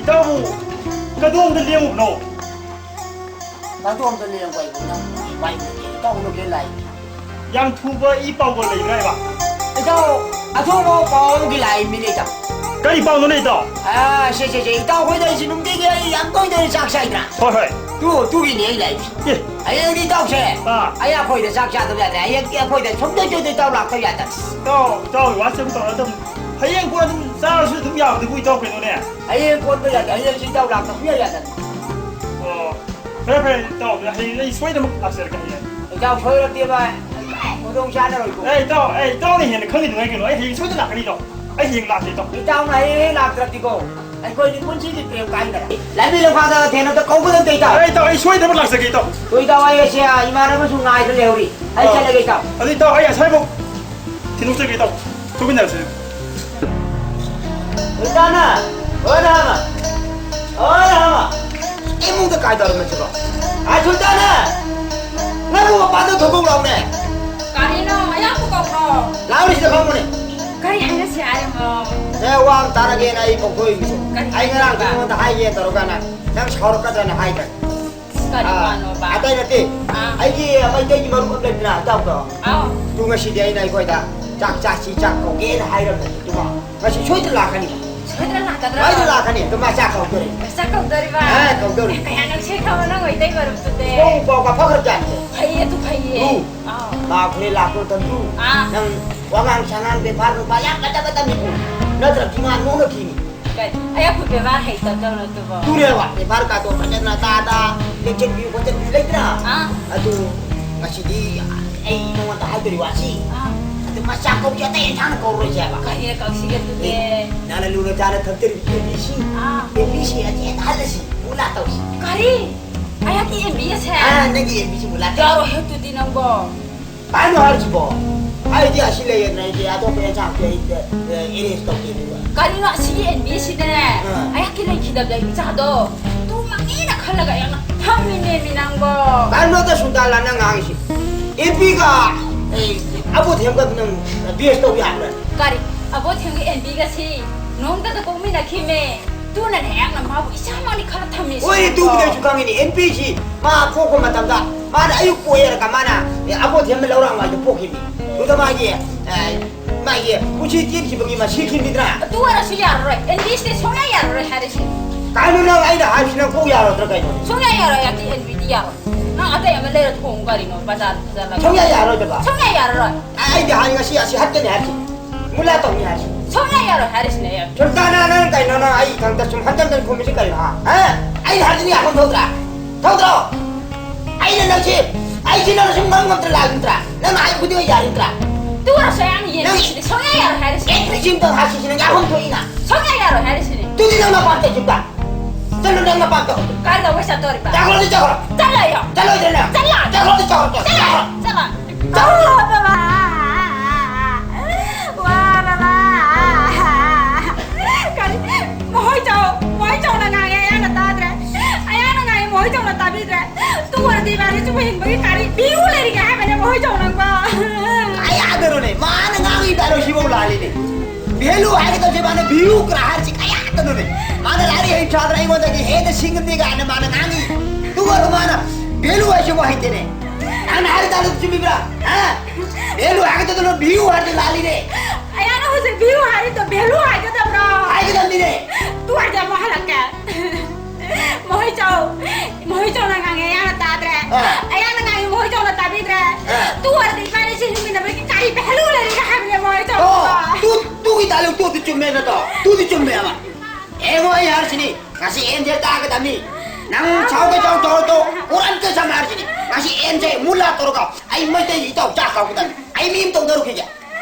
ꯏꯇꯥꯎꯕꯨ ꯀꯗꯣꯝꯗ ꯂꯦꯡꯉꯨꯕꯅꯣ? ꯀꯗꯣꯝꯗ ꯂꯦꯡꯕ ꯍꯥꯏꯕꯨ ꯅꯪ ꯏꯄꯥ ꯏꯄꯨꯒꯤ ꯏꯇꯥꯎ ꯎꯅꯒꯦ ꯂꯥꯛꯏ꯫ ꯌꯥꯝ ꯊꯨꯕ ꯏ ꯄꯥꯎꯒ ꯂꯩꯕ꯭ꯔꯥ ꯍꯥꯏꯕ? ꯏꯇꯥꯎ, ꯑꯊꯨꯕ ꯄꯥꯎ ꯑꯃꯒꯤ ꯂꯥꯛꯏꯃꯤꯅꯦ ꯏꯇꯥꯎ꯫ ꯀꯔꯤ ꯄꯥꯎꯅꯣꯅꯦ ꯏꯇꯥꯎ? ꯑꯥ, ꯁꯦ, ꯁꯦ, ꯁꯦ, ꯏꯇꯥꯎ ꯈꯣꯏꯗ ꯑꯩꯁꯤ ꯅꯨꯡꯇꯤꯒꯤ ꯑꯩ ꯌꯥꯝ ꯇꯣꯏ ꯇꯣꯏꯅ ꯆꯥꯛ ꯆꯥꯏꯗ꯭ꯔꯥ? ꯍꯣꯏ, ꯍꯣꯏ꯫ ꯇꯨ, ꯇꯨꯒꯤꯅꯦ ꯑꯩ ꯂꯥꯛꯏꯁꯦ꯫ ꯑꯦ꯫ ꯍꯌꯦꯡꯗꯤ ꯏꯇꯥꯎꯁꯦ, ꯑꯥ꯫ ꯑꯩ ꯑꯩꯈꯣꯏꯗ ꯆꯥꯛ ꯆꯥꯗꯕ ꯌꯥꯗ꯭ꯔꯦ꯫ ꯍꯌꯦꯡꯗꯤ ꯑꯩꯈꯣꯏꯗ ꯁꯨꯡꯇꯣꯏ ꯇꯣꯏ ꯇꯣꯏ ꯏꯇꯥꯎ ꯂꯥꯛꯇꯕ ꯌꯥꯗ꯭ꯔꯦ꯫ ꯏꯇꯥꯎ, ꯏꯇꯥꯎ, ꯋꯥꯁꯦ ꯑꯃꯨꯛ ꯇꯧꯔ ꯑꯗꯨꯝ ꯍꯌꯦꯡ ꯀꯣꯟꯅ ꯑꯗꯨꯝ ꯆꯥꯔꯁꯨ ꯑꯗꯨꯝ ꯌꯥꯕꯗꯨꯕꯨ ꯏꯇꯥꯎ ꯀꯩꯅꯣꯅꯦ? ꯍꯌꯦꯡ ꯀꯣꯟꯅ ꯌꯥꯗꯦ꯫ ꯍꯌꯦꯡꯁꯤ ꯏꯇꯥꯎ ꯂꯥꯛꯇꯕ ꯁꯨꯡꯌꯥ ꯌꯥꯗꯕꯅꯤ꯫ ꯑꯣ꯫ ꯐꯔꯦ, ꯐꯔꯦ, ꯏꯇꯥꯎ, ꯍꯌꯦꯡ ꯑꯩ ꯁꯣꯏꯗꯅꯃꯛ ꯂꯥꯛꯆꯔꯒꯦ ꯍꯌꯦꯡ꯫ ꯏꯇꯥꯎ ꯁꯣꯏꯔꯕꯗꯤ ꯚꯥꯏ, ꯈꯨꯗꯣꯡ ꯆꯥꯔꯔꯣꯏꯀꯣ꯫ ꯑꯦ, ꯏꯇꯥꯎ, ꯑꯦ, ꯏꯇꯥꯎꯅ ꯍꯦꯟꯅ ꯈꯪꯉꯤꯗꯨꯉꯥꯏ ꯀꯩꯅꯣ, ꯑꯩ ꯍꯌꯦꯡ ꯁꯣꯏꯗꯅ ꯂꯥꯛꯀꯅꯤ, ꯏꯇꯥꯎ꯫ ꯑꯩ ꯍꯌꯦꯡ ꯂꯥꯛꯀꯦ, ꯏꯇꯥꯎ꯫ ꯏꯇꯥꯎꯅ ꯍꯌꯦꯡ ꯍꯦꯛ ꯂꯥꯛꯇ꯭ꯔꯕꯗꯤꯀꯣ, ꯑꯩꯈꯣꯏꯗꯤ ꯄꯨꯟꯁꯤꯒꯤ ꯄ꯭ꯔꯦꯝ ꯀꯥꯏꯅꯔꯦ꯫ ꯂꯝꯕꯤ ꯂꯝꯈꯥꯡꯗ ꯊꯦꯡꯅꯕꯗ ꯀꯧꯒꯗꯕꯗ, ꯏꯇꯥꯎ꯫ ꯑꯦ, ꯏꯇꯥꯎ, ꯑꯩ ꯁꯣꯏꯗꯅꯃꯛ ꯂꯥꯛꯆꯒꯦ, ꯏꯇꯥꯎ꯫ ꯍꯣꯏ, ꯏꯇꯥꯎ, ꯑꯩ ꯑꯁꯦ ꯏꯃꯥꯟꯅꯕꯁꯨ ꯉꯥꯏꯗ ꯂꯩꯍꯧꯔꯤ꯫ ꯑꯩ ꯑꯥ꯫ ꯆꯠꯂꯒꯦ, ꯏꯇꯥꯎ꯫ ꯑꯗꯨ, ꯏꯇꯥꯎ, ꯑꯩ ꯑꯁꯥꯏꯐꯥꯎ ꯊꯤꯟꯗꯣꯛꯆꯒꯦ, ꯏꯇꯥꯎ꯫ ꯊꯣꯛꯃꯤꯟꯅꯔꯁꯤ꯫ ꯁꯨꯜꯇꯥꯅ! ꯑꯣ ꯔꯍꯃ! ꯑꯣ ꯔꯍꯃ! ꯏꯃꯨꯡꯗ ꯀꯥꯏꯗꯧꯔꯝꯃꯁꯤꯕꯣ? ꯑ, ꯁꯨꯜꯇꯥꯅ! ꯅꯪꯕꯨ ꯃꯄꯥꯟꯗ ꯊꯣꯛꯂꯛꯎ ꯂꯥꯎꯅꯦ! ꯀꯔꯤꯅꯣ? ꯑꯌꯥꯝꯕ ꯀꯧꯈ꯭ꯔꯣ? ꯂꯥꯎꯅꯦ, ꯁꯤꯗ ꯐꯝꯃꯨꯅꯦ꯫ ꯀꯔꯤ ꯍꯥꯏꯅꯁꯤ ꯍꯥꯏꯔꯤꯃꯣ? ꯁꯦ, ꯋꯥ ꯑꯃ ꯇꯥꯔꯒꯦꯅ ꯑꯩ ꯀꯧꯊꯣꯛꯏꯅꯤ꯫ ꯀꯔꯤ ꯑꯩ ꯉꯔꯥꯡ ꯀꯧꯊꯣꯛꯏꯕ? ꯅꯉꯣꯟꯗ ꯍꯥꯏꯒꯦ ꯇꯧꯔꯒ ꯅꯪ, ꯅꯪ ꯁꯥꯎꯔꯛꯀꯗ꯭ꯔꯅ ꯍꯥꯏꯗꯅ꯫ ꯀꯔꯤ ꯑꯥ, ꯋꯥꯅꯣꯕ? ꯑꯇꯩ ꯅꯠꯇꯦ꯫ ꯑꯥ꯫ ꯑꯩꯒꯤ ꯃꯩꯇꯩꯒꯤ ꯃꯔꯨꯞ ꯑꯃ ꯂꯩꯗꯅ, ꯏꯇꯥꯎꯗꯣ꯫ ꯑꯥꯎ꯫ ꯑꯗꯨ ꯉꯁꯤꯗꯤ ꯑꯩꯅ ꯑꯩꯈꯣꯏꯗ ꯆꯥꯛ ꯆꯥꯁꯤ, ꯆꯥꯛ ꯀꯧꯒꯦꯅ ꯍꯥꯏꯔꯕꯅꯦ꯫ ꯑꯗꯨꯃ ꯉꯁꯤ ꯁꯣꯏꯗꯅ ꯂꯥꯛꯀꯅꯤ꯫ ꯁꯣꯏꯗꯅ ꯂꯥꯛꯀꯗ꯭ꯔꯣ? ꯁꯣꯏꯗꯅ ꯂꯥꯛꯀꯅꯤ꯫ ꯑꯗꯨ ꯃꯥ ꯆꯥꯛ ꯀꯧꯗꯣꯔꯤ꯫ ꯆꯥꯛ ꯀꯧꯗꯣꯔꯤꯕ? ꯑꯥ, ꯀꯧꯗꯣꯔꯤ꯫ ꯀꯌꯥ ꯅꯨꯡꯁꯤ ꯈꯪꯕ ꯅꯪ ꯃꯩꯇꯩ ꯃꯔꯨꯞꯇꯨꯗꯤ꯫ ꯄꯥꯎ, ꯄꯥꯎ ꯀꯥꯞꯐꯈ꯭ꯔꯕꯖꯥꯠꯅꯤ꯫ ꯐꯩꯌꯦ, ꯑꯗꯨ ꯐꯩꯌꯦ꯫ ꯎꯝ꯫ ꯑꯥꯎ꯫ ꯃꯥ ꯈꯨꯔꯦ ꯂꯥꯛꯄ ꯃꯇꯝꯗꯨ, ꯑꯥ꯫ ꯅꯪ ꯋꯥꯉꯥꯡ ꯁꯉꯥꯡ ꯕꯦꯕꯥꯔ ꯅꯨꯄꯥ ꯌꯥꯝ ꯐꯖꯕ ꯇꯝꯃꯤꯀꯣ꯫ ꯅꯠꯇ꯭ꯔꯗꯤ ꯃꯥ ꯅꯣꯛꯅꯈꯤꯅꯤ꯫ ꯀꯩ, ꯑꯩ ꯑꯩꯈꯣꯏ ꯕꯦꯕꯥꯔ ꯍꯩꯇꯕꯗꯧꯅ ꯑꯗꯨꯕꯣ? ꯇꯨꯔꯦꯕ, ꯕꯦꯕꯥꯔ ꯀꯥꯗꯣ ꯐꯖꯅ ꯇꯥꯗ, ꯂꯦꯡꯁꯤꯟꯕꯤꯌꯨ ꯈꯣꯠꯆꯟꯕꯤꯌꯨ ꯂꯩꯇ꯭ꯔꯥ? ꯑꯥ꯫ ꯑꯗꯨ ꯉꯁꯤꯗꯤ ꯑꯩ ꯅꯉꯣꯟꯗ ꯍꯥꯏꯗꯣꯔꯤ ꯋꯥꯁꯤ꯫ ꯑꯥ꯫ ꯑꯗꯨ ꯃꯆꯥ ꯀꯧꯁꯤ, ꯑꯇꯩ ꯏꯟꯁꯥꯡꯅ ꯀꯧꯔꯣꯏꯁꯦ ꯍꯥꯏꯕ꯫ ꯀꯔꯤꯅ ꯀꯧꯁꯤꯒꯦ ꯑꯗꯨꯗꯤ? ꯑꯦ, ꯅꯪꯅ ꯂꯨꯅ ꯆꯥꯅ ꯊꯝꯖꯔꯤꯕ ꯑꯦꯝ ꯕꯤꯁꯤ, ꯑꯥ꯫ ꯑꯦꯝ ꯕꯤꯁꯤ ꯑꯁꯤ ꯍꯦꯛꯇ ꯍꯜꯂꯁꯤ, ꯃꯨꯂꯥ ꯇꯧꯁꯤ꯫ ꯀꯔꯤ? ꯑꯩꯍꯥꯛꯀꯤ ꯑꯦꯝ ꯕꯤ ꯑꯦꯁ ꯍꯦ? ꯑꯥ, ꯅꯪꯒꯤ ꯑꯦꯝ ꯕꯤꯁꯤ ꯃꯨꯂꯥ ꯇꯧꯁꯤ꯫ ꯌꯥꯔꯣꯏꯍꯦ ꯑꯗꯨꯗꯤ ꯅꯪꯕꯣ꯫ ꯀꯩꯅꯣ ꯍꯥꯏꯔꯤꯁꯤꯕꯣ? ꯑꯩꯗꯤ ꯑꯁꯤ ꯂꯩꯌꯦꯅ ꯑꯩꯗꯤ ꯑꯇꯣꯞꯄ ꯑꯦꯟꯁꯥꯡꯁꯦ ꯑꯩ, ꯑꯦ, ꯑꯦꯔꯦꯟꯖ ꯇꯧꯗꯦ ꯑꯗꯨꯒ꯫ ꯀꯔꯤꯅꯣ ꯑꯁꯤꯒꯤ ꯑꯦꯝ ꯕꯤ ꯑꯦꯁ ꯁꯤꯗꯅꯦ? ꯑꯥ꯫ ꯑꯩꯍꯥꯛꯀꯤ ꯂꯩꯈꯤꯗꯕ ꯏꯆꯥꯗꯣ ꯑꯗꯨꯃꯛꯅꯦꯅ ꯈꯜꯂꯒ ꯑꯩꯍꯥꯛꯅ ꯊꯝꯃꯤꯅꯦꯃꯤ ꯅꯪꯕꯣ꯫ ꯀꯔꯤꯅꯣꯗ ꯁꯨꯟꯗꯥꯂꯥ ꯅꯪ ꯉꯥꯡꯉꯤꯁꯤ? ꯑꯦꯝ ꯄꯤꯒ, ꯑꯦ, ꯑꯕꯣꯊꯦꯝꯒ ꯅꯪ ꯕꯦꯁ ꯇꯧ ꯌꯥꯕ꯭ꯔꯥ? ꯀꯔꯤ? ꯑꯕꯣꯊꯦꯝꯒ ꯑꯦꯝ ꯄꯤꯒꯁꯤ ꯅꯣꯡꯃꯇꯗ ꯄꯣꯛꯃꯤꯟꯅꯈꯤꯃꯦ꯫ ꯇꯨꯅꯅꯦ ꯑꯩꯍꯥꯛꯅ ꯃꯥꯕꯨ ꯏꯆꯥꯃꯛꯅꯤ ꯈꯜꯂ ꯊꯝꯃꯤꯁꯤ ꯍꯣꯏꯅꯦ, ꯅꯪꯕꯣ꯫ ꯇꯨꯕꯨꯗꯤ ꯑꯩꯁꯨ ꯈꯪꯉꯤꯅꯦ, ꯑꯦꯝ ꯄꯤꯁꯤ ꯃꯥ ꯄꯣꯛꯄ ꯃꯇꯝꯗ ꯃꯥꯅ ꯑꯌꯨꯛ ꯄꯣꯛꯑꯦꯔꯒ ꯃꯥꯅ, ꯑꯦ, ꯑꯕꯣꯊꯦꯝꯅ ꯂꯧꯔꯥꯡꯋꯥꯏꯗ ꯄꯣꯛꯈꯤꯕꯅꯤ꯫ ꯑꯗꯨꯗ ꯃꯥꯒꯤ, ꯑꯦ, ꯃꯥꯒꯤ ꯄꯨꯟꯁꯤ ꯇꯦꯟꯈꯤꯕꯒꯤ ꯃꯁꯤꯈꯤꯕꯅꯤꯗꯅ꯫ ꯑꯗꯨ ꯑꯣꯏꯔꯁꯨ ꯌꯥꯔꯔꯣꯏ, ꯑꯦꯝ ꯕꯤ ꯑꯦꯁ ꯁꯤꯗꯤ ꯁꯨꯡꯌꯥ ꯌꯥꯔꯔꯣꯏ ꯍꯥꯏꯔꯤꯁꯤ꯫ ꯀꯩꯅꯣ ꯅꯪ ꯑꯩꯅ ꯍꯥꯏꯔꯤꯁꯤ ꯅꯪ ꯀꯣꯛ ꯌꯥꯔꯣꯏꯗ꯭ꯔꯥ ꯀꯩꯅꯣ? ꯁꯨꯡꯌꯥ ꯌꯥꯔꯣꯏ, ꯑꯩꯗꯤ ꯑꯦꯝ ꯕꯤ ꯑꯦꯁ ꯁꯤꯗꯤ ꯌꯥꯔꯣꯏ꯫ ꯅꯪ ꯑꯇꯩ ꯑꯃ ꯂꯩꯔ ꯊꯣꯡꯉꯨ ꯀꯔꯤꯅꯣ, ꯕꯖꯥꯔ ꯆꯠꯂꯒ꯫ ꯁꯨꯡꯌꯥ ꯌꯥꯔꯣꯏꯗꯕ? ꯁꯨꯡꯌꯥ ꯌꯥꯔꯔꯣꯏ꯫ ꯑꯩꯗꯤ ꯍꯥꯏ ꯉꯁꯤ ꯑꯁꯤ ꯍꯠꯀꯅꯤ ꯍꯥꯏꯔꯤꯁꯤ꯫ ꯃꯨꯂꯥ ꯇꯧꯅꯤ ꯍꯥꯏꯔꯤꯁꯤ꯫ ꯁꯨꯡꯌꯥ ꯌꯥꯔꯣꯏ ꯍꯥꯏꯔꯤꯁꯤꯅꯦ ꯑꯩ꯫ ꯁꯨꯜꯇꯥꯅꯥ ꯅꯪ ꯀꯩꯅꯣ ꯅꯪ ꯑꯩ ꯏꯊꯟꯇ ꯁꯨꯝ ꯍꯟꯖꯟ ꯍꯟꯖꯟ ꯈꯨꯝꯃꯤꯁꯤ ꯀꯩꯅꯣ, ꯍꯥ? ꯍꯥ? ꯑꯩꯅ ꯍꯥꯏꯔꯤꯁꯤ ꯌꯥꯐꯝ ꯊꯣꯛꯇ꯭ꯔꯥ? ꯊꯣꯛꯇ꯭ꯔꯣ? ꯑꯩꯅ ꯅꯪꯁꯤ, ꯑꯩꯁꯤ ꯅꯪꯅ ꯁꯨꯝ ꯉꯝ ꯉꯝꯗ꯭ꯔꯥ ꯂꯥꯛ ꯅꯠꯇ꯭ꯔꯥ? ꯅꯪꯅ ꯍꯥꯏ ꯈꯨꯗꯤꯡꯃꯛ ꯌꯥꯔꯤ ꯅꯠꯇ꯭ꯔꯥ? ꯇꯨ ꯑꯣꯏꯔꯁꯨ ꯑꯩ ꯌꯥꯝ ꯌꯦꯡꯉꯤ ꯅꯪ ꯁꯤꯗꯤ ꯁꯨꯡꯌꯥ ꯌꯥꯔꯣꯏ ꯍꯥꯏꯔꯤꯁꯤꯅꯦ꯫ ꯑꯦ, ꯁꯤ ꯑꯝꯇꯪ ꯍꯥꯏꯁꯤꯁꯤ ꯅꯪ ꯌꯥꯐꯝ ꯊꯣꯛꯏꯅ꯫ ꯁꯨꯡꯌꯥ ꯌꯥꯔꯣꯏ ꯍꯥꯏꯔꯤꯁꯤꯅꯦ꯫ ꯇꯨꯗꯤ ꯅꯪ ꯃꯄꯥꯟ ꯆꯠꯈꯤꯕ꯫ ꯆꯠꯂꯣ ꯅꯪ ꯃꯄꯥꯟ ꯆꯠꯈꯣ꯫ ꯀꯥꯏꯗ ꯆꯠꯇꯣꯔꯤꯕ? ꯆꯠꯈ꯭ꯔꯣ ꯑꯗꯨ ꯆꯠꯈ꯭ꯔꯣ꯫ ꯆꯠꯂꯣ ꯑꯩ꯫ ꯆꯠꯂꯣꯏꯗ꯭ꯔꯅꯦ? ꯆꯠꯂꯣ꯫ ꯆꯠꯈ꯭ꯔꯣ ꯑꯗꯨ ꯆꯠꯈ꯭ꯔꯣ꯫ ꯆꯠꯂꯣ꯫ ꯆꯠꯂꯣ꯫ ꯆꯠꯂꯣ꯫ ꯆꯠꯂꯣ꯫ ꯕꯕꯥ꯫ ꯋꯥꯔꯕ꯫ ꯀꯔꯤ? ꯃꯈꯣꯏ ꯆꯥꯎ-, ꯃꯈꯣꯏ ꯆꯥꯎꯅ ꯉꯥꯡꯉꯦ, ꯑꯌꯥꯅ ꯇꯥꯗ꯭ꯔꯦ꯫ ꯑꯌꯥꯅ ꯉꯥꯡꯉꯦ, ꯃꯈꯣꯏ ꯆꯥꯎꯅ ꯇꯥꯕꯤꯗ꯭ꯔꯦ꯫ ꯇꯨ ꯑꯣꯏꯔꯗꯤ ꯏꯕꯥꯅꯤ ꯆꯨꯝꯅ ꯍꯤꯡꯕꯒꯤ ꯀꯔꯤ ꯚꯦꯂꯨ ꯂꯩꯔꯤꯒꯦ ꯍꯥꯏꯕꯅꯦ, ꯃꯈꯣꯏ ꯆꯥꯎ ꯅꯪꯕꯣ? ꯀꯌꯥꯗꯅꯣꯅꯦ? ꯃꯥꯅ ꯉꯥꯡꯉꯤ ꯗꯥꯏꯂꯣꯛꯁꯤꯐꯥꯎ ꯂꯥꯜꯂꯤꯅꯦ꯫ ꯚꯦꯂꯨ ꯍꯥꯏꯒꯗꯕꯁꯦ ꯃꯥꯅ ꯚꯦꯂꯨ ꯀꯅꯥ ꯍꯥꯏꯔꯤꯁꯤ ꯀꯌꯥꯗꯅꯣꯅꯦ? ꯃꯥꯅ ꯂꯥꯏꯔꯤꯛ ꯍꯩ ꯁꯥꯗꯅ ꯑꯩꯉꯣꯟꯗꯒꯤ ꯍꯦꯟꯅ ꯁꯤꯡꯉꯝꯅꯤ ꯀꯥꯏꯅ ꯃꯥꯅ ꯉꯥꯡꯉꯤ꯫ ꯑꯗꯨꯒ ꯃꯥꯅ ꯚꯦꯂꯨ ꯍꯥꯏꯁꯤꯕꯨ ꯍꯩꯇꯦꯅꯦ꯫ ꯅꯪꯅ ꯍꯥꯏꯔꯤ ꯇꯥꯂꯨ ꯆꯨꯝꯃꯤꯕ꯭ꯔꯥ? ꯍꯥ? ꯚꯦꯂꯨ ꯍꯥꯏꯒꯗꯕꯗꯨꯅ ꯚ꯭ꯌꯨ ꯍꯥꯏꯔꯗꯤ ꯂꯥꯜꯂꯤꯅꯦ꯫ ꯑꯌꯥꯅ ꯍꯧꯖꯤꯛ ꯚ꯭ꯌꯨ ꯍꯥꯏꯔꯤꯗꯣ ꯚꯦꯂꯨ ꯍꯥꯏꯒꯗꯕ꯭ꯔꯣ? ꯍꯥꯏꯒꯗꯕꯅꯤꯅꯦ꯫ ꯇꯨ ꯍꯥꯏꯔꯗꯤ ꯑꯃꯨꯛ ꯍꯜꯂꯛꯀꯦ꯫ ꯃꯣꯍꯣꯏꯆꯧ, ꯃꯣꯍꯣꯏꯆꯧꯅ ꯉꯥꯡꯉꯦ, ꯑꯌꯥꯅ ꯇꯥꯗ꯭ꯔꯦ꯫ ꯑꯥ꯫ ꯑꯌꯥꯅ ꯉꯥꯡꯉꯦ, ꯃꯣꯍꯣꯏꯆꯧꯅ ꯇꯥꯕꯤꯗ꯭ꯔꯦ꯫ ꯑꯥ꯫ ꯇꯨ ꯑꯣꯏꯔꯗꯤ ꯏꯕꯥꯅꯤꯁꯦ ꯍꯤꯡꯃꯤꯟꯅꯕꯒꯤ ꯀꯔꯤ ꯚꯦꯂꯨ ꯂꯩꯔꯤꯒꯦ ꯍꯥꯏꯕꯅꯦ, ꯃꯣꯍꯣꯏꯆꯧ? ꯑꯣ, ꯇꯨ, ꯇꯨꯒꯤ ꯗꯥꯏꯂꯣꯛꯇꯨ ꯑꯗꯨ ꯆꯨꯝꯃꯦ ꯅꯠꯇ꯭ꯔꯣ? ꯇꯨꯗꯤ ꯆꯨꯝꯃꯦꯕ꯫ ꯑꯦ, ꯃꯣꯏ ꯍꯥꯏꯔꯤꯁꯤꯅꯤ, ꯉꯁꯤ ꯑꯦꯟꯁꯦ ꯇꯥꯒꯗꯕꯅꯤ꯫ ꯅꯪ ꯁꯥꯎꯒꯦ ꯁꯥꯎ ꯇꯧꯔꯣ ꯇꯣ, ꯎꯔꯟ ꯀꯦ ꯁꯝ ꯍꯥꯏꯔꯤꯁꯤꯅꯤ꯫ ꯉꯁꯤ ꯑꯦꯟꯁꯦ ꯃꯨꯜꯂꯥ ꯇꯧꯔꯒ ꯑꯩ ꯃꯩꯇꯩ ꯏꯇꯥꯎ ꯆꯥꯛ ꯀꯧꯒꯗꯕꯅꯤ꯫ ꯑꯩ ꯃꯤ ꯑꯃ ꯇꯧꯗꯔꯨꯈꯤꯒꯦ꯫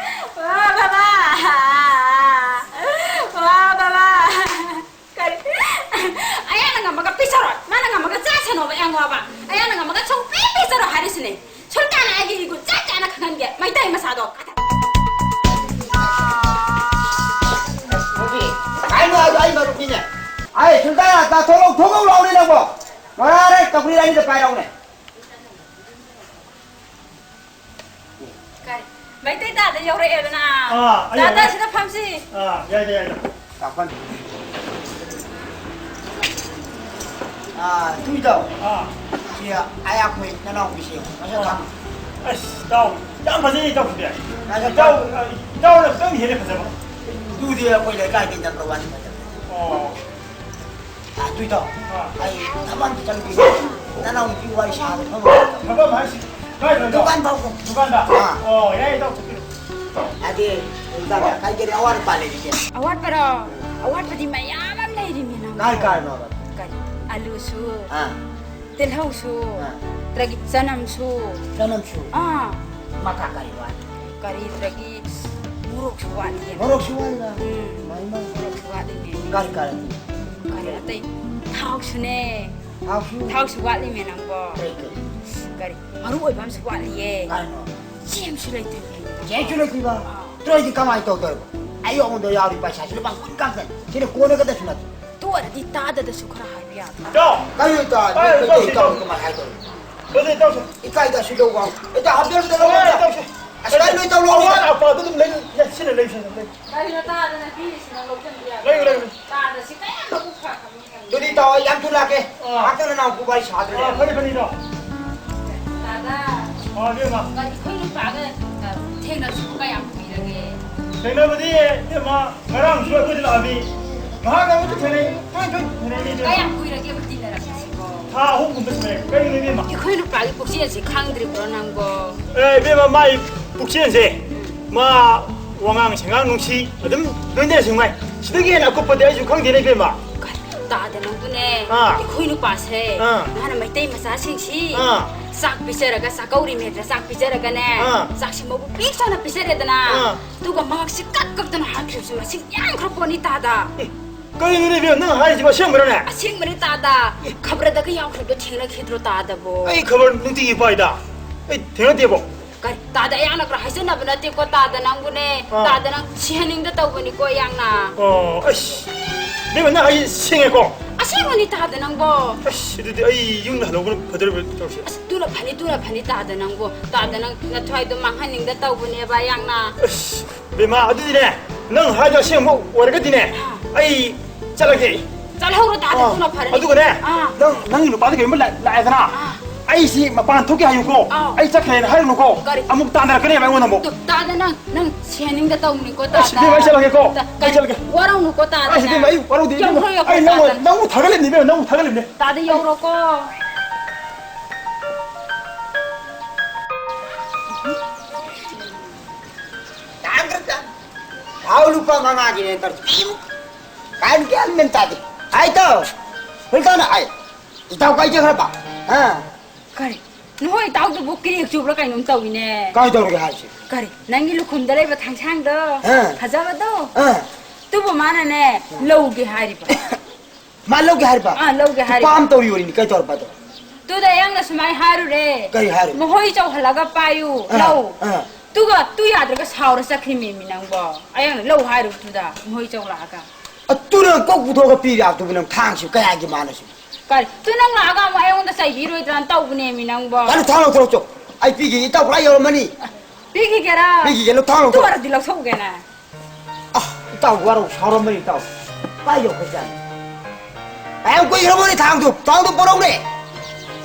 ꯋꯥ ꯕꯕꯥ! ꯋꯥ ꯕꯕꯥ! ꯀꯔꯤ? ꯑꯌꯥꯅ ꯉꯝꯃꯒ ꯄꯤꯖꯔꯣꯏ, ꯃꯥꯅ ꯉꯝꯃꯒ ꯆꯥꯁꯅꯣꯕ, ꯌꯥꯡꯉꯣꯕ꯫ ꯑꯌꯥꯅ ꯉꯝꯃꯒ ꯁꯨꯡꯄꯤ ꯄꯤꯖꯔꯣꯏ ꯍꯥꯏꯔꯤꯁꯤꯅꯦ꯫ ꯁꯨꯜꯇꯥꯟꯅ ꯑꯩꯒꯤ ꯏꯒꯨꯟ ꯆꯞ ꯆꯥꯅ ꯈꯪꯍꯟꯒꯦ, ꯃꯩꯇꯩ ꯃꯆꯥꯗꯣ꯫ ꯍꯧꯖꯤꯛ ꯀꯥꯏꯅꯣ ꯍꯥꯏꯗꯣ ꯑꯩ ꯃꯔꯨꯞꯅꯤꯅꯦ꯫ ꯑꯩ ꯁꯨꯜꯇꯥꯟ, ꯆꯥꯊꯣꯛꯂꯧ, ꯊꯣꯛꯂꯧ ꯂꯥꯎꯅꯦ ꯅꯪꯕꯣ꯫ ꯃꯔꯥꯔꯦ, ꯀꯕꯨꯏ ꯔꯥꯅꯤꯗ ꯄꯥꯏꯔꯛꯎꯅꯦ꯫ ꯀꯥꯏ? ꯃꯩꯇꯩ ꯇꯥꯗ ꯌꯧꯔꯛꯑꯦꯗꯅ꯫ ꯑꯥ, ꯑꯩ ꯇꯥꯗ ꯌꯧꯔꯦ꯫ ꯁꯤꯗ ꯐꯝꯁꯤ꯫ ꯑꯥ, ꯌꯥꯏꯗ, ꯌꯥꯏꯗ꯫ ꯇꯥꯐꯝ꯫ ꯑꯥ, ꯇꯨꯏꯗꯣ꯫ ꯑꯥ꯫ ꯁꯤ ꯑꯩꯈꯣꯏ ꯅꯅꯥꯎꯄꯤꯁꯦ ꯃꯁꯛ ꯈꯪ-, ꯑꯁ, ꯏꯇꯥꯎ, ꯌꯥꯝ ꯐꯖꯩ, ꯏꯇꯥꯎ ꯁꯤꯗꯤ꯫ ꯃꯁꯛ ꯏꯇꯥꯎ, ꯈꯪ-, ꯑ, ꯏꯇꯥꯎꯅ ꯈꯤꯇꯪ ꯍꯦꯜꯂꯦ ꯐꯖꯕ꯫ ꯑꯗꯨꯗꯤ ꯑꯩꯈꯣꯏ ꯂꯩꯀꯥꯏꯒꯤ number one ꯐꯖꯕ꯫ ꯑꯣ꯫ ꯑꯥ, ꯇꯨꯏꯗꯣ꯫ ꯑꯥ꯫ ꯑꯩ ꯊꯕꯛ ꯑꯝꯇ ꯆꯠꯂꯨꯈꯤꯒꯦ꯫ ꯅꯅꯥꯎ ꯅꯨꯄꯤ ꯋꯥꯔꯤ ꯁꯥꯕ ꯊꯕꯛ ꯑꯝꯇ꯫ ꯊꯕꯛ ꯑꯃ ꯍꯥꯏꯁꯤ, ꯀꯥꯏꯗꯅꯣ? ꯗꯨꯀꯥꯟ ꯐꯥꯎꯕ꯫ ꯗꯨꯀꯥꯟꯗ? ꯑꯥ꯫ ꯑꯣ, ꯌꯥꯏ, ꯏꯇꯥꯎ, ꯆꯠꯄꯤꯔꯣ꯫ ꯑꯗꯤ, ꯏꯇꯥꯎ, ꯀꯔꯤ ꯀꯔꯤ ꯑꯋꯥꯠ ꯑꯄꯥ ꯂꯩꯔꯤꯒꯦ? ꯑꯋꯥꯠꯄꯔꯣ? ꯑꯋꯥꯠꯄꯗꯤ ꯃꯌꯥꯝ ꯑꯃ ꯂꯩꯔꯤꯃꯤ ꯅꯪꯕꯣ꯫ ꯀꯥꯏ ꯀꯥꯏꯅꯣ? ꯀꯔꯤ? ꯑꯂꯨꯁꯨ, ꯑꯥ꯫ ꯇꯤꯜꯍꯧꯁꯨ, ꯑꯥ꯫ ꯑꯗꯒꯤ ꯆꯅꯝꯁꯨ꯫ ꯆꯅꯝꯁꯨ? ꯑꯥ꯫ ꯃꯈꯥ ꯀꯔꯤ ꯋꯥꯠꯂꯤ? ꯀꯔꯤ, ꯑꯗꯒꯤ ꯃꯣꯔꯣꯛꯁꯨ ꯋꯥꯠꯂꯤ꯫ ꯃꯣꯔꯣꯛꯁꯨ ꯋꯥꯠꯂꯤꯕ? ꯎꯝ꯫ ꯃꯥꯏ, ꯃꯥꯏ꯫ ꯃꯣꯔꯣꯛꯁꯨ ꯋꯥꯠꯂꯤꯅꯦ꯫ ꯀꯔꯤ, ꯀꯔꯤ? ꯀꯔꯤ ꯑꯇꯩ? ꯊꯥꯎꯁꯨꯅꯦ꯫ ꯊꯥꯎꯁꯨ? ꯊꯥꯎꯁꯨ ꯋꯥꯠꯂꯤꯃꯦ ꯅꯪꯕꯣ꯫ ꯀꯔꯤ, ꯀꯔꯤ? ꯀꯔꯤ? ꯃꯔꯨ ꯑꯣꯏꯕ ꯑꯃꯁꯨ ꯋꯥꯠꯂꯤꯌꯦ꯫ ꯀꯔꯤꯅꯣ? ꯆꯦꯡꯁꯨ ꯂꯩꯇ꯭ꯔꯤꯃꯦ꯫ ꯆꯦꯡꯁꯨ ꯂꯩꯇ꯭ꯔꯤꯕ? ꯑꯥ꯫ ꯇ꯭ꯔꯣꯏꯗꯤ ꯀꯃꯥꯏꯅ ꯇꯧꯗꯣꯏꯕ? ꯑꯩ ꯑꯩꯉꯣꯟꯗ ꯌꯥꯎꯔꯤ ꯄꯩꯁꯥꯁꯤ ꯂꯨꯄꯥ ꯀꯨꯟ ꯈꯛꯇꯅꯤ꯫ ꯁꯤꯅ ꯀꯣꯟꯅꯒꯗꯕꯁꯨ ꯅꯠꯇꯦ꯫ ꯇꯨ ꯑꯣꯏꯔꯗꯤ ꯇꯥꯗꯗꯁꯨ ꯈꯔ ꯍꯥꯏꯕ ꯌꯥꯗ꯭ꯔꯥ? ꯏꯇꯥꯎ! ꯀꯔꯤ ꯏꯇꯥꯎ? ꯀꯔꯤ ꯏꯇꯥꯎ? ꯏꯇꯥꯎ ꯀꯃꯥꯏꯅ ꯍꯥꯏꯗꯣꯏꯅꯣ? ꯀꯔꯤ ꯏꯇꯥꯎꯁꯦ? ꯏꯀꯥꯏꯗ ꯁꯤ ꯂꯧꯕ꯫ ꯏꯇꯥꯎ, ꯍꯥꯞꯄꯤꯔꯣ, ꯁꯤꯗ ꯂꯧꯕ꯫ ꯏꯇꯥꯎꯁꯦ꯫ ꯑꯁ, ꯀꯥꯏ ꯂꯣꯏ ꯇꯧꯔꯣ꯫ ꯑꯋꯥꯠ ꯑꯄꯥꯗꯨ ꯑꯗꯨꯝ ꯂꯩ-, ꯂꯩ-, ꯁꯤ ꯂꯩ, ꯂꯩ, ꯂꯩ꯫ ꯀꯔꯤꯅꯣ ꯇꯥꯗꯅ ꯄꯤꯔꯤꯁꯤꯅ ꯂꯧꯁꯤꯟꯕ ꯌꯥꯗ꯭ꯔꯣ? ꯂꯩ, ꯂꯩ, ꯂꯩ꯫ ꯇꯥꯗ ꯁꯤ ꯀꯌꯥꯝ ꯃꯕꯨꯛ ꯐꯈ꯭ꯔꯕꯅꯣ ꯈꯪꯗꯦ꯫ ꯑꯗꯨꯗꯤ ꯏꯇꯥꯎ, ꯑꯩ ꯌꯥꯝ ꯊꯨꯅ ꯂꯥꯛꯀꯦ꯫ ꯑꯥ꯫ ꯉꯥꯏꯍꯥꯛꯇꯪ ꯅꯅꯥꯎ ꯄꯨꯕ ꯑꯩ ꯁꯥꯗ꯭ꯔꯦ꯫ ꯑꯥ, ꯐꯅꯤ, ꯐꯅꯤ, ꯏꯇꯥꯎ꯫ ꯇꯥꯗ꯫ ꯑꯥ, ꯏꯕꯦꯝꯃ꯫ ꯑꯩꯈꯣꯏ ꯅꯨꯄꯥꯒ, ꯑ, ꯊꯦꯡꯅꯕꯁꯤꯕꯨ ꯀꯌꯥꯝ ꯀꯨꯏꯔꯒꯦ? ꯊꯦꯡꯅꯕꯗꯤ, ꯏꯕꯦꯝꯃ, ꯉꯔꯥꯡꯁꯨ ꯑꯩꯈꯣꯏꯗ ꯂꯥꯛꯑꯝꯃꯤ꯫ ꯉꯥꯏꯍꯥꯛ ꯑꯃꯁꯨ ꯊꯦꯡꯅꯩ, ꯇꯣꯏ ꯇꯣꯏ ꯊꯦꯡꯅꯩꯅꯦ, ꯏꯕꯦꯝꯃ꯫ ꯀꯌꯥꯝ ꯀꯨꯏꯔꯒꯦꯕ ꯇꯤꯟꯅꯔꯛꯄꯁꯤꯕꯣ? ꯊꯥ ꯑꯍꯨꯝꯒꯨꯝꯕ ꯁꯨꯔꯦ꯫ ꯀꯩꯅꯣꯅꯦ, ꯏꯕꯦꯝꯃ? ꯑꯩꯈꯣꯏ ꯅꯨꯄꯥꯒꯤ ꯄꯨꯛꯆꯦꯜꯁꯦ ꯈꯪꯗ꯭ꯔꯤꯕ꯭ꯔꯣ ꯅꯪꯕꯣ? ꯑꯦ, ꯏꯕꯦꯝꯃ, ꯃꯥꯏ ꯄꯨꯛꯆꯦꯜꯁꯦ, ꯃꯥ ꯋꯥꯉꯥꯡ ꯁꯉꯥꯡ ꯅꯨꯡꯁꯤ, ꯑꯗꯨꯝ ꯂꯣꯏꯅꯔꯁꯨ ꯅꯨꯡꯉꯥꯏ꯫ ꯁꯤꯗꯒꯤ ꯍꯦꯟꯅ ꯑꯀꯨꯞꯄꯗꯤ ꯑꯩꯁꯨ ꯈꯪꯗꯦꯅꯦ, ꯏꯕꯦꯝꯃ꯫ ꯀꯔꯤ ꯇꯥꯗ ꯅꯪꯕꯨꯅꯦ? ꯑꯥ꯫ ꯑꯩꯈꯣꯏ ꯅꯨꯄꯥꯁꯦ, ꯑꯥ꯫ ꯃꯥꯅ ꯃꯩꯇꯩ ꯃꯆꯥꯁꯤꯡꯁꯤ ꯑꯥ꯫ ꯆꯥꯛ ꯄꯤꯖꯔꯒ, ꯆꯥꯛꯀꯧꯔꯤ ꯃꯦꯠꯇ ꯆꯥꯛ ꯄꯤꯖꯔꯒꯅꯦ, ꯑꯥ꯫ ꯆꯥꯛꯁꯤ ꯃꯕꯨꯛ ꯄꯤꯛ ꯊꯟꯅ ꯄꯤꯖꯔꯦꯗꯅ, ꯑꯥ꯫ ꯑꯗꯨꯒ ꯃꯍꯥꯛꯁꯤ ꯀꯛ ꯀꯛꯇꯅ ꯍꯥꯠꯈ꯭ꯔꯤꯕꯁꯤ ꯃꯁꯤꯡ ꯌꯥꯝꯈ꯭ꯔ ꯄꯣꯠꯅꯤ ꯇꯥꯗ꯫ ꯑꯦ, ꯀꯩꯅꯣꯅꯦ ꯏꯕꯦꯝꯃ, ꯅꯪ ꯍꯥꯏꯔꯤꯁꯤꯕꯣ ꯑꯁꯦꯡꯕꯔꯅꯦ? ꯑꯁꯦꯡꯕꯅꯤ ꯇꯥꯗ꯫ ꯈꯕꯔꯗꯒ ꯌꯥꯎꯈ꯭ꯔꯕꯗꯣ ꯊꯦꯡꯅꯈꯤꯗ꯭ꯔꯣ ꯇꯥꯗꯕꯣ? ꯑꯩ ꯈꯕꯔ ꯅꯨꯡꯇꯤꯒꯤ ꯄꯥꯏꯗ꯫ ꯑꯩ ꯊꯦꯡꯅꯗꯦꯕꯣ꯫ ꯀꯔꯤ? ꯇꯥꯗ, ꯑꯩꯍꯥꯛꯅ ꯈꯔ ꯍꯥꯏꯖꯟꯅꯕ ꯅꯠꯇꯦꯀꯣ ꯇꯥꯗ ꯅꯪꯕꯨꯅꯦ꯫ ꯑꯥ꯫ ꯇꯥꯗ ꯅꯪ ꯁꯤꯍꯟꯅꯤꯡꯗ ꯇꯧꯕꯅꯤꯀꯣ ꯑꯩꯍꯥꯛꯅ꯫ ꯑꯣ, ꯑꯁ꯫ ꯏꯕꯦꯝꯃ, ꯅꯪ ꯍꯥꯏꯁꯦ ꯁꯦꯡꯉꯦꯀꯣ? ꯑꯁꯦꯡꯕꯅꯤ ꯇꯥꯗ ꯅꯪꯕꯣ꯫ ꯑꯁ, ꯑꯗꯨꯗꯤ ꯑꯩ ꯌꯨꯝꯗ ꯍꯜꯍꯧꯕꯅ ꯐꯗꯣꯔꯤꯕ ꯇꯧꯔꯤꯁꯦ꯫ ꯑꯁ, ꯇꯨꯅ ꯐꯅꯤ, ꯇꯨꯅ ꯐꯅꯤ ꯇꯥꯗ ꯅꯪꯕꯣ꯫ ꯇꯥꯗ ꯅꯪ ꯅꯊ꯭ꯋꯥꯏꯗꯣ ꯃꯥꯡꯍꯟꯅꯤꯡꯗ ꯇꯧꯕꯅꯦꯕ ꯑꯩꯍꯥꯛꯅ꯫ ꯑꯁ, ꯕꯦꯝꯃ, ꯑꯗꯨꯗꯤꯅꯦ, ꯅꯪ ꯍꯥꯏꯗꯣ ꯑꯁꯦꯡꯕ ꯑꯣꯏꯔꯒꯗꯤꯅꯦ, ꯑꯥ꯫ ꯑꯩ ꯆꯠꯂꯒꯦ ꯑꯩ꯫ ꯆꯠꯍꯧꯔꯣ, ꯇꯥꯗ ꯑꯥ꯫ ꯑꯗꯨꯅ ꯐꯔꯅꯤ꯫ ꯑꯗꯨꯒꯅꯦ, ꯑꯥ꯫ ꯅꯪ, ꯅꯪꯒꯤ ꯅꯨꯄꯥꯗ ꯀꯩꯒꯨꯝꯕ ꯂꯥꯛ-, ꯂꯥꯛꯑꯦꯗꯅ, ꯑꯥ꯫ ꯑꯩꯁꯤ ꯃꯄꯥꯟ ꯊꯣꯛꯀꯦ ꯍꯥꯏꯌꯨꯀꯣ꯫ ꯑꯥꯎ꯫ ꯑꯩ ꯆꯠꯈ꯭ꯔꯦꯅ ꯍꯥꯏꯔꯨꯅꯨꯀꯣ꯫ ꯀꯔꯤ? ꯑꯃꯨꯛ ꯇꯥꯟꯅꯔꯛꯀꯅꯦꯕ ꯑꯩꯉꯣꯟꯗ ꯑꯃꯨꯛ꯫ ꯇꯨ, ꯇꯥꯗ ꯅꯪ, ꯅꯪ ꯁꯤꯍꯟꯅꯤꯡꯗ ꯇꯧꯅꯤꯀꯣ, ꯑꯁ, ꯇꯥꯗ꯫ ꯏꯕꯦꯝꯃ, ꯑꯩ ꯆꯠꯂꯒꯦꯀꯣ꯫ ꯇ-, ꯑꯩ ꯀꯔꯤ? ꯆꯠꯂꯒꯦ꯫ ꯋꯥꯔꯧꯅꯨꯀꯣ, ꯇꯥꯗ ꯑꯁ, ꯏꯕꯦꯝꯃ, ꯅꯪ꯫ ꯑꯩ ꯋꯥꯔꯧꯗꯦ, ꯏꯕꯦꯝꯃ꯫ ꯌꯧꯈ꯭ꯔꯣ, ꯌꯧꯈ꯭ꯔꯣ, ꯑꯩ ꯅꯪꯕꯨ, ꯇꯥꯗ꯫ ꯅꯪꯕꯨ ꯊꯥꯒꯠꯂꯤꯕꯅꯤ, ꯏꯕꯦꯝꯃ, ꯅꯪꯕꯨ ꯊꯥꯒꯠꯂꯤꯕꯅꯤ꯫ ꯇꯥꯗ ꯌꯧꯔꯣꯀꯣ꯫ ꯇꯥꯡꯈ꯭ꯔ ꯇꯥꯡ꯫ ꯊꯥꯎ ꯂꯨꯄꯥ ꯃꯉꯥꯒꯤꯅꯦ ꯇꯧꯔꯤꯁꯦ꯫ ꯀꯥꯏꯗ ꯒ꯭ꯌꯥꯟ ꯃꯦꯟ ꯇꯥꯗꯦ꯫ ꯍꯥꯏ ꯏꯇꯥꯎ, ꯍꯨꯜꯇꯥꯅ ꯍꯥꯏ꯫ ꯏꯇꯥꯎ ꯀꯥꯏ ꯆꯠꯈ꯭ꯔꯕ? ꯍꯥ? ꯀꯔꯤ? ꯅꯈꯣꯏ ꯏꯇꯥꯎꯗꯨꯕꯨ ꯀ꯭ꯔꯦꯛ ꯆꯨꯕ꯭ꯔꯥ ꯀꯩꯅꯣꯝ ꯇꯧꯏꯅꯦ꯫ ꯀꯥꯏ ꯇꯧꯔꯒꯦ ꯍꯥꯏꯁꯦ? ꯀꯔꯤ? ꯅꯪꯒꯤ ꯂꯨꯈꯨꯝꯗ ꯂꯩꯕ ꯊꯥꯡꯁꯥꯡꯗꯣ? ꯑꯥ꯫ ꯐꯖꯕꯗꯣ? ꯑꯥ꯫ ꯑꯗꯨꯕꯨ ꯃꯥꯅꯅꯦ, ꯂꯧꯒꯦ ꯍꯥꯏꯔꯤꯕ꯫ ꯃꯥ ꯂꯧꯒꯦ ꯍꯥꯏꯔꯤꯕ? ꯑꯥ, ꯂꯧꯒꯦ ꯍꯥꯏꯔꯤꯕ꯫ ꯅꯨꯄꯥ ꯑꯃ ꯇꯧꯔꯤ ꯑꯣꯏꯔꯤꯅꯤ, ꯀꯩ ꯇꯧꯔꯕ ꯑꯗꯣ? ꯑꯗꯨꯗ ꯑꯩꯍꯥꯛꯅ ꯁꯨꯃꯥꯏ ꯍꯥꯏꯔꯨꯔꯦ꯫ ꯀꯔꯤ ꯍꯥꯏꯔꯨꯔꯦ? ꯃꯈꯣꯏ ꯆꯧꯍꯜꯂꯒ ꯄꯥꯏꯌꯨ, ꯑꯥ, ꯂꯧ꯫ ꯑꯥ꯫ ꯑꯗꯨꯒ ꯑꯗꯨ ꯌꯥꯗ꯭ꯔꯒ ꯁꯥꯎꯔ ꯆꯠꯈ꯭ꯔꯤꯃꯦꯃꯤ ꯅꯪꯕꯣ꯫ ꯑꯩꯍꯥꯛꯅ ꯂꯧ ꯍꯥꯏꯔꯨꯕꯗꯨꯗ ꯃꯈꯣꯏ ꯆꯧꯂꯛꯑꯒ꯫ ꯑꯗꯨꯅ ꯀꯣꯛ ꯄꯨꯊꯣꯛꯑꯒ ꯄꯤꯕ ꯌꯥꯕꯗꯨꯕꯨ ꯅꯪ ꯊꯥꯡꯁꯤꯕꯨ ꯀꯌꯥꯒꯤ ꯃꯥꯅꯣ ꯁꯤꯕꯨ? ꯀꯔꯤ? ꯑꯗꯨ ꯅꯪ ꯂꯥꯛꯑꯒ ꯑꯃꯨꯛ ꯑꯩꯉꯣꯟꯗ ꯆꯩꯕꯤꯔꯣꯏꯗ꯭ꯔꯥꯅ ꯇꯧꯕꯅꯦꯃꯤ ꯅꯪꯕꯣ꯫ ꯀꯩꯅꯣ ꯊꯥꯡ ꯂꯧꯊꯣꯔꯛꯑꯣ ꯆꯣ꯫ ꯑꯩ ꯄꯤꯒꯦ, ꯏꯇꯥꯎ ꯄꯨꯔꯥ ꯌꯧꯔꯝꯃꯅꯤ꯫ ꯄꯤꯈꯤꯒꯦꯔꯥ? ꯄꯤꯈꯤꯒꯦ, ꯂꯧꯊꯣꯛ, ꯂꯧꯊꯣꯛ꯫ ꯑꯗꯨ ꯑꯣꯏꯔꯗꯤ ꯂꯧꯊꯣꯛꯎꯒꯦꯅꯦ꯫ ꯑꯥ, ꯏꯇꯥꯎ ꯋꯥꯔꯧ ꯁꯥꯎꯔꯝꯃꯅꯤ, ꯏꯇꯥꯎ꯫ ꯀꯥꯏ ꯌꯧꯈ꯭ꯔꯖꯥꯠꯅꯣ? ꯃꯌꯥꯝ ꯀꯨꯏꯈ꯭ꯔꯕꯣꯅꯦ ꯊꯥꯡꯗꯨ? ꯊꯥꯡꯗꯨ ꯄꯨꯔꯛꯎꯅꯦ꯫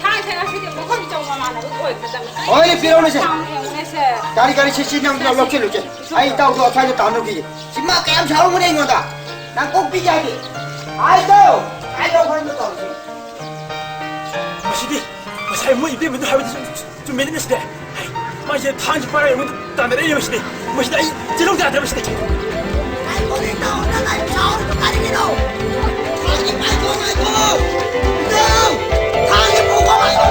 ꯊꯥꯡꯁꯦ ꯉꯁꯤꯗꯤ ꯃꯈꯣꯏ ꯏꯆꯧ ꯃꯃꯥꯟꯅꯕ ꯑꯣꯏꯈ꯭ꯔꯗꯕꯅꯤ꯫ ꯍꯣꯏꯅꯦ, ꯄꯤꯔꯛꯎꯅꯦ ꯁꯦ꯫ ꯊꯥꯡ ꯌꯦꯡꯉꯨꯅꯦ ꯁꯦ꯫ ꯀꯔꯤ, ꯀꯔꯤ, ꯁꯤ, ꯁꯤ ꯅꯪ ꯁꯦ, ꯁꯦ, ꯂꯧꯁꯤꯜꯂꯨ ꯁꯦ꯫ ꯁꯦ, ꯁꯦ꯫ ꯑꯩ ꯏꯇꯥꯎꯗꯣ ꯑꯁ꯭ꯋꯥꯏꯗ ꯇꯥꯟꯅꯔꯨꯈꯤꯒꯦ꯫ ꯁꯤ ꯃꯥ ꯀꯌꯥꯝ ꯁꯥꯎꯔꯝꯒꯅꯤ ꯑꯩꯉꯣꯟꯗ꯫ ꯅꯪ ꯀꯣꯛ ꯄꯤꯒꯦ ꯍꯥꯏꯗꯤ꯫ ꯍꯥꯏꯗꯣ! ꯍꯥꯏꯗꯣ, ꯍꯣꯏ, ꯇꯧꯔꯁꯤ꯫ ꯃꯁꯤꯗꯤ ꯉꯁꯥꯏ ꯃꯣꯏ ꯏꯕꯦꯝꯃꯗꯨ ꯍꯥꯏꯕꯗꯨ ꯆꯨꯝ-, ꯆꯨꯝꯃꯦꯅꯦ ꯁꯤꯗꯤ꯫ ꯍꯩ, ꯃꯥꯁꯦ ꯊꯥꯡꯁꯤ ꯄꯥꯏꯔꯒ ꯑꯩꯉꯣꯟꯗ ꯇꯥꯟꯅꯔꯛꯏꯅꯦ ꯃꯁꯤꯗꯤ꯫ ꯃꯁꯤꯗꯤ ꯑꯩ ꯆꯦꯜꯍꯧꯗ ꯌꯥꯗ꯭ꯔꯦ ꯃꯁꯤꯗꯤ꯫ ꯉꯥꯏꯈꯣꯅꯦ, ꯏꯇꯥꯎ, ꯅꯪ ꯑꯩ ꯁꯥꯎꯔꯤꯗꯣ ꯀꯔꯤꯒꯤꯅꯣ? ꯊꯥꯡꯁꯤ ꯄꯥꯏꯈꯣ, ꯉꯥꯏꯈꯣ! ꯏꯇꯥꯎ, ꯊꯥꯡꯁꯤ ꯄꯨꯈꯣ, ꯉꯥꯏꯈꯣ!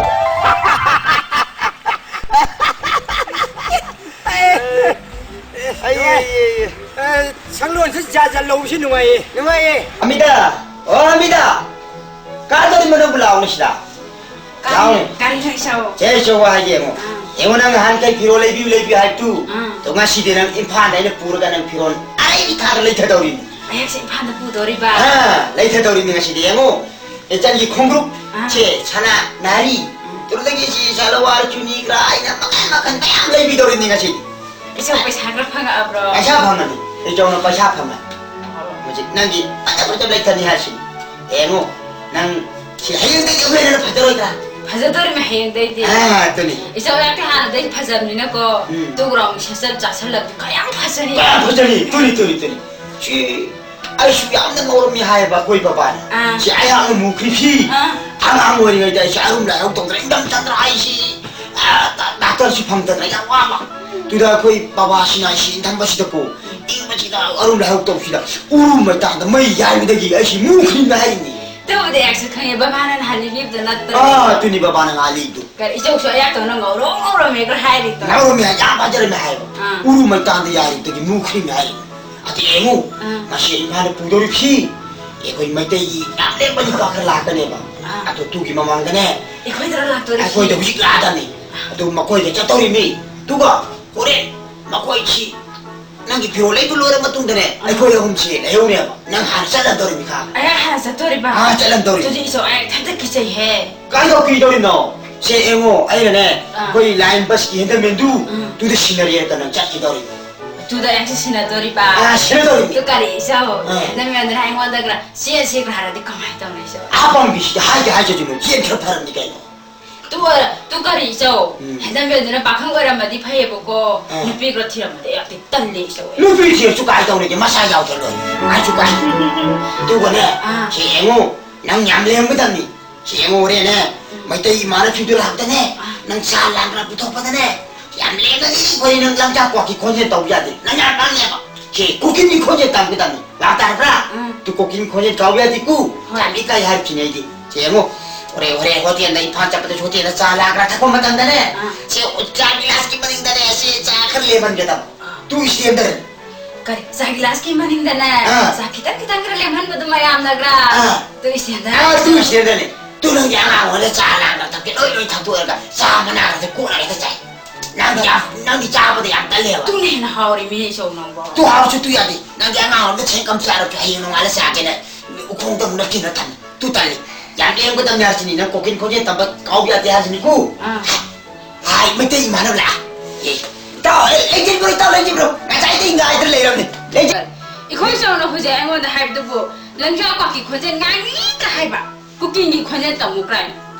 ꯑꯩ, ꯑꯩ, ꯑꯩ, ꯑꯩ, ꯑꯦ, ꯁꯪꯂꯣꯟꯁꯤ ꯖꯥꯠ ꯖꯥꯠ ꯂꯧꯕꯁꯤ ꯅꯨꯡꯉꯥꯏꯌꯦ꯫ ꯅꯨꯡꯉꯥꯏꯌꯦ꯫ ꯑꯃꯤꯇꯥ! ꯑꯣ, ꯑꯃꯤꯇꯥ! ꯀꯥꯏꯗꯧꯔꯤꯕ ꯅꯪꯕꯨ? ꯂꯥꯛꯑꯣꯅꯦ ꯁꯤꯗ꯫ ꯀꯔꯤ, ꯂꯥꯛꯑꯣꯅꯦ꯫ ꯀꯔꯤꯅꯣ ꯏꯆꯧ? ꯁꯦ, ꯏꯆꯧ, ꯋꯥ ꯍꯥꯏꯒꯦ ꯌꯦꯡꯉꯣ꯫ ꯑꯥ꯫ ꯌꯦꯡꯉꯣ, ꯅꯪ ꯅꯍꯥꯟꯈꯩ ꯐꯤꯔꯣꯜ ꯂꯩꯕꯤꯌꯨ, ꯂꯩꯕꯤꯌꯨ ꯍꯥꯏꯕꯗꯨ, ꯑꯥ꯫ ꯑꯗꯣ ꯉꯁꯤꯗꯤ ꯅꯪ ꯏꯝꯐꯥꯜꯗ ꯑꯩꯅ ꯄꯨꯔꯒ ꯅꯪ ꯐꯤꯔꯣꯜ ꯑꯔꯩꯕꯤ ꯊꯥꯗ ꯂꯩꯊꯗꯧꯔꯤꯅꯤ꯫ ꯑꯩꯍꯥꯛꯁꯦ ꯏꯝꯐꯥꯜꯗ ꯄꯨꯗꯧꯔꯤꯕ? ꯑꯥ, ꯂꯩꯊꯗꯧꯔꯤꯅꯤ ꯉꯁꯤꯗꯤ꯫ ꯌꯦꯡꯉꯣ, ꯏꯆꯟꯒꯤ ꯈꯣꯡꯒ꯭ꯔꯨꯞ, ꯑꯥ꯫ ꯁꯦ, ꯁꯅꯥ, ꯅꯥꯔꯤ, ꯎꯝ꯫ ꯑꯗꯨꯗꯒꯤ ꯁꯤ ꯁꯥꯂꯋꯥꯔ, ꯆꯨꯅꯤ, ꯀ꯭ꯔꯥ, ꯑꯩꯅ ꯃꯈꯜ ꯃꯈꯜ ꯃꯌꯥꯝ ꯂꯩꯕꯤꯗꯧꯔꯤꯅꯤ ꯉꯁꯤꯗꯤ꯫ ꯏꯆꯧ, ꯄꯩꯁꯥ ꯈꯔ ꯐꯪꯉꯛꯑꯕ꯭ꯔꯣ? ꯄꯩꯁꯥ ꯐꯪꯉꯅꯤ꯫ ꯏꯆꯧꯅ ꯄꯩꯁꯥ ꯐꯪꯉꯅꯤ꯫ ꯍꯧꯖꯤꯛ ꯅꯪꯒꯤ ꯐꯖ ꯐꯖꯕ ꯂꯩꯊꯅꯤ ꯍꯥꯏꯁꯤꯅꯤ꯫ ꯌꯦꯡꯉꯣ, ꯅꯪ ꯁꯤ ꯍꯌꯦꯡꯗꯒꯤ ꯑꯃꯨꯛ ꯍꯦꯟꯅ ꯐꯖꯔꯣꯏꯗ꯭ꯔꯥ? ꯐꯖꯗꯣꯔꯤꯃꯤ ꯍꯌꯦꯡꯗꯩꯗꯤ꯫ ꯑꯥ, ꯑꯗꯨꯅꯤ꯫ ꯏꯆꯧ, ꯑꯩꯍꯥꯛꯇꯤ ꯍꯥꯟꯅꯗꯒꯤ ꯐꯖꯕꯅꯤꯅꯀꯣ, ꯎꯝ꯫ ꯇꯨꯒ꯭ꯔꯥꯎꯟꯒꯤ ꯁꯦꯠꯆꯟ ꯆꯥꯁꯜꯂꯗꯤ ꯀꯌꯥꯝ ꯐꯖꯅꯤ꯫ ꯀꯌꯥꯝ ꯐꯖꯅꯤ? ꯇꯨꯅꯤ, ꯇꯨꯅꯤ, ꯇꯨꯅꯤ꯫ ꯁꯤ ꯑꯩꯁꯨ ꯌꯥꯝꯅ ꯉꯧꯔꯝꯃꯤ ꯍꯥꯏꯌꯦꯕ ꯑꯩꯈꯣꯏ ꯕꯕꯥꯅ꯫ ꯑꯥ꯫ ꯁꯤ ꯑꯩꯍꯥꯛꯅ ꯃꯨꯈ꯭ꯔꯤꯁꯤ ꯑꯥ꯫ ꯑꯉꯥꯡ ꯑꯣꯏꯔꯤꯉꯩꯗ ꯑꯩꯁꯦ ꯑꯔꯨꯝ ꯂꯥꯏꯍꯧ ꯇꯧꯗꯅ ꯏꯪꯊꯝ ꯆꯟꯗ꯭ꯔ ꯑꯩꯁꯤ, ꯑꯥ, ꯗꯥ-, ꯗꯥꯛꯇꯔꯁꯨ ꯐꯪꯗꯅ ꯌꯥꯝ ꯋꯥꯕ꯫ ꯇꯨꯗ ꯑꯩꯈꯣꯏ ꯕꯕꯥꯁꯤꯅ ꯑꯩꯁꯤ ꯏꯪꯊꯝꯕꯁꯤꯗꯀꯣ, ꯏꯪꯕꯁꯤꯗ ꯑꯔꯨꯝ ꯂꯥꯏꯍꯧ ꯇꯧꯕꯁꯤꯗ ꯎꯔꯨ ꯃꯩꯇꯥꯟꯗ ꯃꯩ ꯌꯥꯏꯕꯗꯒꯤ ꯑꯩꯁꯤ ꯃꯨꯈ꯭ꯔꯤꯅꯤ ꯍꯥꯏꯔꯤꯅꯤ꯫ ꯇꯧꯕꯗꯤ ꯑꯩꯁꯨ ꯈꯪꯉꯦ, ꯕꯕꯥꯅ ꯅꯍꯥꯟ ꯂꯤꯕꯤꯕꯗꯣ ꯅꯠꯇ꯭ꯔꯣ? ꯑꯥ, ꯑꯗꯨꯅꯤ ꯕꯕꯥꯅ ꯉꯥꯜꯂꯤꯗꯨ꯫ ꯀꯔꯤ, ꯏꯆꯧꯁꯨ ꯑꯌꯥꯛꯇꯧꯅ ꯉꯧꯔꯣꯛ ꯉꯧꯔꯝꯃꯦꯒ ꯍꯥꯏꯔꯤꯗꯣ? ꯉꯧꯔꯝꯃꯦ, ꯌꯥꯝ ꯐꯖꯔꯝꯃꯦ ꯍꯥꯏꯕ꯫ ꯑꯥ꯫ ꯎꯔꯨ ꯃꯩꯇꯥꯟꯗ ꯌꯥꯏꯔꯤꯕꯗꯒꯤ ꯃꯨꯈ꯭ꯔꯤꯅꯤ ꯍꯥꯏꯔꯤꯅꯤ꯫ ꯑꯗꯨ ꯌꯦꯡꯉꯨ, ꯑꯥ꯫ ꯉꯁꯤ ꯏꯝꯐꯥꯜꯗ ꯄꯨꯗꯧꯔꯤꯕꯁꯤ ꯑꯩꯈꯣꯏ ꯃꯩꯇꯩꯒꯤ ꯌꯥꯝ ꯂꯦꯝꯕ ꯅꯨꯄꯥ ꯈꯔ ꯂꯥꯛꯀꯅꯦꯕ꯫ ꯑꯥ꯫ ꯑꯗꯣ ꯇꯨꯒꯤ ꯃꯃꯥꯡꯗꯅꯦ, ꯑꯩꯈꯣꯏꯗꯔ ꯂꯥꯛꯇꯣꯔꯤꯁꯤ? ꯑꯩꯈꯣꯏꯗ ꯍꯧꯖꯤꯛ ꯂꯥꯛꯑꯗꯕꯅꯤ꯫ ꯑꯗꯨ ꯃꯈꯣꯏꯗ ꯆꯠꯇꯧꯔꯤꯃꯤ꯫ ꯑꯗꯨꯒ ꯍꯣꯔꯦꯟ ꯃꯈꯣꯏꯁꯤ ꯅꯪꯒꯤ ꯐꯤꯔꯣꯜ ꯂꯩꯕ ꯂꯣꯏꯔ ꯃꯇꯨꯡꯗꯅꯦ, ꯑꯥ꯫ ꯑꯩꯈꯣꯏ ꯑꯍꯨꯝꯁꯤ ꯂꯩꯍꯧꯅꯦꯕ꯫ ꯅꯪ ꯍꯥꯟꯅ ꯆꯠꯂꯗꯧꯔꯤꯃꯤ ꯈꯥ꯫ ꯑꯩ ꯍꯥꯟꯅ ꯆꯠꯇꯣꯔꯤꯕ? ꯑꯥ, ꯆꯠꯂꯗꯧꯔꯤ꯫ ꯑꯗꯨꯗꯤ ꯏꯆꯧ, ꯑꯩ ꯏꯊꯟꯇ ꯀꯤꯖꯩꯍꯦ꯫ ꯀꯥꯏꯗꯧ ꯀꯤꯗꯧꯔꯤꯅꯣ? ꯁꯦ ꯌꯦꯡꯉꯣ, ꯑꯩꯅꯅꯦ, ꯑꯥ꯫ ꯑꯩꯈꯣꯏ line busꯀꯤ handymanꯗꯨ, ꯎꯝ꯫ ꯑꯗꯨꯗ ꯁꯤꯟꯅꯔꯦ ꯍꯦꯛꯇ ꯅꯪ ꯆꯠꯈꯤꯗꯧꯔꯤꯕ꯫ ꯑꯗꯨꯗ ꯑꯩꯁꯨ ꯁꯤꯟꯅꯗꯣꯔꯤꯕ? ꯑꯥ, ꯁꯤꯟꯅꯗꯧꯔꯤꯕ꯫ ꯑꯗꯨ ꯀꯔꯤ ꯏꯆꯧ? ꯑꯥ꯫ Handymanꯗꯨꯅ ꯑꯩꯉꯣꯟꯗꯒ ꯆꯦꯟꯁꯦꯒ ꯍꯥꯏꯔꯗꯤ ꯀꯃꯥꯏꯅ ꯇꯧꯅꯤ ꯏꯆꯧ? ꯑꯥ, ꯄꯥꯝꯕꯤꯁꯤꯗꯤ ꯍꯥꯏꯒꯦ ꯍꯥꯏꯖꯗꯨꯅ ꯆꯦꯟ ꯈꯔ ꯐꯔꯝꯅꯤ ꯀꯩꯅꯣ꯫ ꯇꯨ ꯑꯣꯏꯔ-, ꯇꯨ ꯀꯔꯤ ꯏꯆꯧ? ꯎꯝ꯫ Handymanꯗꯨꯅ ꯄꯥꯈꯪ ꯑꯣꯏꯔꯝꯃꯗꯤ ꯐꯩꯌꯦꯕꯀꯣ, ꯑꯥ꯫ ꯅꯨꯄꯤꯒ ꯊꯤꯔꯝꯃꯗꯤ ꯑꯩ ꯌꯥꯝ ꯊꯤ ꯇꯜꯂꯦ ꯏꯆꯧ꯫ ꯅꯨꯄꯤ ꯊꯤꯔꯁꯨ ꯀꯥꯏ ꯇꯧꯔꯤꯒꯦ? ꯃꯁꯥ ꯌꯥꯎꯗ꯭ꯔ ꯂꯣꯏꯔꯦ꯫ ꯀꯥꯏꯁꯨ ꯀꯥꯏ꯫ ꯑꯗꯨꯒꯅꯦ, ꯑꯥ꯫ ꯁꯤ ꯌꯦꯡꯉꯨ, ꯅꯪ ꯌꯥꯝ ꯂꯦꯝꯒꯗꯕꯅꯤ꯫ ꯁꯤ ꯌꯦꯡꯉꯨ ꯍꯣꯔꯦꯟꯅꯦ, ꯎꯝ꯫ ꯃꯩꯇꯩ ꯏꯃꯥꯅ ꯐꯤꯗꯨ ꯂꯥꯛꯇꯅꯦ, ꯑꯥ꯫ ꯅꯪ ꯆꯥ ꯂꯥꯡ ꯈꯔ ꯄꯨꯊꯣꯛꯄꯗꯅꯦ, ꯌꯥꯝ ꯂꯦꯝꯒꯅꯤ꯫ ꯑꯩꯈꯣꯏ ꯅꯪ ꯂꯝꯖꯥ ꯀꯣꯛꯀꯤ ꯈꯣꯟꯖꯦꯜ ꯇꯧꯕ ꯌꯥꯗꯦ꯫ ꯅꯪ ꯌꯥꯝ ꯄꯪꯉꯦꯕ꯫ ꯁꯤ ꯀꯨꯀꯤꯒꯤ ꯈꯣꯟꯖꯦꯜ ꯇꯝꯒꯗꯕꯅꯤ꯫ ꯂꯥꯛ ꯇꯥꯔꯕ꯭ꯔꯥ? ꯎꯝ꯫ ꯇꯨ ꯀꯨꯀꯤꯒꯤ ꯈꯣꯟꯖꯦꯜ ꯀꯥꯎꯕ ꯌꯥꯗꯦꯀꯣ꯫ ꯍꯣꯏ꯫ ꯌꯥꯝ ꯏꯀꯥꯏ ꯍꯥꯏꯕꯁꯤꯅꯦ ꯑꯩꯗꯤ꯫ ꯁꯤ ꯌꯦꯡꯉꯨ, ꯍꯣꯔꯦꯟ, ꯍꯣꯔꯦꯟ ꯍꯣꯇꯦꯜꯗ, ꯏꯝꯐꯥꯜ ꯆꯠꯄꯗꯁꯨ ꯍꯣꯇꯦꯜꯗ ꯆꯥ ꯂꯥꯡ ꯈꯔ ꯊꯛꯄ ꯃꯇꯝꯗꯅꯦ, ꯑꯥ꯫ ꯁꯤ ꯆꯥ ꯒꯤꯂꯥꯁꯀꯤ ꯃꯅꯤꯡꯗꯅꯦ, ꯁꯤ ꯆꯥ ꯈꯔ ꯂꯦꯝꯍꯟꯒꯗꯕ꯫ ꯑꯥ꯫ Two standard. ꯀꯔꯤ? ꯆꯥ ꯒꯤꯂꯥꯁꯀꯤ ꯃꯅꯤꯡꯗꯅꯦ ꯑꯥ꯫ ꯆꯥ ꯈꯤꯇꯪ ꯈꯤꯇꯪ ꯈꯔ ꯂꯦꯝꯍꯟꯕꯗꯣ ꯃꯌꯥꯝꯅꯒ꯫ ꯑꯥ꯫ Two standard. ꯑꯥ, ꯇꯨ ꯏꯁꯇꯦꯟꯗꯔꯅꯦ꯫ ꯇꯨ ꯅꯪꯒꯤ ꯑꯉꯥꯡ ꯍꯣꯏꯅ ꯆꯥ ꯂꯥꯡꯅ ꯊꯛꯀꯦ ꯂꯣꯏ ꯂꯣꯏ ꯊꯛꯇꯣꯛꯑꯒ ꯆꯥ ꯃꯅꯥꯒꯁꯦ ꯀꯣꯠꯂꯒ ꯍꯦꯛꯇ ꯆꯥꯏ꯫ ꯅꯪꯗꯤ ꯌꯥꯝ, ꯅꯪꯗꯤ ꯆꯥꯕꯗ ꯌꯥꯝ ꯀꯜꯂꯦꯕ꯫ ꯇꯨꯅ ꯍꯦꯟꯅ ꯍꯥꯎꯔꯤꯃꯤ ꯏꯆꯧ ꯅꯪꯕꯣ꯫ ꯇꯨ ꯍꯥꯎꯔꯁꯨ ꯇꯨ ꯌꯥꯗꯦ꯫ ꯅꯪꯗꯤ ꯑꯉꯥꯡ ꯍꯣꯏꯅ ꯊꯦꯡ ꯀꯝ ꯆꯥꯔꯁꯨ ꯍꯌꯦꯡ ꯅꯣꯡꯉꯥꯜꯂ ꯆꯥꯒꯦꯅ ꯎꯈꯣꯡꯗ ꯑꯃꯨꯛ ꯅꯞꯈꯤꯅ ꯊꯝꯃꯤ꯫ ꯇꯨ ꯇꯜꯂꯤ꯫ ꯌꯥꯝ ꯂꯦꯝꯒꯗꯕꯅꯤ ꯍꯥꯏꯁꯤꯅꯤ꯫ ꯅꯪ ꯀꯣꯀꯤꯟ ꯈꯣꯟꯖꯦꯜ ꯇꯝꯕ ꯀꯥꯎꯕ ꯌꯥꯗꯦ ꯍꯥꯏꯁꯤꯅꯤꯀꯣ꯫ ꯑꯥ꯫ ꯍꯥꯏ, ꯃꯩꯇꯩ ꯏꯃꯥꯟꯅꯕ ꯂꯥꯛꯑꯦ꯫ ꯑꯦ, ꯏꯇꯥꯎ, ꯑꯦ, ꯂꯩꯖꯤꯟꯕ꯭ꯔꯣ, ꯏꯇꯥꯎ, ꯂꯩꯖꯤꯟꯕ꯭ꯔꯣ? ꯉꯁꯥꯏꯗꯒꯤ ꯉꯥꯏꯗꯅ ꯂꯩꯔꯕꯅꯤ꯫ ꯂꯩꯖꯤꯟ- ꯏꯈꯣꯏ ꯏꯆꯧꯅ ꯍꯧꯖꯤꯛ ꯑꯩꯉꯣꯟꯗ ꯍꯥꯏꯕꯗꯨꯕꯨ, "ꯂꯪꯖꯥ ꯀ꯭ꯋꯥꯛꯀꯤ ꯈꯣꯟꯖꯦꯜ ꯉꯥꯡꯉꯤꯒ" ꯍꯥꯏꯕ꯫ ꯀꯨꯀꯤꯡꯒꯤ ꯈꯣꯟꯖꯦꯜ ꯇꯝꯃꯨ ꯀꯥꯏꯅ꯫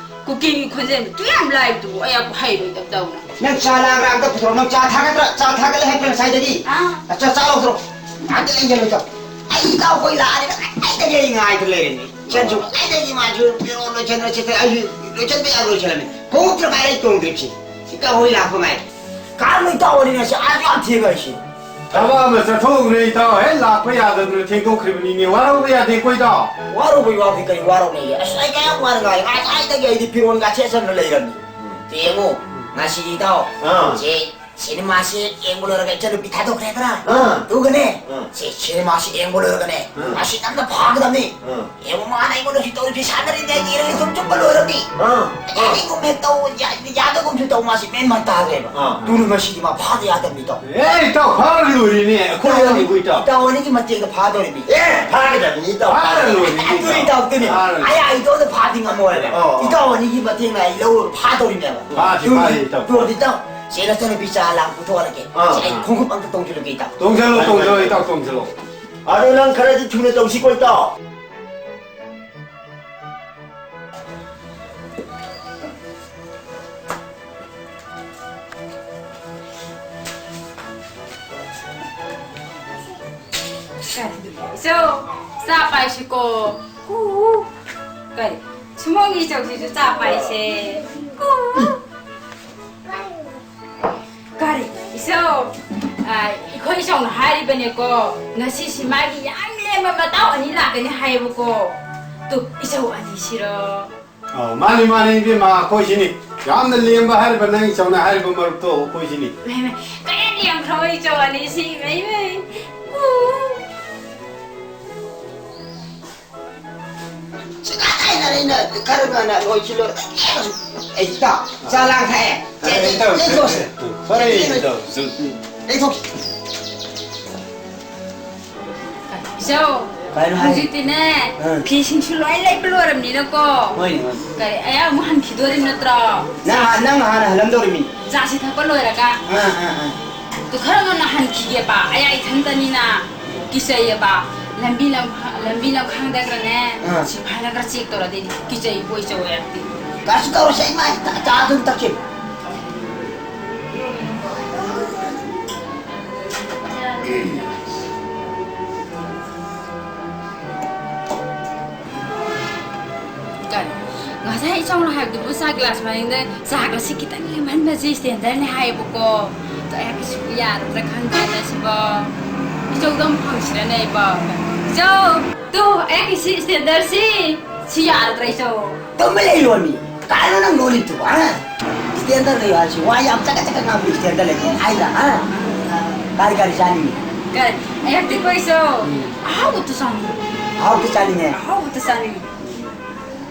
ꯀꯨꯀꯤꯡꯒꯤ ꯈꯣꯟꯖꯦꯜ ꯃꯇꯨ ꯌꯥꯝ ꯂꯥꯏꯕꯗꯨꯕꯨ ꯑꯩ ꯑꯃꯨꯛ ꯍꯩꯔꯣꯏꯗꯕꯗꯧꯅ꯫ ꯅꯪ ꯆꯥ ꯂꯥꯡ ꯑꯝꯇ ꯄꯨꯊꯣꯔꯛꯑꯣ꯫ ꯅꯪ ꯆꯥ ꯊꯥꯒꯠꯇ꯭ꯔꯥ? ꯆꯥ ꯊꯥꯒꯠꯂꯦ ꯍꯥꯏꯕ꯭ꯔꯥ ꯉꯁꯥꯏꯗꯒꯤ? ꯑꯥ꯫ ꯆꯥ, ꯆꯥ ꯂꯧꯊꯣꯔꯛꯑꯣ꯫ ꯑꯝꯇ ꯂꯩꯖꯜꯂꯨ ꯆꯣ꯫ ꯑꯩ ꯏꯇꯥꯎ ꯈꯣꯏ ꯂꯥꯛꯑꯗꯤ ꯉꯁꯥꯏꯗꯒꯤ ꯑꯩ ꯉꯥꯏꯗꯅ ꯂꯩꯔꯤꯅꯤ꯫ ꯆꯟꯁꯨ ꯉꯁꯥꯏꯗꯒꯤ ꯃꯥꯁꯨ ꯐꯤꯔꯣꯜ ꯂꯣꯏꯁꯟꯗ꯭ꯔ ꯆꯠꯈ꯭ꯔꯦ꯫ ꯑꯩꯁꯨ ꯂꯣꯏꯁꯟꯕ ꯌꯥꯕ ꯂꯣꯏꯁꯜꯂꯝꯃꯤ꯫ ꯈꯣꯡꯎꯞꯇ ꯉꯥꯏꯔꯦ ꯑꯩ ꯇꯣꯡꯗ꯭ꯔꯤꯕꯁꯤ꯫ ꯏꯇꯥꯎ ꯍꯣꯏ ꯂꯥꯛꯄ ꯉꯥꯏꯔꯦ꯫ ꯀꯥꯔ ꯂꯣꯏ ꯇꯥꯎꯕꯅꯤꯅ ꯁꯤ ꯑꯥ ꯌꯥꯝ ꯊꯦꯡꯉ ꯑꯩꯁꯤ꯫ ꯊꯕꯛ ꯑꯃ ꯆꯠꯊꯣꯛꯎꯔꯦ ꯏꯇꯥꯎ꯫ ꯍꯦꯛ ꯂꯥꯛꯄ ꯌꯥꯗꯗꯅ ꯊꯦꯡꯗꯣꯛꯈ꯭ꯔꯤꯕꯅꯤꯅꯦ꯫ ꯋꯥꯔꯧꯕ ꯌꯥꯗꯦꯀꯣ ꯏꯇꯥꯎ꯫ ꯋꯥꯔꯧꯕꯩ ꯋꯥꯕꯨꯗꯤ ꯀꯔꯤ ꯋꯥꯔꯧꯅꯦꯒꯦ? ꯑꯁ, ꯑꯩ ꯀꯌꯥꯝ ꯋꯥꯅ ꯉꯥꯏ-, ꯉꯁꯥꯏꯗꯒꯤ ꯑꯩꯗꯤ ꯐꯤꯔꯣꯟꯒ ꯁꯦꯠꯆꯟꯅ ꯂꯩꯔꯝꯅꯤ꯫ ꯎꯝ꯫ ꯌꯦꯡꯉꯨ, ꯎꯝ꯫ ꯉꯁꯤꯗꯤ ꯏꯇꯥꯎ, ꯑꯥ꯫ ꯁꯦ, ꯁꯤꯅꯦꯃꯥꯁꯤ ꯌꯦꯡꯕ ꯂꯣꯏꯔꯒ ꯏꯆꯟꯅꯨꯄꯤ ꯊꯥꯗꯣꯛꯈ꯭ꯔꯦꯗꯅ꯫ ꯑꯥ꯫ ꯑꯗꯨꯒꯅꯦ, ꯑꯥ꯫ ꯁꯦ, ꯁꯤꯅꯦꯃꯥꯁꯤ ꯌꯦꯡꯕ ꯂꯣꯏꯔꯒꯅꯦ, ꯑꯥ꯫ ꯉꯁꯤ ꯅꯝꯅ ꯐꯥꯒꯗꯕꯅꯤ꯫ ꯑꯥ꯫ ꯌꯦꯡꯉꯨ, ꯃꯥꯅ ꯑꯩꯉꯣꯟꯗ ꯁꯤ ꯇꯧꯔꯤꯁꯤ ꯁꯥꯟꯅꯔꯤꯅꯦ, ꯑꯩꯗꯤ ꯏꯔꯩ ꯁꯨꯝ ꯆꯨꯞꯄ ꯂꯣꯏꯔꯝꯅꯤ꯫ ꯑꯥ꯫ ꯑꯩꯗꯤ ꯑꯥ꯫ ꯑꯩꯒꯨꯝ ꯍꯦꯛ ꯇꯧ-, ꯌꯥ-, ꯌꯥꯗꯒꯨꯝꯁꯨ ꯇꯧ, ꯃꯥꯁꯤ ꯃꯦꯟ ꯃꯥꯟ ꯇꯥꯗ꯭ꯔꯦꯕ꯫ ꯑꯥ꯫ ꯑꯗꯨꯅ ꯉꯁꯤꯗꯤ ꯃꯥ ꯐꯥꯗ ꯌꯥꯗꯕꯅꯤ ꯇꯧ꯫ ꯑꯦ, ꯏꯇꯥꯎ, ꯐꯥꯔ ꯂꯣꯏꯔꯦꯅꯦ꯫ ꯑꯩꯈꯣꯏ ꯐꯥꯔ ꯑꯅꯤ ꯂꯣꯏꯔꯦ꯫ ꯏꯇꯥꯎ꯫ ꯏꯇꯥꯎ ꯑꯅꯤꯒꯤ ꯃꯇꯦꯡꯗ ꯐꯥꯗꯧꯔꯤꯃꯤ꯫ ꯑꯦ, ꯐꯥꯒꯗꯕꯅꯤ, ꯏꯇꯥꯎ, ꯐꯥꯔ ꯐꯥꯒꯗꯕꯅꯤ꯫ ꯂꯣꯏꯔꯦ, ꯑꯗꯨꯅꯤ, ꯏꯇꯥꯎ꯫ ꯏꯇꯥꯎ, ꯑꯗꯨꯅꯤ꯫ ꯐꯥꯔ ꯂꯣꯏꯔꯦ꯫ ꯑꯩ, ꯑꯩ ꯏꯇꯣꯝꯇ ꯐꯥꯗꯤ ꯉꯝꯃꯣꯏꯕ꯫ ꯑꯣ, ꯑꯣ꯫ ꯏꯇꯥꯎ ꯑꯅꯤꯒꯤ ꯃꯇꯦꯡꯅ ꯑꯩ ꯂꯧꯔꯒ ꯐꯥꯗꯧꯔꯤꯅꯦꯕ꯫ ꯐꯥꯁꯤ, ꯑꯗꯨꯅꯤ, ꯐꯥꯁꯤ, ꯏꯇꯥꯎ꯫ ꯑꯗꯨ ꯑꯣꯏꯔꯗꯤ, ꯏꯇꯥꯎ, ꯆꯦ ꯅꯆꯟꯅꯨꯄꯤ ꯆꯥ ꯂꯥꯡ ꯄꯨꯊꯣꯛꯍꯜꯂꯒꯦ꯫ ꯑꯥ, ꯆꯦ, ꯑꯩ ꯑꯥ꯫ ꯈꯣꯡꯎꯞ ꯑꯝꯇ ꯇꯣꯡꯁꯤꯜꯂꯨꯒꯦ, ꯏꯇꯥꯎ꯫ ꯇꯣꯡꯁꯤꯜꯂꯣ, ꯇꯣꯡꯁꯤꯜꯂꯣ, ꯏꯇꯥꯎ, ꯇꯣꯡꯁꯤꯜꯂꯣ꯫ ꯑꯗꯣ ꯅꯪ ꯈꯔꯗꯤ ꯊꯨꯅ ꯇꯧꯁꯤꯀꯣ, ꯏꯇꯥꯎ꯫ ꯀꯔꯤ? ꯏꯆꯧ, ꯆꯥ ꯄꯥꯏꯁꯤꯀꯣ꯫ ꯀꯨ꯫ ꯀꯔꯤ? ꯁꯨꯃꯣꯡꯒꯤ ꯏꯆꯧꯁꯤꯁꯨ ꯆꯥ ꯄꯥꯏꯁꯦ꯫ ꯀꯨ꯫ ꯀꯔꯤ? ꯏꯆꯧ, ꯑ, ꯑꯩꯈꯣꯏ ꯏꯆꯧꯅ ꯍꯥꯏꯔꯤꯕꯅꯦꯀꯣ, ꯉꯁꯤꯁꯤ ꯃꯥꯒꯤ ꯌꯥꯝ ꯂꯦꯝꯕ ꯃꯇꯥꯎ ꯑꯅꯤ ꯂꯥꯛꯀꯅꯤ ꯍꯥꯏꯌꯦꯕꯀꯣ꯫ ꯇꯨ, ꯏꯆꯧ ꯑꯅꯤꯁꯤꯔꯣ? ꯑꯧ, ꯃꯥꯅꯤ, ꯃꯥꯅꯤ, ꯏꯕꯦꯝꯃ, ꯑꯩꯈꯣꯏꯁꯤꯅꯤ꯫ ꯌꯥꯝꯅ ꯂꯦꯝꯕ ꯍꯥꯏꯔꯤꯕ ꯅꯪ ꯏꯆꯧꯅ ꯍꯥꯏꯔꯤꯕ ꯃꯔꯨꯞꯇꯣ ꯑꯩꯈꯣꯏꯁꯤꯅꯤ꯫ ꯃꯩ, ꯃꯩ, ꯀꯌꯥ ꯂꯦꯝꯈ꯭ꯔꯕ ꯏꯆꯧ ꯑꯅꯤꯁꯤ, ꯃꯩ, ꯃꯩ꯫ ꯎ꯫ ꯁꯨꯡꯌꯥ ꯌꯥꯗꯔꯦ, ꯑꯩꯅ ꯈꯔ ꯉꯟꯅ ꯂꯣꯏꯁꯤꯜꯂꯣ꯫ ꯑꯩ ꯏꯇꯥꯎ, ꯆꯥ ꯂꯥꯡ ꯊꯛꯑꯦ꯫ ꯆꯦ, ꯑꯦ, ꯏꯇꯥꯎ, ꯂꯦꯡꯊꯣꯛꯁꯤ꯫ ꯐꯔꯦ, ꯏꯇꯥꯎ꯫ ꯂꯦꯡꯊꯣꯛꯁꯤ꯫ ꯏꯆꯧ, ꯀꯩꯅꯣ ꯍꯥꯏ? ꯍꯧꯖꯤꯛꯇꯤꯅꯦ, ꯑꯥ꯫ ꯐꯤꯁꯤꯡꯁꯨ ꯂꯣꯏ ꯂꯩꯕ ꯂꯣꯏꯔꯕꯅꯤꯅꯀꯣ꯫ ꯍꯣꯏꯅꯦ, ꯍꯣꯏꯅꯦ꯫ ꯀꯔꯤ, ꯑꯩ ꯑꯃꯨꯛ ꯍꯟꯈꯤꯗꯣꯔꯤ ꯅꯠꯇ꯭ꯔꯣ? ꯅꯪ, ꯅꯪ ꯍꯥꯟꯅ ꯍꯜꯂꯝꯗꯧꯔꯤꯃꯤ꯫ ꯆꯥꯁꯤ ꯊꯛꯄ ꯂꯣꯏꯔꯒ꯫ ꯑꯥ, ꯑꯥ, ꯑꯥ꯫ ꯑꯗꯨ ꯈꯔ ꯉꯟꯅ ꯍꯟꯈꯤꯒꯦꯕ, ꯑꯩ ꯏꯊꯟꯇꯅꯤꯅ꯫ ꯀꯤꯖꯩꯌꯦꯕ꯫ ꯂꯝꯕꯤ ꯂꯝꯈꯥ-, ꯂꯝꯕꯤ ꯂꯝꯈꯥꯡꯗꯒꯅꯦ, ꯑꯥ꯫ ꯁꯤꯐꯥꯏꯅꯒ check ꯇꯧꯔꯗꯤ ꯀꯤꯖꯩꯕꯣ ꯏꯆꯧ ꯑꯩ꯫ ꯀꯩꯁꯨ ꯇꯧꯔꯣꯏꯁꯦ, ꯏꯃꯥ, ꯆꯥ ꯑꯗꯨꯝ ꯊꯛꯁꯤ꯫ ꯀꯔꯤ? ꯉꯁꯥꯏ ꯏꯆꯧꯅ ꯍꯥꯏꯕꯗꯨꯕꯨ ꯆꯥ glass ꯃꯅꯤꯡꯗ ꯆꯥ glass ꯁꯤ ꯈꯤꯇꯪ ꯂꯦꯝꯍꯟꯕꯁꯤ standard ꯅꯤ ꯍꯥꯏꯌꯦꯕꯀꯣ꯫ ꯑꯗꯣ ꯑꯩ ꯀꯩꯁꯨ ꯌꯥꯔꯗ꯭ꯔꯥ ꯈꯪꯗꯦꯗ ꯁꯤꯕꯣ꯫ ꯏꯆꯧꯗ ꯑꯃꯨꯛ ꯍꯪꯁꯤꯔꯅꯦ ꯑꯩꯕꯣ꯫ ꯏꯆꯧ, ꯇꯨ, ꯑꯩꯒꯤ ꯁꯤ standard ꯁꯤ, ꯁꯤ ꯌꯥꯔꯗ꯭ꯔꯥ ꯏꯆꯧ? ꯇꯨꯝꯃ ꯂꯩꯌꯣꯃꯤ꯫ ꯀꯥꯏꯅꯣ ꯅꯪ ꯂꯣꯜꯂꯤꯗꯨꯕꯣ, ꯍꯥ? Standard ꯂꯩꯌꯣ ꯍꯥꯏꯁꯤ ꯋꯥ ꯌꯥꯝ ꯆꯀꯠ ꯆꯀꯠ ꯉꯥꯡꯕ standard ꯂꯩꯇꯦ ꯍꯥꯏꯗ, ꯍꯥ? ꯀꯔꯤ ꯀꯔꯤ ꯆꯥꯅꯤꯡꯉꯤ? ꯀꯔꯤ? ꯑꯩ ꯍꯧꯖꯤꯛ ꯀꯣꯏꯁꯣ꯫ ꯎꯝ꯫ ꯑꯍꯥꯎꯕꯗꯨ ꯆꯥꯅꯤꯡꯉꯤ꯫ ꯑꯍꯥꯎꯕꯗꯨ ꯆꯥꯅꯤꯡꯉꯦ? ꯑꯍꯥꯎꯕꯗꯨ ꯆꯥꯅꯤꯡꯉꯤ꯫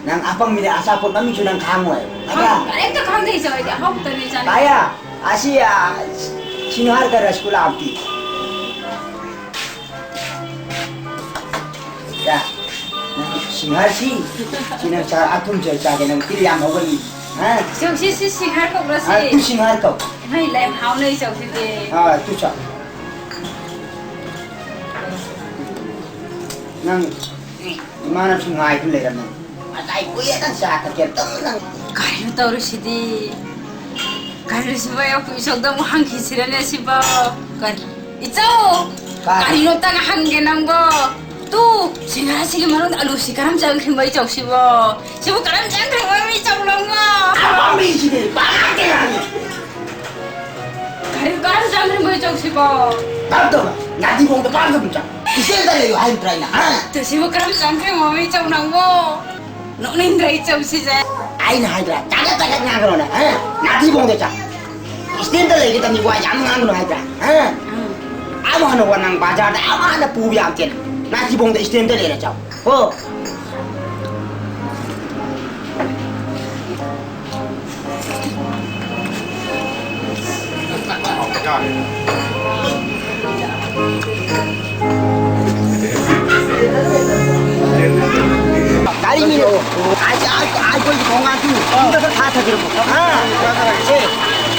ꯅꯪ ꯑꯄꯪꯕꯤꯅꯦ, ꯑꯆꯥꯄꯣꯠ ꯃꯃꯤꯡꯁꯨ ꯅꯪ ꯈꯥꯡꯉꯣꯏ꯫ ꯈꯪ-, ꯀꯔꯤꯝꯇ ꯈꯪꯗꯦ ꯏꯆꯧ, ꯑꯩꯗꯤ ꯑꯍꯥꯎꯕꯗꯅꯦ ꯆꯥꯅꯤꯡꯉꯤ꯫ ꯀꯥꯌꯥ, ꯑꯁꯤ, ꯑ, ꯁꯤꯡꯍꯥꯔ ꯀ ꯔꯁꯒꯨꯂꯥ ꯑꯝꯇꯤ꯫ ꯁꯤꯡꯍꯥꯔꯁꯤ, ꯁꯤ ꯅꯪ ꯆꯥ, ꯑꯊꯨꯝ ꯆꯥ, ꯆꯥꯒꯦ, ꯅꯪ ꯇꯤꯜ ꯌꯥꯝ ꯍꯧꯒꯠꯂꯤ꯫ ꯍꯥ? ꯏꯆꯧꯁꯤ, ꯁꯤ ꯁꯤꯡꯍꯥꯔ ꯀꯧꯕ꯭ꯔꯥ ꯁꯤ? ꯑꯥ, ꯇꯨ ꯁꯤꯡꯍꯥꯔ ꯀꯧ꯫ ꯏꯃꯥꯏ, ꯂꯥꯏ ꯍꯥꯎꯅ ꯏꯆꯧꯁꯤꯗꯤ꯫ ꯑꯥ, ꯇꯨ ꯆꯥ꯫ ꯅꯪ ꯏꯃꯥꯅꯁꯨ ꯉꯥꯏꯗꯨ ꯂꯩꯔꯝꯃꯦ꯫ ꯉꯁꯥꯏ ꯀꯨꯏꯔꯦ ꯅꯪ ꯆꯥ ꯊꯛꯀꯦ ꯇꯧ ꯅꯪ꯫ ꯀꯔꯤꯅꯣ ꯇꯧꯔꯤꯁꯤꯗꯤ? ꯀꯔꯤꯁꯤꯕꯣ, ꯑꯩꯈꯣꯏ ꯏꯆꯧꯗ ꯑꯃꯨꯛ ꯍꯪꯈꯤꯁꯤꯔꯅꯦ ꯁꯤꯕꯣ? ꯀꯔꯤ? ꯏꯆꯧ! ꯀꯔꯤ? ꯀꯔꯤꯅꯣ ꯑꯝꯇꯪ ꯍꯪꯒꯦ ꯅꯪꯕꯣ? ꯇꯨ, ꯁꯤꯡꯍꯥꯔꯁꯤꯒꯤ ꯃꯅꯨꯡꯗ ꯑꯂꯨꯁꯤ ꯀꯔꯝ ꯆꯪꯈ꯭ꯔꯤꯕ ꯏꯆꯧꯁꯤꯕꯣ? ꯁꯤꯕꯨ ꯀꯔꯝ ꯆꯪꯈ꯭ꯔꯤꯕ ꯏꯆꯧ ꯅꯪꯕꯣ? ꯃꯤꯁꯤꯗꯤ ꯄꯥꯈꯠꯇꯦ ꯍꯥꯏ꯫ ꯀꯔꯤ ꯀꯔꯝ ꯆꯪꯈ꯭ꯔꯤꯕ ꯏꯆꯧꯁꯤꯕꯣ? ꯇꯞ ꯇꯞꯅ, ꯅꯥꯗꯤꯕꯣꯡꯗ ꯄꯥꯡꯒ ꯑꯗꯨꯝ ꯆꯪ꯫ ꯏꯆꯦꯜꯗ ꯂꯩꯌꯨ ꯍꯥꯏꯕ ꯅꯠꯇ꯭ꯔꯥ ꯑꯩꯅ? ꯍꯥ? ꯇꯨ, ꯁꯤꯕꯨ ꯀꯔꯝ ꯆꯪꯈ꯭ꯔꯤꯕ ꯏꯆꯧ ꯅꯪꯕꯣ? ꯅꯣꯛꯅꯤꯡꯗ꯭ꯔ ꯏꯆꯧꯁꯤꯁꯦ? ꯑꯩꯅ ꯍꯥꯏꯗ꯭ꯔꯥ? ꯆꯥꯒꯠ ꯆꯥꯒꯠ ꯉꯥꯡꯒꯅꯣꯅ, ꯍꯥ? ꯅꯥꯊꯤꯕꯣꯡꯗ ꯆꯥ꯫ ꯏꯁꯇꯦꯟꯗ ꯂꯩꯒꯗꯕꯅꯤ, ꯋꯥ ꯌꯥꯝ ꯉꯥꯡꯒꯅꯨ ꯍꯥꯏꯗ꯭ꯔꯥ? ꯍꯥ? ꯎꯝ꯫ ꯑꯃ ꯍꯥꯟꯅ ꯋꯥ ꯅꯪ ꯕꯖꯥꯔꯗ ꯑꯃ ꯍꯥꯟꯅ ꯄꯨꯕ ꯌꯥꯝ ꯇꯦꯅ꯫ ꯅꯥꯊꯤꯕꯣꯡꯗ ꯏꯁꯇꯦꯟꯗ ꯂꯩꯔ ꯆꯥꯎ꯫ ꯍꯣ꯫ ꯒꯥꯔꯤ ꯃꯤꯅ ꯑꯥꯏ, ꯑꯥꯏ, ꯑꯩꯈꯣꯏꯒꯤ ꯊꯣꯡꯒꯥꯟꯁꯨ ꯌꯨꯝꯗ ꯈꯔ ꯊꯥꯊꯈ꯭ꯔꯕꯣ? ꯍꯥ? ꯑꯦ,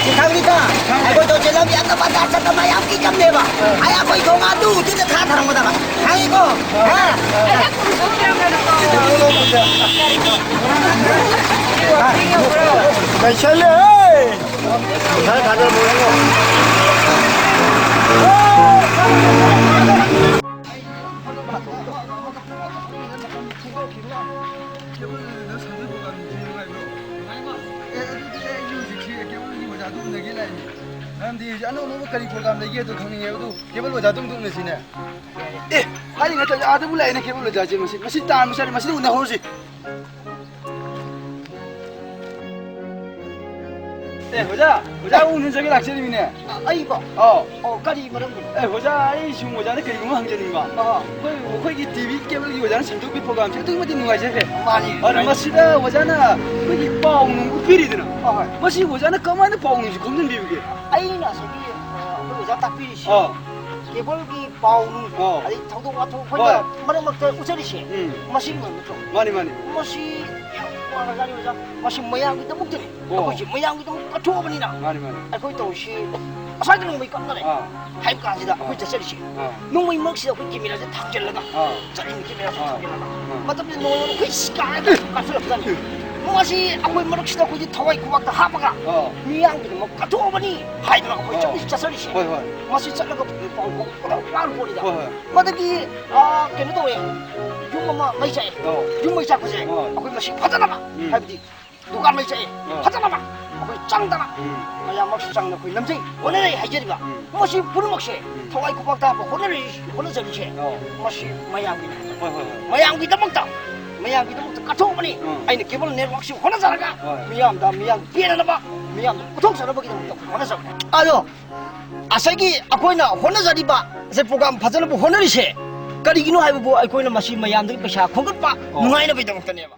ꯁꯤ ꯈꯪꯉꯤꯗ, ꯑꯩꯈꯣꯏꯗꯣ ꯆꯦ ꯂꯝꯕꯤ ꯑꯇꯣꯞꯄ ꯆꯠꯄ ꯃꯌꯥꯝ ꯀꯤꯖꯝꯅꯦꯕ꯫ ꯑꯩ ꯑꯩꯈꯣꯏ ꯊꯣꯡꯒꯥꯟꯗꯨ ꯎꯗꯨꯗ ꯊꯥꯊꯔꯝꯒꯗꯕ꯫ ꯈꯪꯉꯤꯀꯣ? ꯍꯥ? ꯂꯩꯁꯜꯂꯦ! ꯄꯩꯁꯥ ꯊꯥꯗꯔ ꯃꯣꯏ꯫ ꯃꯔꯝꯗꯤ ꯍꯧꯖꯤꯛ ꯑꯅꯧ ꯑꯅꯧꯕ ꯀꯔꯤ program ꯂꯩꯒꯦ ꯑꯗꯨ ꯈꯪꯅꯤꯡꯉꯦꯕ꯫ ꯑꯗꯨ cable ꯑꯣꯖꯥꯗꯨ ꯑꯃꯨꯛ ꯎꯅꯁꯤꯅꯦ꯫ ꯑꯦ, ꯍꯥꯏꯔꯤꯉꯩꯗ ꯑꯥꯗꯕꯨ ꯂꯥꯛꯑꯦꯅꯦ cable ꯑꯣꯖꯥꯁꯦ꯫ ꯃꯁꯤ, ꯃꯁꯤ ꯇꯥꯟꯕ ꯆꯠꯂꯦ, ꯃꯁꯤꯗ ꯎꯅꯍꯧꯔꯁꯤ꯫ ꯑꯦ, ꯑꯣꯖꯥ, ꯑꯣꯖꯥ ꯎꯅꯖꯒꯦ ꯂꯥꯛꯆꯔꯤꯃꯤꯅꯦ꯫ ꯑ, ꯑꯩꯕꯣ? ꯑꯧ꯫ ꯑꯣ, ꯀꯔꯤ ꯃꯔꯝꯒꯤꯅꯣ? ꯑꯦ, ꯑꯣꯖꯥ, ꯑꯩ ꯁꯨꯝ ꯑꯣꯖꯥꯗ ꯀꯔꯤꯒꯨꯝꯕ ꯍꯪꯖꯅꯤꯡꯕ꯫ ꯑ꯫ ꯑꯩꯈꯣꯏ, ꯑꯩꯈꯣꯏꯒꯤ TV cable ꯒꯤ ꯑꯣꯖꯥꯅ ꯁꯟꯗꯣꯛꯄꯤ program ꯁꯦ ꯑꯗꯨꯛꯀꯤ ꯃꯇꯤꯛ ꯅꯨꯡꯉꯥꯏꯖꯈ꯭ꯔꯦ꯫ ꯃꯥꯅꯤ, ꯑꯗꯨ ꯅꯨꯡꯉꯥꯏ꯫ ꯃꯁꯤꯗ ꯑꯣꯖꯥꯅ ꯑꯩꯈꯣꯏꯒꯤ ꯄꯥꯎ ꯅꯨꯡ ꯎꯠꯄꯤꯔꯤꯗꯅ꯫ ꯍꯣꯏ, ꯍꯣꯏ꯫ ꯃꯁꯤ ꯑꯣꯖꯥꯅ ꯀꯃꯥꯏꯅ ꯄꯥꯎ ꯅꯨꯡꯁꯤ ꯈꯣꯝꯖꯤꯟꯕꯤꯕꯒꯦ? ꯑꯩꯅ ꯉꯁꯥꯏꯒꯤ, ꯑ, ꯑꯩꯈꯣꯏ ꯑꯣꯖꯥ ꯇꯥꯛꯄꯤꯔꯤꯁꯤ꯫ ꯑ꯫ ꯀꯦꯕꯜꯒꯤ ꯄꯥꯎ ꯅꯨꯡ, ꯑꯣ꯫ ꯑꯗꯩ ꯊꯧꯗꯣꯛ ꯋꯥꯊꯣꯛ ꯑꯩꯈꯣꯏꯅ ꯍꯣꯏ꯫ ꯃꯔꯛ ꯃꯔꯛꯇ ꯎꯠꯆꯔꯤꯁꯦ, ꯎꯝ꯫ ꯃꯁꯤꯒꯤ ꯃꯔꯝ ꯅꯠꯇ꯭ꯔꯣ? ꯃꯥꯅꯤ, ꯃꯥꯅꯤ꯫ ꯃꯁꯤ ꯌꯥꯝ ꯋꯥꯈ꯭ꯔꯖꯥꯠꯅꯤ ꯑꯣꯖꯥ꯫ ꯃꯁꯤ ꯃꯌꯥꯝꯒꯤꯗꯃꯛꯇꯅꯤ꯫ ꯑꯣ꯫ ꯑꯩꯈꯣꯏꯁꯦ ꯃꯌꯥꯝꯒꯤꯗꯃꯛ ꯀꯠꯊꯣꯛꯑꯕꯅꯤꯅ ꯃꯥꯅꯤ, ꯃꯥꯅꯤ꯫ ꯑꯩꯈꯣꯏ ꯇꯧꯔꯤꯁꯤ ꯑꯁ꯭ꯋꯥꯏꯗ ꯅꯣꯡꯃꯩ ꯀꯥꯞꯅꯔꯦ ꯑꯥ꯫ ꯍꯥꯏꯕ ꯀꯥꯟꯁꯤꯗ ꯑꯩꯈꯣꯏ ꯑꯥ꯫ ꯆꯠꯆꯔꯤꯁꯦ꯫ ꯑꯥ꯫ ꯅꯣꯡꯃꯩ ꯃꯔꯛꯁꯤꯗ ꯑꯩꯈꯣꯏ ꯀꯦꯃꯦꯔꯥꯁꯦ ꯊꯥꯡꯖꯜꯂꯒ ꯑꯥ꯫ ꯆꯠꯂꯤꯅꯤ, ꯀꯦꯃꯦꯔꯥꯁꯦ ꯑꯥ꯫ ꯊꯥꯡꯖꯜꯂꯒ꯫ ꯑꯥ꯫ ꯃꯇꯝꯁꯤꯗ ꯅꯣꯡꯃꯩ ꯑꯩꯈꯣꯏ ꯀꯥꯔꯒ ꯀꯥꯞꯁꯤꯜꯂꯛꯄꯖꯥꯠꯅꯤ꯫ ꯃꯁꯤ ꯑꯩꯈꯣꯏ ꯃꯔꯛꯁꯤꯗ ꯑꯩꯈꯣꯏꯁꯦ ꯊꯋꯥꯏ ꯈꯨꯕꯥꯛꯇ ꯍꯥꯞꯄꯒ ꯑꯥ꯫ ꯃꯤꯌꯥꯝꯒꯤꯗꯃꯛ ꯀꯠꯊꯣꯛꯑꯕꯅꯤ ꯍꯥꯏꯗꯅ ꯑꯩꯈꯣꯏ ꯑꯥ꯫ ꯆꯠꯂꯤ-, ꯆꯠꯆꯔꯤꯁꯦ꯫ ꯍꯣꯏ, ꯍꯣꯏ꯫ ꯃꯁꯤ ꯆꯠꯂꯒ ꯄꯥꯎ ꯐꯥꯎ ꯄꯨꯔꯥ ꯋꯥꯔ ꯄꯣꯠꯅꯤꯗ꯫ ꯍꯣꯏ, ꯍꯣꯏ꯫ ꯃꯗꯒꯤ, ꯑꯥ, ꯀꯩꯅꯣ ꯇꯧꯋꯦ, ꯌꯨꯝ ꯑꯃ ꯃꯩ ꯆꯥꯛꯑꯦ꯫ ꯑꯣ꯫ ꯌꯨꯝ ꯃꯩ ꯆꯥꯛꯄꯁꯦ ꯑꯣ꯫ ꯑꯩꯈꯣꯏ ꯃꯁꯤ ꯐꯖꯅꯕ, ꯎꯝ꯫ ꯍꯥꯏꯕꯗꯤ ꯗꯨꯀꯥꯟ ꯃꯩ ꯆꯥꯛꯑꯦ, ꯑꯣ꯫ ꯐꯖꯅꯕ ꯑꯩꯈꯣꯏ ꯆꯪꯗꯅ ꯎꯝ꯫ ꯃꯌꯥꯝ ꯃꯔꯛꯁꯨ ꯆꯪꯗꯅ ꯑꯩꯈꯣꯏ ꯅꯝꯖꯩ, ꯍꯣꯠꯅꯖꯩ ꯍꯥꯏꯖꯔꯤꯕ꯫ ꯎꯝ꯫ ꯃꯁꯤ ꯄꯨꯝꯅꯃꯛꯁꯦ ꯎꯝ꯫ ꯊꯋꯥꯏ ꯈꯨꯕꯥꯛꯇ ꯍꯥꯞꯄ ꯍꯣꯠꯅꯔꯤ-, ꯍꯣꯠꯅꯖꯔꯤꯁꯦ ꯑꯣ꯫ ꯃꯁꯤ ꯃꯌꯥꯝꯒꯤꯅꯤ꯫ ꯍꯣꯏ, ꯍꯣꯏ, ꯍꯣꯏ꯫ ꯃꯌꯥꯝꯒꯤꯗꯃꯛꯇ, ꯃꯌꯥꯝꯒꯤꯗꯃꯛꯇ ꯀꯠꯊꯣꯛꯄꯅꯤ꯫ ꯎꯝ꯫ ꯑꯩꯅ ꯀꯦꯕꯜ ꯅꯦꯠꯋꯥꯛꯁꯤ ꯍꯣꯠꯅꯖꯔꯒ ꯍꯣꯏ꯫ ꯃꯤꯌꯥꯝꯗ, ꯃꯤꯌꯥꯝ ꯄꯦꯟꯅꯅꯕ, ꯃꯤꯌꯥꯝꯗ ꯄꯨꯊꯣꯛꯆꯅꯕꯒꯤꯗꯃꯛꯇ ꯑꯩꯈꯣꯏ ꯍꯣꯠꯅꯖꯕꯅꯤ꯫ ꯑꯗꯣ ꯉꯁꯥꯏꯒꯤ ꯑꯩꯈꯣꯏꯅ ꯍꯣꯠꯅꯖꯔꯤꯕ, ꯉꯁꯥꯏ ꯄ꯭ꯔꯣꯒ꯭ꯔꯥꯝ ꯐꯖꯅꯕ ꯍꯣꯠꯅꯔꯤꯁꯦ ꯀꯔꯤꯒꯤꯅꯣ ꯍꯥꯏꯕꯕꯨ ꯑꯩꯈꯣꯏꯅ ꯃꯁꯤ ꯃꯌꯥꯝꯗꯒꯤ ꯄꯩꯁꯥ ꯈꯣꯝꯒꯠꯄ ꯑꯣ꯫ ꯅꯨꯡꯉꯥꯏꯅꯕꯒꯤꯗꯃꯛꯇꯅꯦꯕ꯫